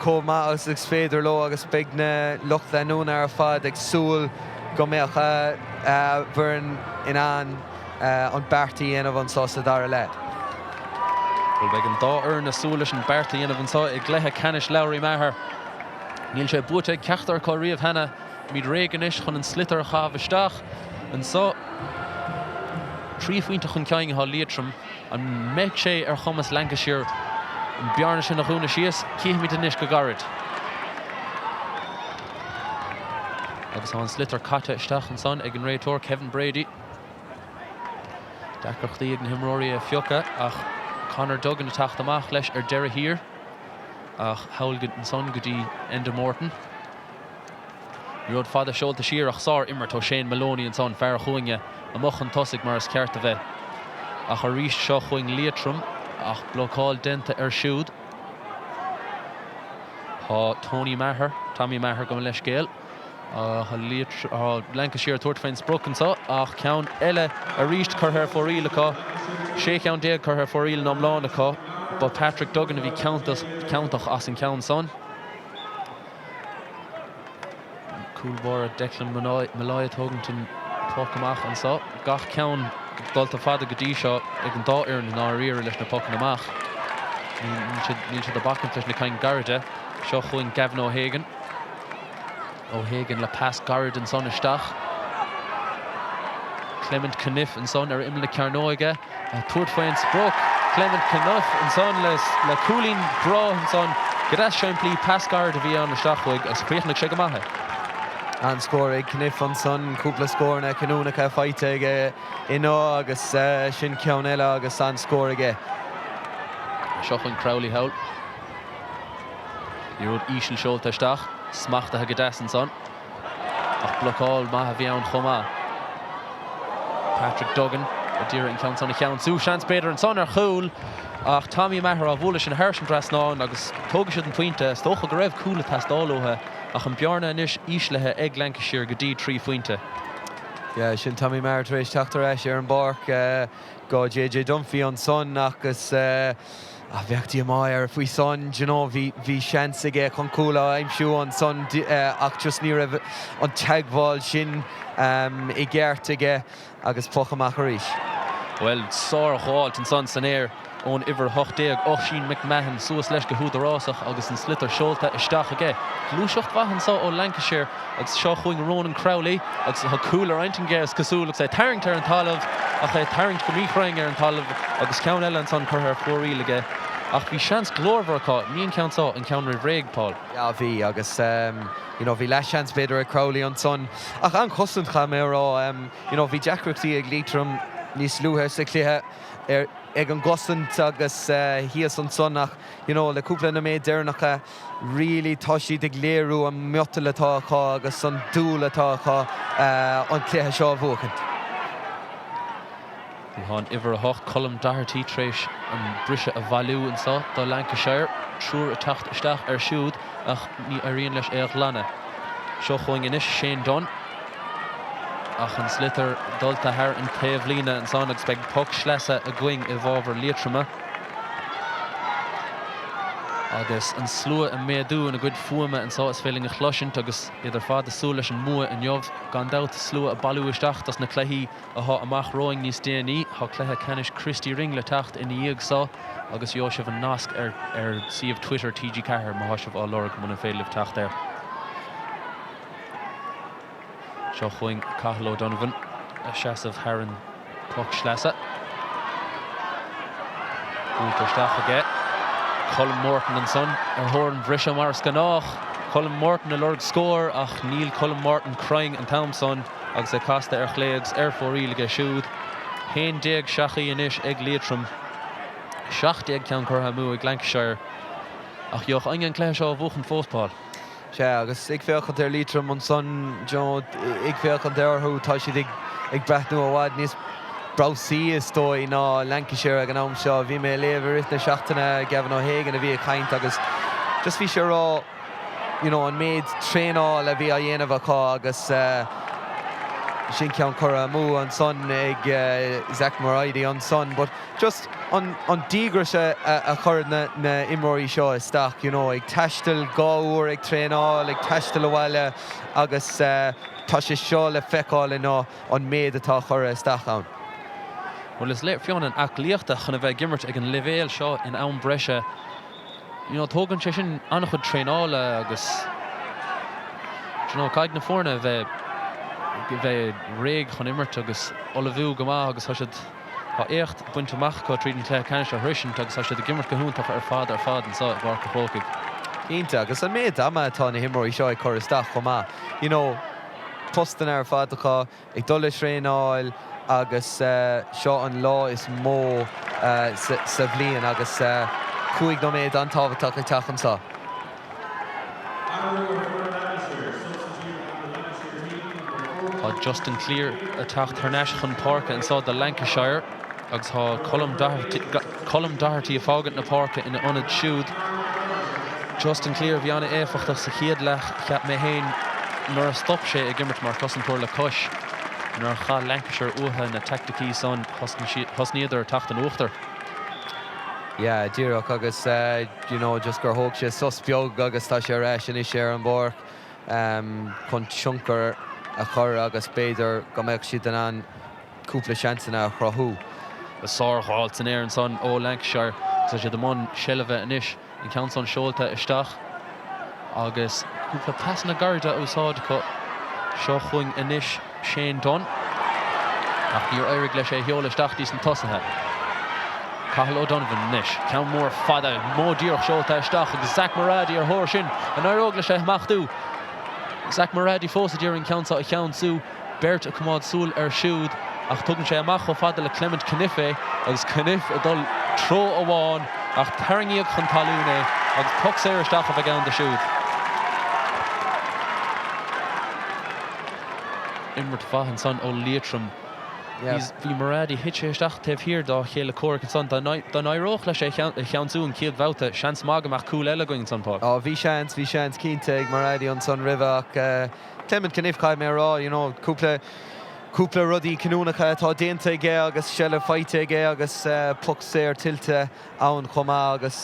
chomh maith agus is féidir leo agus beidh na lucht leanúna ar fad ag súil go mbeadh a bhfoireann in ann an beart a dhéanamh anseo sa dara leath. Bhuel, beidh an dá fhoireann ag súil leis an beart a dhéanamh anseo i gcluiche ceannais Lowry Maher. Níl sé buaite ag ceachtar acu riamh cheana. Táimid réidh anois chun an sliotar a chaitheamh isteach anseo. 3 phointe chun cinn atá Liatroim. An mbeidh sé ar chumas Lancashire an bearna sin a dhúnadh síos? Cífimid anois go gairid. Agus tá an sliotar caite isteach ansan ag an réiteoir Kevin Brady. Deacrachtaí ag na himreoirí é a phiocadh ach Conor Duggan ag teacht amach leis ar deireadh thiar ach thall ansan go dtí Enda Morton. Liathróid fada seolta siar ach sár-imirt ó Shane Maloney ansan, fear an chúinne, amuigh chun tosaigh mar is ceart a bheith. Ach arís seo chugainn Liatroim ach blocáil déanta air siúd. Tá Tony Maher, Tommy Maher gabh mo leithscéal, tá Lancashire ag tabhairt faoin sprioc anseo ach ceann eile arís curtha ar fóraoil acu. 16 ceann curtha ar fóraoil in iomlán acu. Ba Patrick Duggan a bhí ciontach as an ceann san. Cúl báire Declan Molloy ag tógaint an poc amach anseo. Gach ceann dulta fada go dtí seo ag an dá fhoireann i ndáiríre leis na pocanna amach. Níl siad ag bacaint leis na cinn gairide. Seo chugainn Gavin O'Hagan. O'Hagan le pas gairid ansan isteach. Clement Cunniffe ansan ar imeall na cearnóige. Ag tabhairt faoin sprioc, Clement Cunniffe ansan le cúilín breá ansan. Go deas simplí, pas gairid a bhí ann isteach uaidh agus chríochnaigh sé go maith é. An-scór ag Cunniffe ansan, cúpla scóranna cinniúnacha faighte aige inniu agus sin ceann eile agus an-scór aige. Seo chugainn Crowley thall. Liathróid íseal seolta isteach, smachtaithe go deas ansan. Ach blocáil maith a bhí ann chomh maith. Patrick Duggan a d'iarraidh an ceann san a cheansú. Seans b'fhéidir ansan ar chúl ach Tommy Maher á bhualadh sin thairis an dtrasnán agus tógfaidh siad an pointe. Is dócha go raibh cúl ag teastáil uathu ach an bearna anois íslithe ag Lancashire go dtí 3 phointe. Yeah, sin Tommy Maher tar éis teacht ar ais ar an bpáirc go JJ Dunphy ansan agus bheadh díomá air faoi san, do you know, bhí, bhí seans aige chun cúl a aimsiú ansan ach just ní raibh an teagmháil sin i gceart aige agus poc amach arís. Bhuel, sár-ghabháilt ansan san aer ón uimhir 18, Oisín McMahon, suas leis go húdarásach agus an sliotar seolta isteach aige. Gluaiseacht mhaith anso ó Lancashire Agus seo chugainn Ronan Crowley agus tá cúl ar intinn aige is cosúil agus é ag tarraingt ar an talamh ach é ag tarraingt go míchruinn ar an talamh agus ceann eile ansan curtha ar fóraoil aige. Ach bhí seans glórmhar acu, ní an ceann seo, an ceann roimh réidh, Paul. Yeah bhí agus you know bhí leathsheans b'fhéidir ag Crowley ansan ach an-chosaint chaithfidh mé a rá. You know bhí deacrachtaí ag Liatroim níos luaithe sa chluiche ar ag an gcosaint agus thíos ansan ach you know le cúpla nóiméad deireanacha Really tá siad ag léiriú an miotal atá acu agus an dúil atá acu an cluiche seo a bhuachaint. Tá an uimhir 8, Colm Doherty, tar éis an briseadh a bhailiú anseo do Lancashire. Triúr ag teacht isteach air siúd ach ní éiríonn leis é a ghlanadh. Seo chugainn anois Shane Dunne ach an sliotar dulta thar an taobhlíne ansan agus beidh poc sleasa againn i bhfabhar Liatroma. Agus an slua ag méadú ina gcuid fuaime anseo is féidir linn a chloisint agus iad ar fad ag súil leis an mbua inniu. Gan dabht, slua ag bailiú isteach dos na cluichí atá amach romhainn níos déanaí. Tá cluiche ceannais Christy Ring le teacht ina dhiaidh seo agus gheobhaidh sibh an nasc ar ar suíomh Twitter TG4 má tá sibh á lorg muna féidir libh teacht air. Seo chugainn Cathal O'Donovan ag seasamh thar an bpoc sleasa. Buailte isteach aige. Colm Morton ansan ar thóir an bhriseadh mar is gnách. Colm Morton ag lorg scóir ach níl Colm Morton cruinn an t-am san agus é casta ar chlé agus ar fóraoil aige siúd. 11 seachaí anois ag Liatroim. 17 ceann curtha amú ag Lancashire. Ach gheobhaidh éinne an cluiche seo a bhuachan fós, Paul. Sea, agus ag féachaint ar Liatroim ansan, you know, ag féachaint orthu, tá siad ag breathnú i bhfad níos brabhsaí, is dóigh, ná Lancashire ag an am seo. Bhí mé ag léamh i rith na seachtaine, Gavin O'Hagan a bhí ag caint agus just bhí sé ag rá, you know, an méid traenáil a bhí á dhéanamh acu agus sin ceann curtha amú ansan ag Zach Moradi ansan but just an díograis a chuir na imreoirí seo isteach, you know, ag taisteal 2 uair ag traenáil, ag taisteal abhaile agus tá sé seo le feiceáil inniu, an méid atá curtha isteach ann. Bhuel, is léir, Fionn, an aclaíochta chun a bheith ag imirt ag an leibhéal seo in am breise, you know, tógann sé sin an-chuid traenála agus, you know, caithfidh na foirne a bheith, a bheith réidh chun imirt agus ullmhú go maith agus tá siad, Tá éacht bainte amach acu tríd an cluiche ceannais a shroisint agus tá siad ag imirt go hiontach ar fad ar fad anseo i bPáirc an Chrócaigh. Cinnte, agus an méid ama atá na himreoirí seo ag cur isteach chomh maith. You know, postanna ar fad acu, ag dul le traenáil agus seo an lá is mó sa bhliain agus 5 nóiméad an-tábhachtach ag teacht anseo. Tá Justin Cleere ag teacht thar n-ais chun páirce anseo do Lancashire agus tá Colm Colm Doherty ag fágaint na páirce ina ionad siúd. Justin Cleere a bhí an-éifeachtach sa chéad leath, cheap mé féin, nuair a stop sé ag imirt mar chosantóir le cois. Nuair a chaith Lancashire uathu na teaicticí san, thosnaíodar ag teacht in uachtar. Yeah, díreach agus you know just gur thóg sé sos beag agus tá sé ar ais anois ar an bpáirc chun tionchar a chur agus b'fhéidir go mbeadh siad in ann cúpla seansanna a chruthú. Sárghabháil san aer ansan ó Lancashire agus tá siad i mbun seilbhe anois. An ceann san seolta isteach agus cúpla pasanna gairide á úsáid acu. Seo chugainn anois Shane Dunne ach níor éirigh leis é a sheoladh isteach dtí na tosaithe. Cathal O'Donovan anois, ceann mór fada, modh díreach seolta isteach agus Zach Moradi ar thóir sin. An éireoidh leis é a smachtú? Zach Moradi fós a d'iarraidh an ceann seo a cheansú. Beirt ag coimeád súil air siúd ach tugann sé amach chomh fada le Clement Canniffe é agus Canniffe ag dul treo amháin ach tarraingíodh chun talún é agus poc saor isteach a bheidh ann dó siúd. Imirt mhaith ansan ó Liatroim. Bhí Moradi, thit sé isteach taobh thiar dá chéile comhraic ansan. Dá n-éireodh leis é a cheansú an chéad bhabhta, seans maith go mbeadh cúl eile againn ansan, Paul. Bhí seans, bhí seans cinnte ag Moradi ansan roimhe ach Clement Canniffe, caithfidh mé a rá, you know, cúpla, cúpla rudaí cinniúnacha atá déanta aige agus seilbh faighte aige agus poc saor tuillte ann chomh maith agus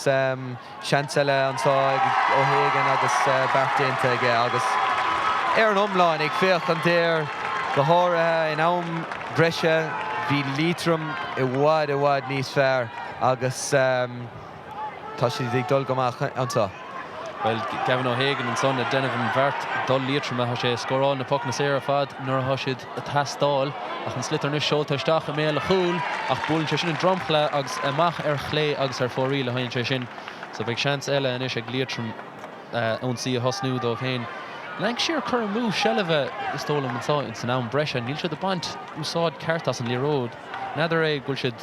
seans eile anseo ag O'Hagan agus beart déanta aige agus ar an iomlán ag féachaint air, go háirithe in am breise, bhí Liatroim i bhfad, i bhfad níos fearr agus. Tá siad ag dul go maith anseo. Bhuel, Gavin O'Hagan ansan ag déanamh an bheart do Liatroim. Tá sé ag scóráil na pocanna saora ar fad nuair atá siad ag teastáil. Ach an sliotar anois seolta isteach i mbéal an chúil ach buaileann sé sin an dromchla agus amach ar chlé agus ar fóraoil a théann sé sin. So beidh seans eile anois ag Liatroim ionsaí a thosnú dóibh féin. Lancashire ag cur amú seilbhe is dóigh liom anseo ins an am breise. Níl siad ag baint úsáid ceart as an liathróid. N'fheadar é go bhfuil siad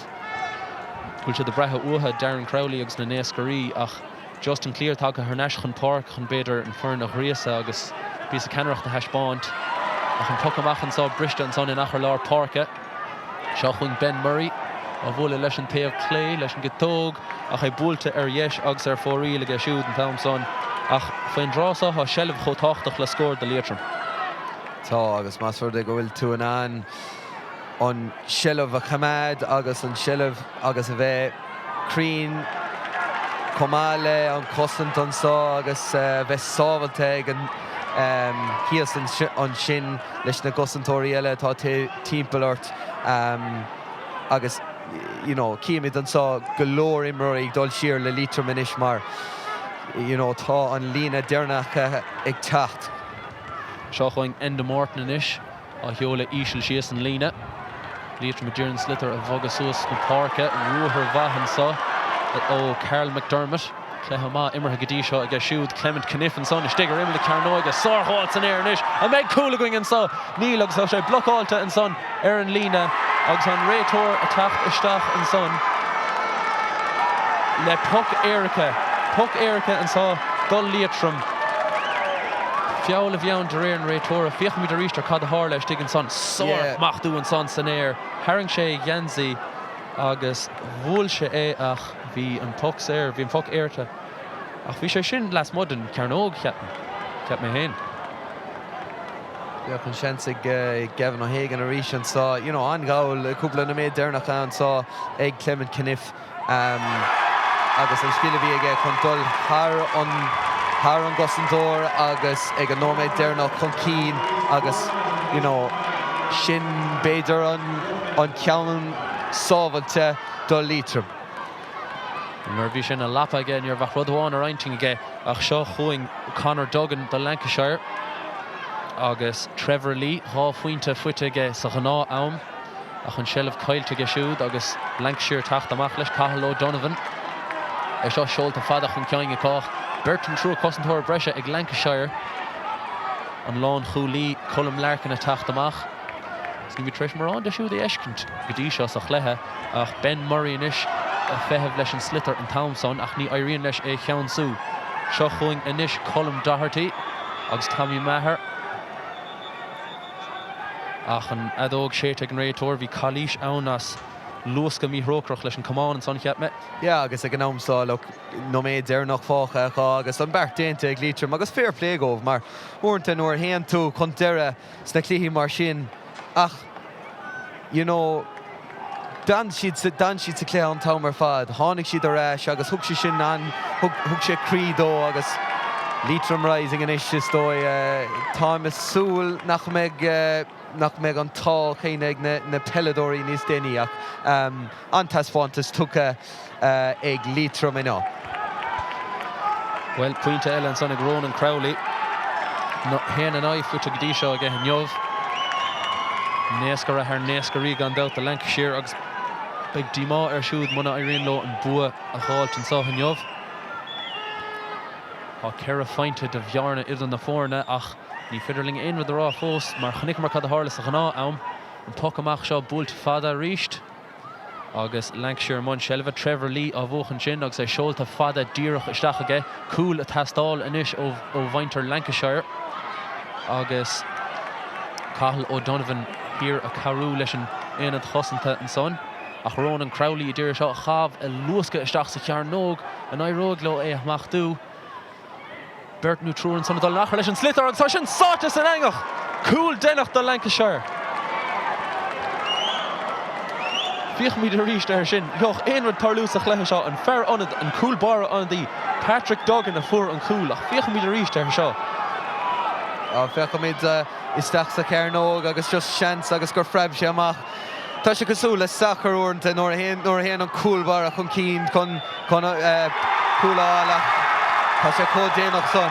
go bhfuil siad ag brath uathu, Darren Crowley agus na naoscairí, ach Justin Cleere tagtha thar n-ais chun páirce chun b'fhéidir an foireann a ghríosadh agus píosa ceannaireacht a thaispeáint. Ach an poc amach anseo briste ansan in achar lár páirce. Seo chugainn Ben Murray á bhualadh leis an taobh clé leis an gciotóg ach é buailte ar dheis agus ar fóraoil aige siúd an t-am san. Ach faoin dtráth seo tá seilbh chomh tábhachtach le scór do Liatroim. Tá, agus más rud é go bhfuil tú in ann an seilbh a choimeád agus an seilbh agus a bheith cruinn chomh maith le an chosaint anseo agus bheith sábhailte ag an thíos ansin leis na gcosantóirí eile atá timpeall ort agus you know címid anseo go leor imreoirí ag dul siar le Liatroim anois mar you know tá an líne deireanach ag teacht. Seo chugainn Enda Morton anois. Á sheoladh íseal síos an líne. Liatroim ag iarraidh an sliotar a bhogadh suas na páirce. Ruathar mhaith anso ó Karl McDermott. Cluiche maith imeartha go dtí seo aige siúd. Clement Canniffe ansan istigh ar imeall na cearnóige. Sárghabháil san aer anois. An mbeidh cúl againn anso? Níl agus tá sé blocáilte ansan ar an líne agus an réiteoir ag teacht isteach ansan le poc éirice. Poc éirice anso do Liatroim. Feall a bhí ann de réir an réiteora. Féachfaimid arís ar cad a tharla istigh ansan. Sár-smachtú ansan san aer. Tharraing sé a gheansaí agus bhuail sé é ach bhí an poc saor, bhí an poc éirite. Ach bhí sé sin lasmuigh den chearnóg, cheapfainn. Cheap mé féin. Bheadh an seans ag Gavin O'Hagan arís anseo. You know, an-ghabháil cúpla nóiméad deireanach anseo ag Clement Canniffe agus an scil a bhí aige chun dul thar an thar an gcosantóir agus ag an nóiméad deireanach chun cinn agus you know, sin b'fhéidir an an ceann sábhailte do Liatroim. Nuair a bhí sé ina lapa aige ní raibh ach rud amháin ar intinn aige ach seo chugainn Conor Duggan do Lancashire agus Trevor Lee, 2 phointe faighte aige sa ghnáth am ach an seilbh caillte aige siúd agus Lancashire ag teacht amach leis, Cathal O'Donovan. É seo seolta fada chun cinn acu ach beirt nó triúr cosantóir breise ag Lancashire. An lánchúlaí Colm Larkin ag teacht amach. Is nílimid tar éis mórán de siúd a fheiscint go dtí seo sa chluiche ach Ben Murray anois ag feitheamh leis an sliotar an t-am san ach ní éiríonn leis é a cheansú. Seo chugainn anois Colm Doherty agus Tommy Maher ach an fheadóg séidte ag an réiteoir. Bhí calaois ann as luascadh míthrócaireach leis an camán ansan, cheap mé. Yeah agus ag an am seo, look, nóiméad deireanach fágtha acu agus an beart déanta ag Liatroim agus fair play dhóibh mar uaireanta nuair a théann tú chun deireadh sna cluichí mar sin ach you know d'fhan siad sa d'fhan siad sa chluiche an t-am ar fad, tháinig siad ar ais agus thug sé sin an thug thug sé croí dó agus Leitrim Rising anois is dóigh táim ag súil nach mbeidh nach mbeidh an t-ádh céanna ag na na peileadóirí níos déanaí ach an-taispeántas tugtha ag Liatroim inniu. Bhuel, pointe eile ansan ag Ronan Crowley. 1-9 faighte go dtí seo aige inniu. Naoscaire thar naoscairí gan dabht do Lancashire agus beidh díomá air siúd muna éiríonn leo an bua a dh'fháilt anso inniu. Tá ceithre phointe de bhearna idir na foirne ach ní féidir linn aon rud a rá fós mar chonaiceamar cad a tharla sa ghnáth am. An poc amach seo buailte fada arís. Agus Lancashire i mbun seilbhe, Trevor Lee á bhuachan sin agus é seolta fada díreach isteach aige. Cúl ag teastáil anois ó mhuintir Lancashire agus Cathal O'Donovan thiar ag cabhrú leis an aonad chosanta ansan. Ach Ronan Crowley a d'iarraidh seo a ghabh a luascadh isteach sa chearnóg. An éireoidh leo é a smachtú? Beirt nó triúr ansan ag dul in achar leis an sliotar agus tá sin sáite san eangach! Cúl deimhneach do Lancashire. Féachfaimid arís air sin. D'fhéadfadh aon rud tarlú sa chluiche seo. An fear ionaid, an cúl báire ionadaí, Patrick Duggan a fuair an cúl ach féachfaimid arís air seo. Féachfaimid isteach sa chearnóg agus just seans agus gur phreab sé amach. Tá sé cosúil le sacar uaireanta nuair a théann nuair a théann an cúl báire chun cinn chun chun cúl a fháil ach tá sé chomh déanach san.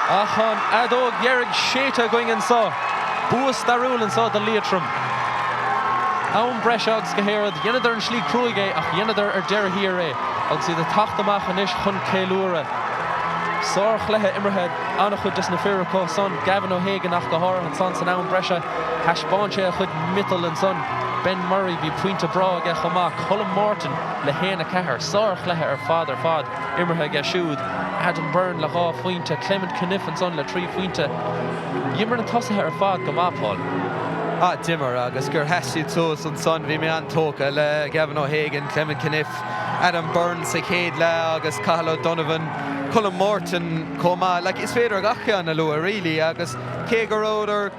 Ach an fheadóg dheiridh séidte againn anso. Bua stairiúil anso do Liatroim. Am breise agus go héiread. Dheineadar an slí cruaidh é ach dheineadar ar deireadh thiar é agus iad ag teacht amach anois chun ceiliúradh. Sár-chluiche imeartha an-chuid des na fir acu san, Gavin O'Hagan ach go háirithe ansan san am breise. Thaispeáin sé a chuid miotail ansan. Ben Murray, bhí pointe breá aige chomh maith. Colm Morton le 1-4. Sár-chluiche ar fad ar fad imeartha aige siúd. Adam Byrne le dhá phointe. Clement Canniffe ansan le trí phointe. D'imir na tosaithe ar fad go maith, Paul. Ah, d'imir, agus gur sheas siad suas ansan, bhí mé an-tógtha le Gavin O'Hagan, Clement Canniffe, Adam Byrne sa chéad leath agus Cathal O'Donovan, Colm Morton chomh maith. Like, is féidir gach ceann a lua, really, agus cé go rabhadar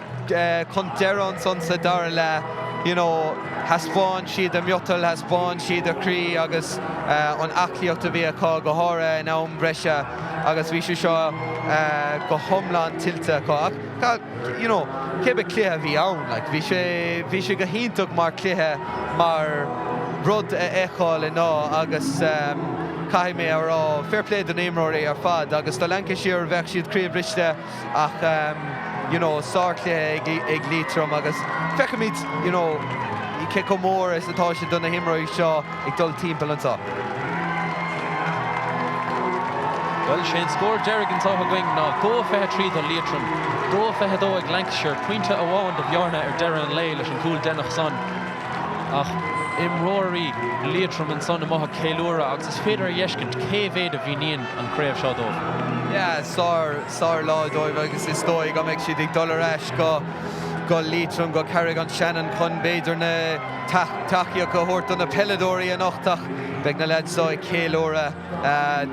chun deireadh ansan sa dara leath, you know, thaispeáin siad a miotal, thaispeáin siad a chroí agus an aclaíocht a bhí acu, go háirithe in am breise agus bhí sé seo go hiomlán tuillte acu. Ach, you know, cé bith cluiche a bhí ann, like, bhí sé, bhí sé go hiontach mar chluiche, mar rud a fheiceáil inniu agus. caithfidh mé a rá. Fair play do na himreoirí ar fad agus do Lancashire bheadh siad croíbhriste ach you know sárchluiche ag Liatroim agus feicfimid you know cé chomh mór is atá sé do na himreoirí seo ag dul timpeall anseo. Bhuel, sé an scór deiridh anseo againn ná 2-23 do Liatroim, 2-22 ag Lancashire, pointe amháin de bhearna ar deireadh an lae leis an gcúl deireanach san. Ach imreoirí Liatroim ansan amuigh ag ceiliúradh agus is féidir a fheiscint cé mhéad a mhíníonn an chraobh seo dóibh. Yeah, sár, sár lá dóibh agus is dóigh go mbeidh siad ag dul ar ais go, go Liatroim, go Carraig an tSeanainn chun b'fhéidir na tacaíocht a thabhairt do na peileadóirí anocht ach beidh na leaids seo ag ceiliúradh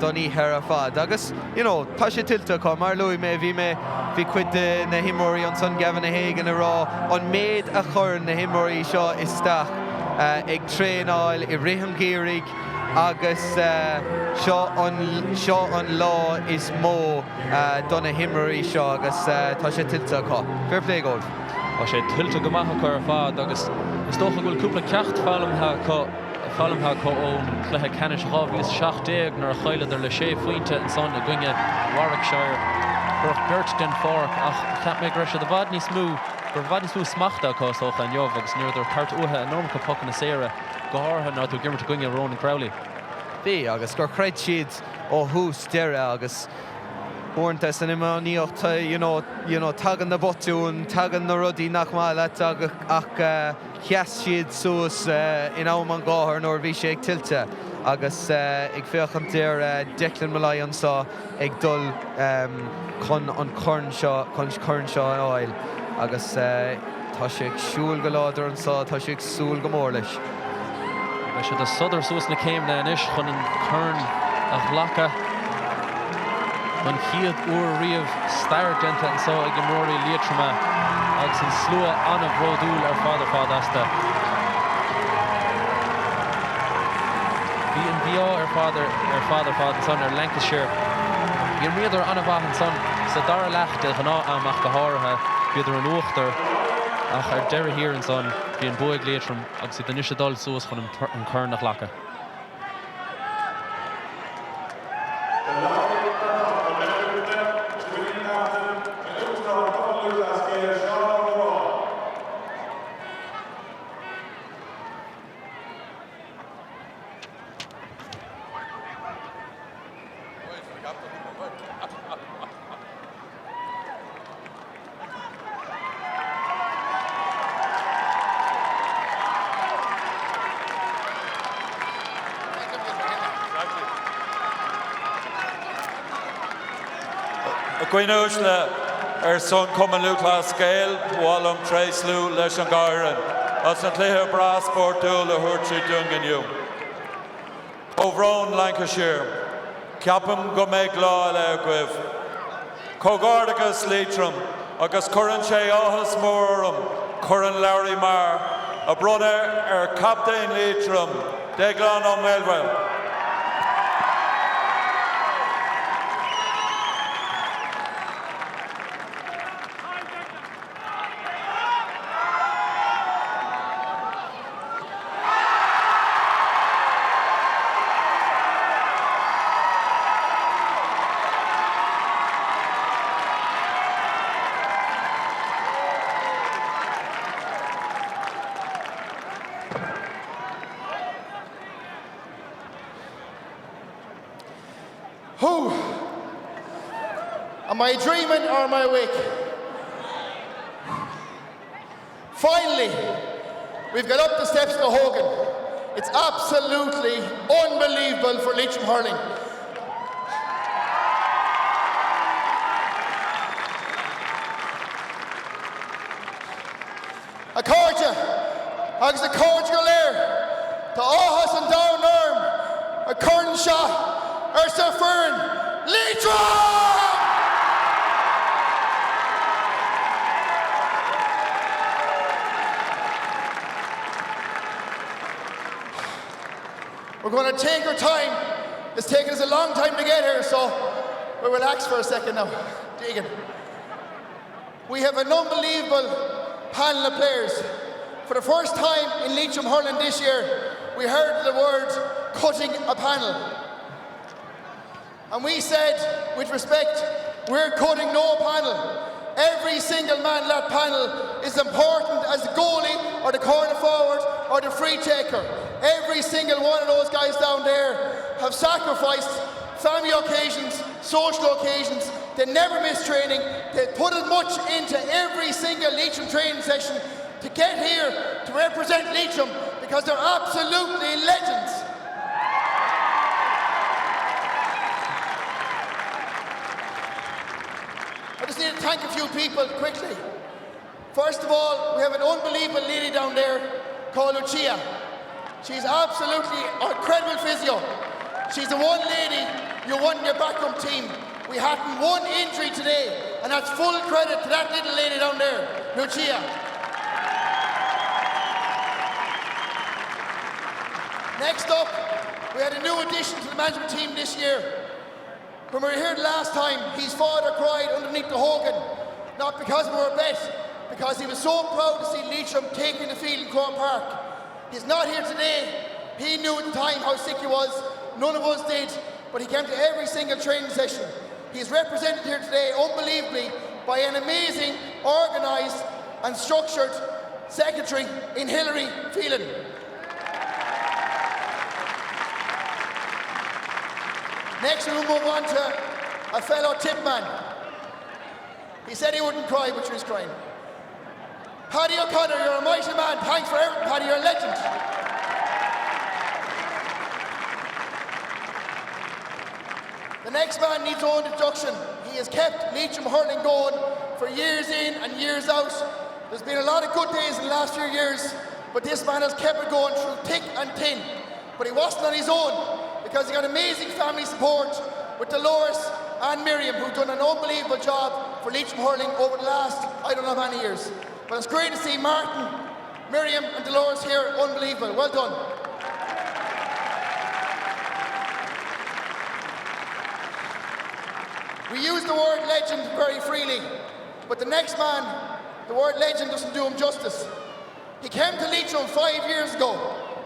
don oíche ar fad agus you know tá sé tuillte acu. Mar a luaigh mé, bhí mé, bhí cuid de na himreoirí ansan, Gavin O'Hagan ag rá an méid a chuir na himreoirí seo isteach ag traenáil i rith an gheimhridh agus seo an, seo an lá is mó do na himreoirí seo agus tá sé tuillte acu. Fair play dóibh. Tá sé tuillte go maith acu ar fad agus is dócha go bhfuil cúpla ceacht foghlamtha acu foghlamtha acu ón chluiche ceannais 2017 nuair a chailleadar le sé phointe ansan i gcoinne Warwickshire. Cuireadh beirt den pháirc ach cheap mé go raibh siad i bhfad níos mó, go raibh i bhfad níos mó smachta acu is dócha inniu agus ní rabhadar ag tabhairt uathu an iomarca pocanna saora, go háirithe nuair atá tú ag imirt i gcoinne Ronan Crowley. Bhí, agus gur chreid siad ó thús deireadh agus. Uaireanta san iománaíocht, you know, you know, tagann na botúin, tagann na rudaí nach maith leat ach sheas siad suas in am an gháthair nuair a bhí sé ag tuilte agus ag féachaint ar Declan Molloy anseo ag dul chun an corn seo, chun corn seo a fháil agus tá sé ag siúl go láidir anseo, tá sé ag súil go mór leis. Beidh siad ag sodar suas na céimeanna anois chun an corn a ghlacadh don chéad uair riamh. Stair déanta anseo ag imreoirí Liatroma agus an slua an-bhródúil ar fad ar fad astu. Bhí an mhí-ádh ar fad ar fad ar fad ansan ar Lancashire. D'imríodar an-mhaith ansan sa dara leath de ghnáth-am ach go háirithe. Bhíodar in uachtar ach ar deireadh thiar ansan bhí an bua ag Liatroim. Agus iad anois ag dul suas chun an corn a ghlacadh. A dhaoine uaisle, ar son Chumann Lúthchleas Gael, ba mhaith liom tréaslú leis an dhá fhoireann as an chluiche breá spórtúil a thabhairt siad dúinn inniu. Comhbhrón Lancashire. Ceapaim go mbeidh lá eile agaibh. Comhghairdeachas Liatroim agus cuireann sé áthas mór orm Corn Lory Meagher a bronnadh ar Chaptaen Liatroim, Déaglán Ó Maolmhaoil. Who? Am I dreaming or am I awake? Finally, we've got up the steps to Hogan. It's absolutely unbelievable for Leitrim Hurling. A chairde agus a chairde go léir, tá áthas an domhain orm an corn seo arsa foireann Liatroim! We're going to take our time. It's taken us a long time to get here, so we'll relax for a second now. Deegan. We have an unbelievable panel of players. For the first time in Leitrim Hurling this year, we heard the words cutting a panel. And we said, with respect, we're cutting no panel. Every single man in that panel is important as the goalie or the corner forward or the free taker. Every single one of those guys down there have sacrificed family occasions, social occasions. They never miss training. They put as much into every single Leitrim training session to get here to represent Leitrim because they're absolutely legends. I just need to thank a few people quickly. First of all, we have an unbelievable lady down there called Lucia. She's absolutely incredible physio. She's the one lady you want in your backroom team. We hadn't one injury today, and that's full credit to that little lady down there, Lucia. Next up, we had a new addition to the management team this year. When we were here last time, his father cried underneath the Hogan, not because we were bet, because he was so proud to see Leitrim taking the field in Croke Park. He's not here today. He knew at the time how sick he was. None of us did, but he came to every single training session. He is represented here today, unbelievably, by an amazing, organised and structured secretary in Hilary Phelan. Next, we will move on to a fellow tip man. He said he wouldn't cry, but he was crying. Paddy O'Connor, you're a mighty man. Thanks for everything, Paddy. You're a legend. The next man needs no introduction. He has kept Leitrim hurling going for years in and years out. There's been a lot of good days in the last few years, but this man has kept it going through thick and thin. But he wasn't on his own because he got amazing family support with Dolores and Miriam, who've done an unbelievable job for Leitrim hurling over the last, I don't know how many years. But it's great to see Martin, Miriam and Dolores here. Unbelievable. Well done. We use the word legend very freely, but the next man, the word legend doesn't do him justice. He came to Leitrim five years ago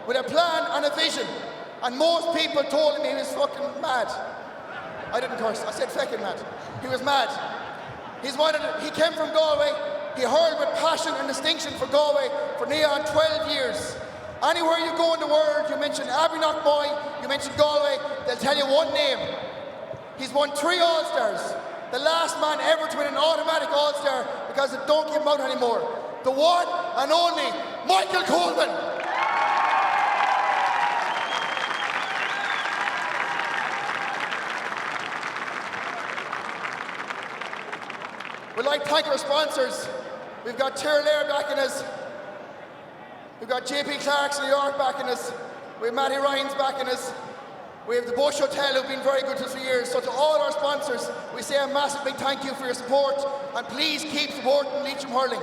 with a plan and a vision, and most people told him he was fucking mad. I didn't curse, I said fucking mad. He was mad. He's wanted, he came from Galway, he hurled with passion and distinction for Galway for near on 12 years. Anywhere you go in the world, you mention Abbey Boy, you mention Galway, they'll tell you one name. He's won three All-Stars. The last man ever to win an automatic All-Star because they don't give him out anymore. The one and only Michael Coleman. We'd like to thank our sponsors. We've got Tirlair backing us. We've got JP Clark's New York backing us. We have Matty Ryan's backing us. We have the Bush Hotel who've been very good to us for years. So to all our sponsors, we say a massive big thank you for your support and please keep supporting Leitrim Hurling.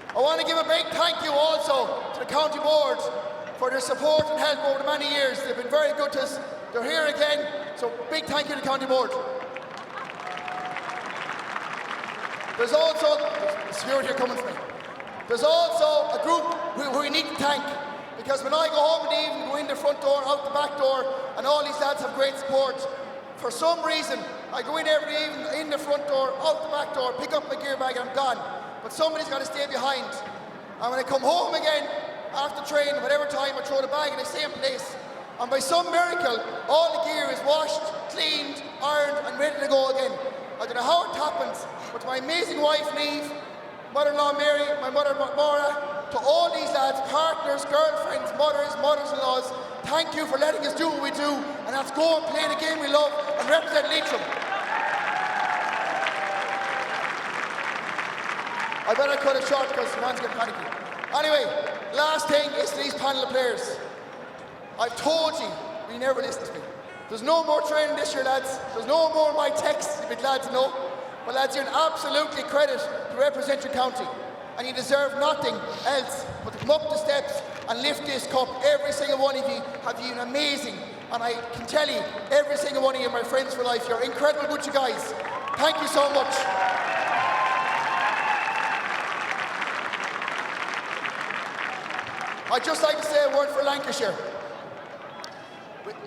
I want to give a big thank you also to the county board for their support and help over the many years. They've been very good to us. They're here again, so big thank you to the county board. There's also security are coming for me. There's also a group who, who we need to thank because when I go home in the evening, go in the front door, out the back door, and all these lads have great support. For some reason, I go in every evening, in the front door, out the back door, pick up my gear bag, and I'm gone. But somebody's got to stay behind. And when I come home again, after training, whatever time, I throw the bag in the same place. And by some miracle, all the gear is washed, cleaned, ironed, and ready to go again. I don't know how it happens, but to my amazing wife, Neve, mother-in-law Mary, my mother Maura, to all these lads, partners, girlfriends, mothers, mothers-in-laws, thank you for letting us do what we do, and let's go and play the game we love and represent Leitrim. I better cut it short because man's getting panicky. Anyway, last thing is these panel of players. I've told you, you never listen to me. There's no more training this year, lads. There's no more my texts, you'd be glad to know. But lads, you're an absolutely credit to represent your county. And you deserve nothing else but to come up the steps and lift this cup. Every single one of you have been amazing. And I can tell you, every single one of you are my friends for life. You're incredible bunch of guys. Thank you so much. I'd just like to say a word for Lancashire.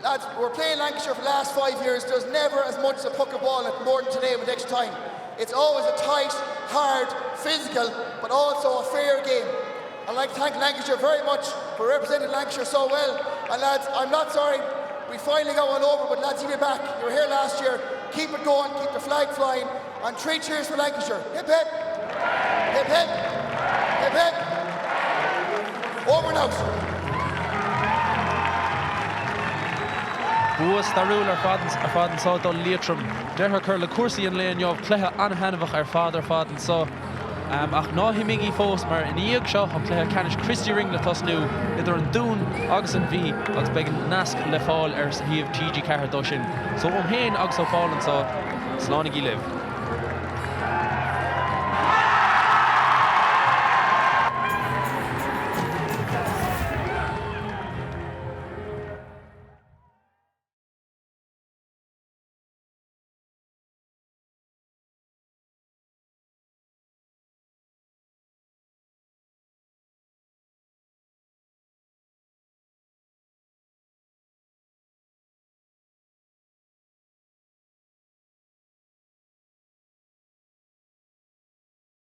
Lads, we're playing Lancashire for the last five years. There's never as much as a puck of ball at more than today with extra time. It's always a tight, hard, physical, but also a fair game. I'd like to thank Lancashire very much for representing Lancashire so well. And lads, I'm not sorry. We finally got one over, but lads, you'll be back. You were here last year. Keep it going, keep the flag flying. And three cheers for Lancashire. Hip hip! Hip hip! Hip hip! Over and out. Bua stairiúil ar fad ar fad anseo do Liatroim. Deireadh a chur le cúrsaí an lae inniu, cluiche an-thaitneamhach ar fad ar fad anseo. Ach ná himígí fós mar ina dhiaidh seo tá cluiche ceannais Christy Ring le tosnú idir an Dún agus an Mhí agus beidh an nasc le fáil ar shuíomh TG4 dó sin. So uaim féin agus ó Paul anseo, slánaigí libh.